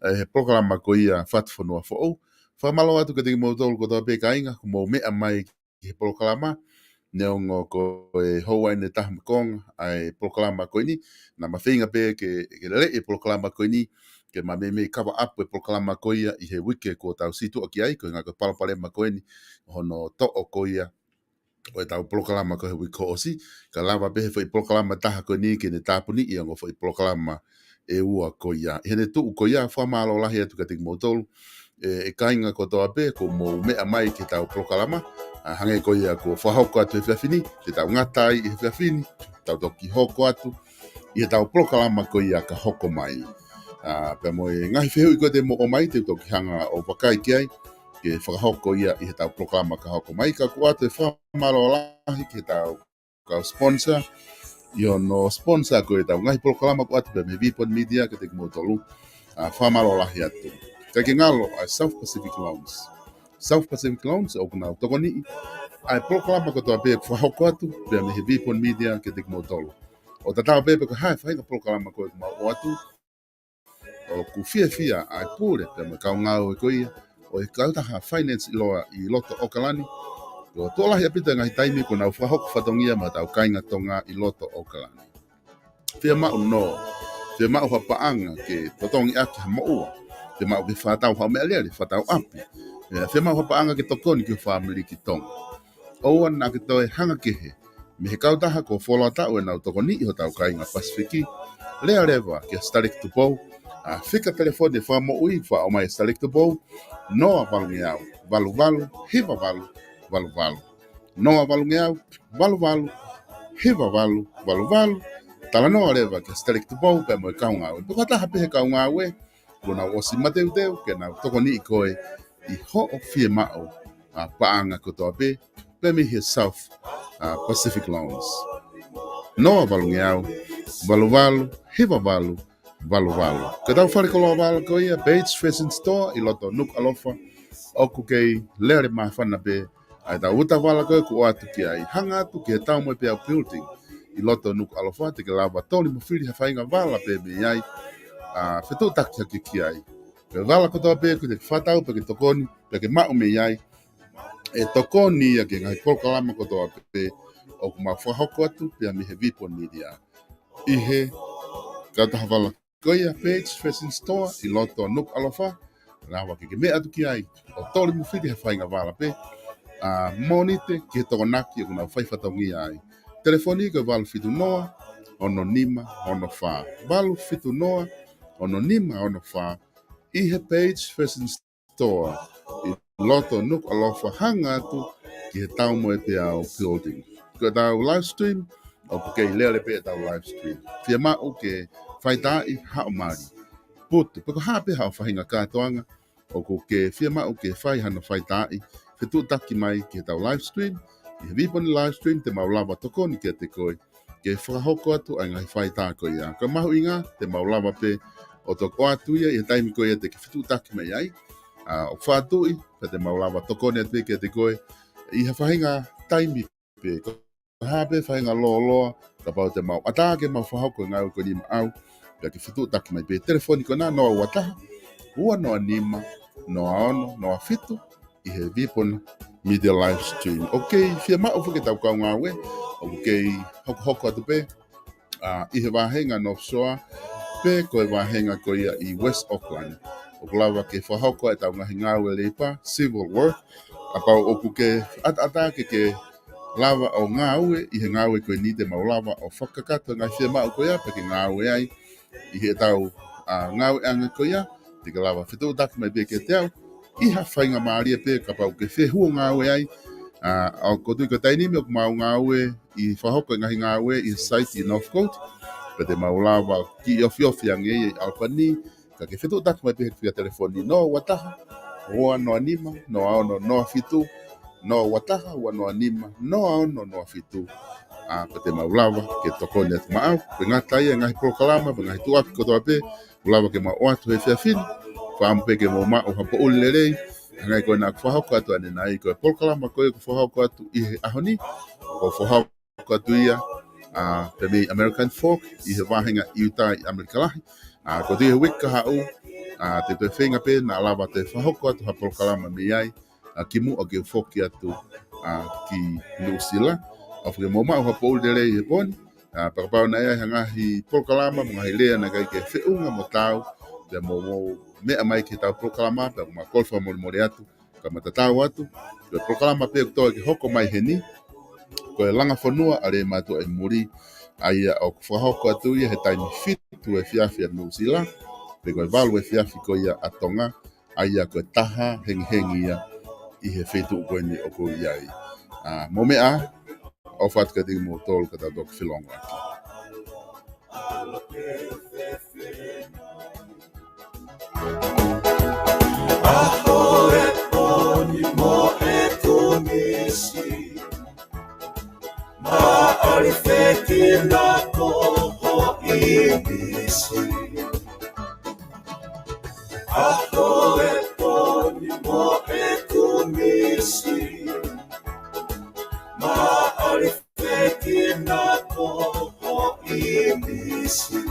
e, he polokalama ko ia Fatu Fonua Foʻou. Fakamālō atu kiate kimoutolu kotoa pē kāinga, kuo mou meʻa mai ki he polokalama, neongo ko e houa ʻeni ʻe taha mo e konga ʻa e polokalama ko eni, naʻá ma feinga pē ke, ke lele e polokalama ko eni, ke ma meimei cover up e polokalama ko ia ʻi he uike kuo tau situʻa ki ai, ko e ngaahi ko e palopalema ko eni, hono toʻo ko ia ʻo ʻetau polokalama ko e uike kuo ʻosi, ka lava pē he foʻi polokalama taha ko eni ke ne tāpuniʻi ʻa e ongo foʻi polokalama ʻe ua ko ia. ʻI heʻene tuʻu ko ia, fakamālō lahi atu kiate kimoutolu, e, e kāinga kotoa pē, kuo mou meʻa mai ki heʻetau polokalama, ʻa, hangē ko ia kuo fakahoko atu he efiafi ni, te tau ngata ai ʻi he efiafi ni, tau toki hoko atu ʻi heʻetau polokalama ko ia ka hoko mai. ʻA, pea mo e ngaahi fehuʻi ko ē te mou ʻomai, te u toki hanga ʻo vakai ki ai, ke fakahoko ia ʻi heʻetau polokalama ka hoko mai, ka ʻoku ʻoatu e fakamālō lahi ki heʻetau kau sponsor, ʻi hono sponsor ko ē ʻetau ngaahi polokalama ʻoku ʻoatu pē mei he Vipon Media kiate kimoutolu, ʻa, fakamālō lahi atu. Kae ke ngalo ʻa e South Pacific Loans. South Pacific Loans, ʻoku nau tokoniʻi ʻa e polokalama kotoa pē ʻoku fakahoko atu pē mei he Vipon Media kiate kimoutolu. ʻO tatau pē pe ko e hā e faʻahinga polokalama ko ē ʻoku mau ʻoatu, ʻoku fiefia ʻa e pule pea mo e kau ngāue ko ia ʻo e kautaha finance ʻiloa ʻi loto ʻAokalani. ʻOku tuʻo lahi ʻaupito e ngaahi taimi kuo nau fakahoko fatongia maʻa ʻetau kāinga Tonga ʻi loto ʻAokalani. Fiemaʻu nō, fiemaʻu ha paʻanga ke totongi ʻaki ha moʻua, fiemaʻu ke fakatau ha meʻalele, fakatau ʻapi, ʻe, fiemaʻu ha paʻanga ke tokoni ki ho fāmili ki Tonga. ʻOua naʻá ke toe hanga kehe mei he kautaha kuo fuoloa taʻu ʻenau tokoniʻi hotau kāinga Pasifiki, lea leva kia Stalek Tupou, ʻa e fika telefoni ʻo e fakamoʻui, fakaʻomai ʻe Stalek Tupou, noa valungeau, valu valu, hiva valu, valu valu. Noa valungeau, valu valu, hiva valu, valu valu. Talanoa leva kia Stalek Tupou pea mo e kau ngāue. Pe ko ha taha pē he kau ngāue, kuo nau ʻosi mateuteu ke nau tokoniʻi koe ʻi hoʻo fiemaʻu ʻa e paʻanga kotoa pē, pē mei he South, ʻa, Pacific Loans. Noa valungeau, valu valu, hiva valu, valu valu. Ko ʻetau fale koloa vala ko ia, Page Fashion Store ʻi loto Nukuʻalofa, ʻoku kei lele māfana pē ʻa ʻetau uta vala ko ē ʻoku ʻoatu ki ai. Hanga atu ki he Taumoepeau Building ʻi loto Nukuʻalofa, te ke lava toli mo fili ha faʻahinga vala pē mei ai, ʻa, fetuʻutaki hake ki ai. Ko e vala kotoa pē ʻoku te fakatau pea ke tokoni, pea ke maʻu mei ai, ʻe tokoni ia ki he ngaahi polokalama kotoa pē ʻoku mau fakahoko atu pē mei he Vipon Media. ʻI he kautaha vala ko ia Page Fashion Store ʻi loto Nukuʻalofa, lava ke ke meʻa atu ki ai, ʻo toli mo fili ha faʻahinga vala pē, ʻa, Mōnite ki he Tokonaki ʻoku nau fai fatongia ai. Telefoni ko e valu fitu noa, ono nima, ono fā. Valu fitu noa, ono nima, ono fā. ʻI he Page Fashion Store ʻi loto Nukuʻalofa, hanga atu ki he Taumoepeau Building. Ko ʻetau live stream, ʻoku kei lele pē ʻetau live stream. Fiemaʻu ke faitaaʻi haʻo mali, putu, pe ko e hā pē haʻo faʻahinga kātoanga ʻoku ke fiemaʻu ke fai hano faitaaʻi, fetuʻutaki mai ki heʻetau live stream. ʻI he Vipon live stream te mau lava tokoni kiate koe ke fakahoko atu ʻa e ngaahi faitā ko ia. Ko e mahuʻinga, te mau lava pē ʻo toki ʻoatu ia ʻi he taimi ko ia te ke fetuʻutaki mai ai. ʻA, ʻo fakatuʻi, pea te mau lava tokoni atu pē kiate koe ʻi ha faʻahinga taimi pē, ko e hā pē faʻahinga lōloa, kapau te mau ʻatā ke mau fakahoko e ngāue ko eni maʻau, pea ke fetuʻutaki mai pē. Telefoni ko ena noa ua taha, ua noa nima, noa ono, noa fitu, ʻi he Vipon Media live stream. ʻOku kei fiemaʻu foki ʻetau kau ngāue, ʻoku kei hokohoko atu pē, ʻa, ʻi he vāhenga North Shore, pe ko e vāhenga ko ia ʻi West Auckland. ʻOku lava ke fakahoko ʻetau ngaahi ngāue leipa, civil work, Kapau ʻoku ke ʻataʻatā ke ke lava ʻo ngāue ʻi he ngāue ko eni, te mau lava ʻo fakakakato e ngaahi fiemaʻu ko ia pea ke ngāue ai ʻi heʻetau, ʻa, ngāueʻanga ko ia. Te ke lava fetuʻutaki mai pē kiate au ʻi ha faingamālie pē kapau ʻoku ke fie hū ʻo ngāue ai. ʻA, ʻoku ou tui ko e taimi ni ʻoku mau ngāue ʻi he fakahoko e ngaahi ngāue ʻi he site ʻi Northcote. Pea te mau lava ʻo kiʻi ofiofi ange ʻi ʻAlapani, ka ke fetuʻutaki mai pē he fika telefoni noa ua taha, ua noa nima, noa ono noa fitu, noa ua taha, ua noa nima, noa ono noa fitu. ʻA, pea te mau lava ke tokoni atu maʻau. Pea ngata ai e ngaahi polokalama, pea ngaahi tuʻuapi kotoa pē, ʻoku lava ke mau ʻoatu he efiafi ni. Fakaʻamu pē ke mou maʻu ha poʻuli lelei. Hangē ko ena ʻoku fakahoko atu ʻanenai, ko e polokalama ko ē ʻoku fakahoko atu ʻi he ʻaho ni, ʻoku fakahoko atu ia, ʻa, pē mei American Fork ʻi he vāhenga ʻIutā ʻi ʻAmelika Lahi. ʻA, ʻoku ou tui he uike kahaʻu, ʻa, te u toe feinga pē naʻa lava toe fakahoko atu ha polokalama mei ai, ʻa, kimuʻa ke u foki atu, ʻa, ki Nuʻusila. ʻOfa ke mou maʻu ha poʻuli lelei he pō ni. ʻA, pea kapau naʻe ʻi ai ha ngaahi polokalama mo e ngaahi lea naʻe ʻikai ke feʻunga mo taau, pea mou, mou meʻa mai ki heʻetau polokalama, pea ʻoku mau kole fakamolemole atu, ka mau tatau atu. Ko e polokalama pē ʻoku toe ke hoko mai heni, ko e Langa Fonua ʻa Leimātuʻa ʻi Muli, ʻa ia ʻoku fakahoko atu ia he taimi fitu efiafi ʻa Nuʻusila, pe ko e valu efiafi ko ia ʻa Tonga, ʻa ia ko e taha hengihengi ia ʻi he feituʻu ko eni ʻoku ou ʻi ai. ʻA, mou meʻa, ʻofa atu kiate kimoutolu ka tau toki felongoaki. ʻAho e pō ni mo e Kōmisi, ma ʻAlifeti na ko ho ʻīmisi. ʻAho e pō ni mo e Kōmisi, ma ʻAlifeti na ko ho ʻīmisi.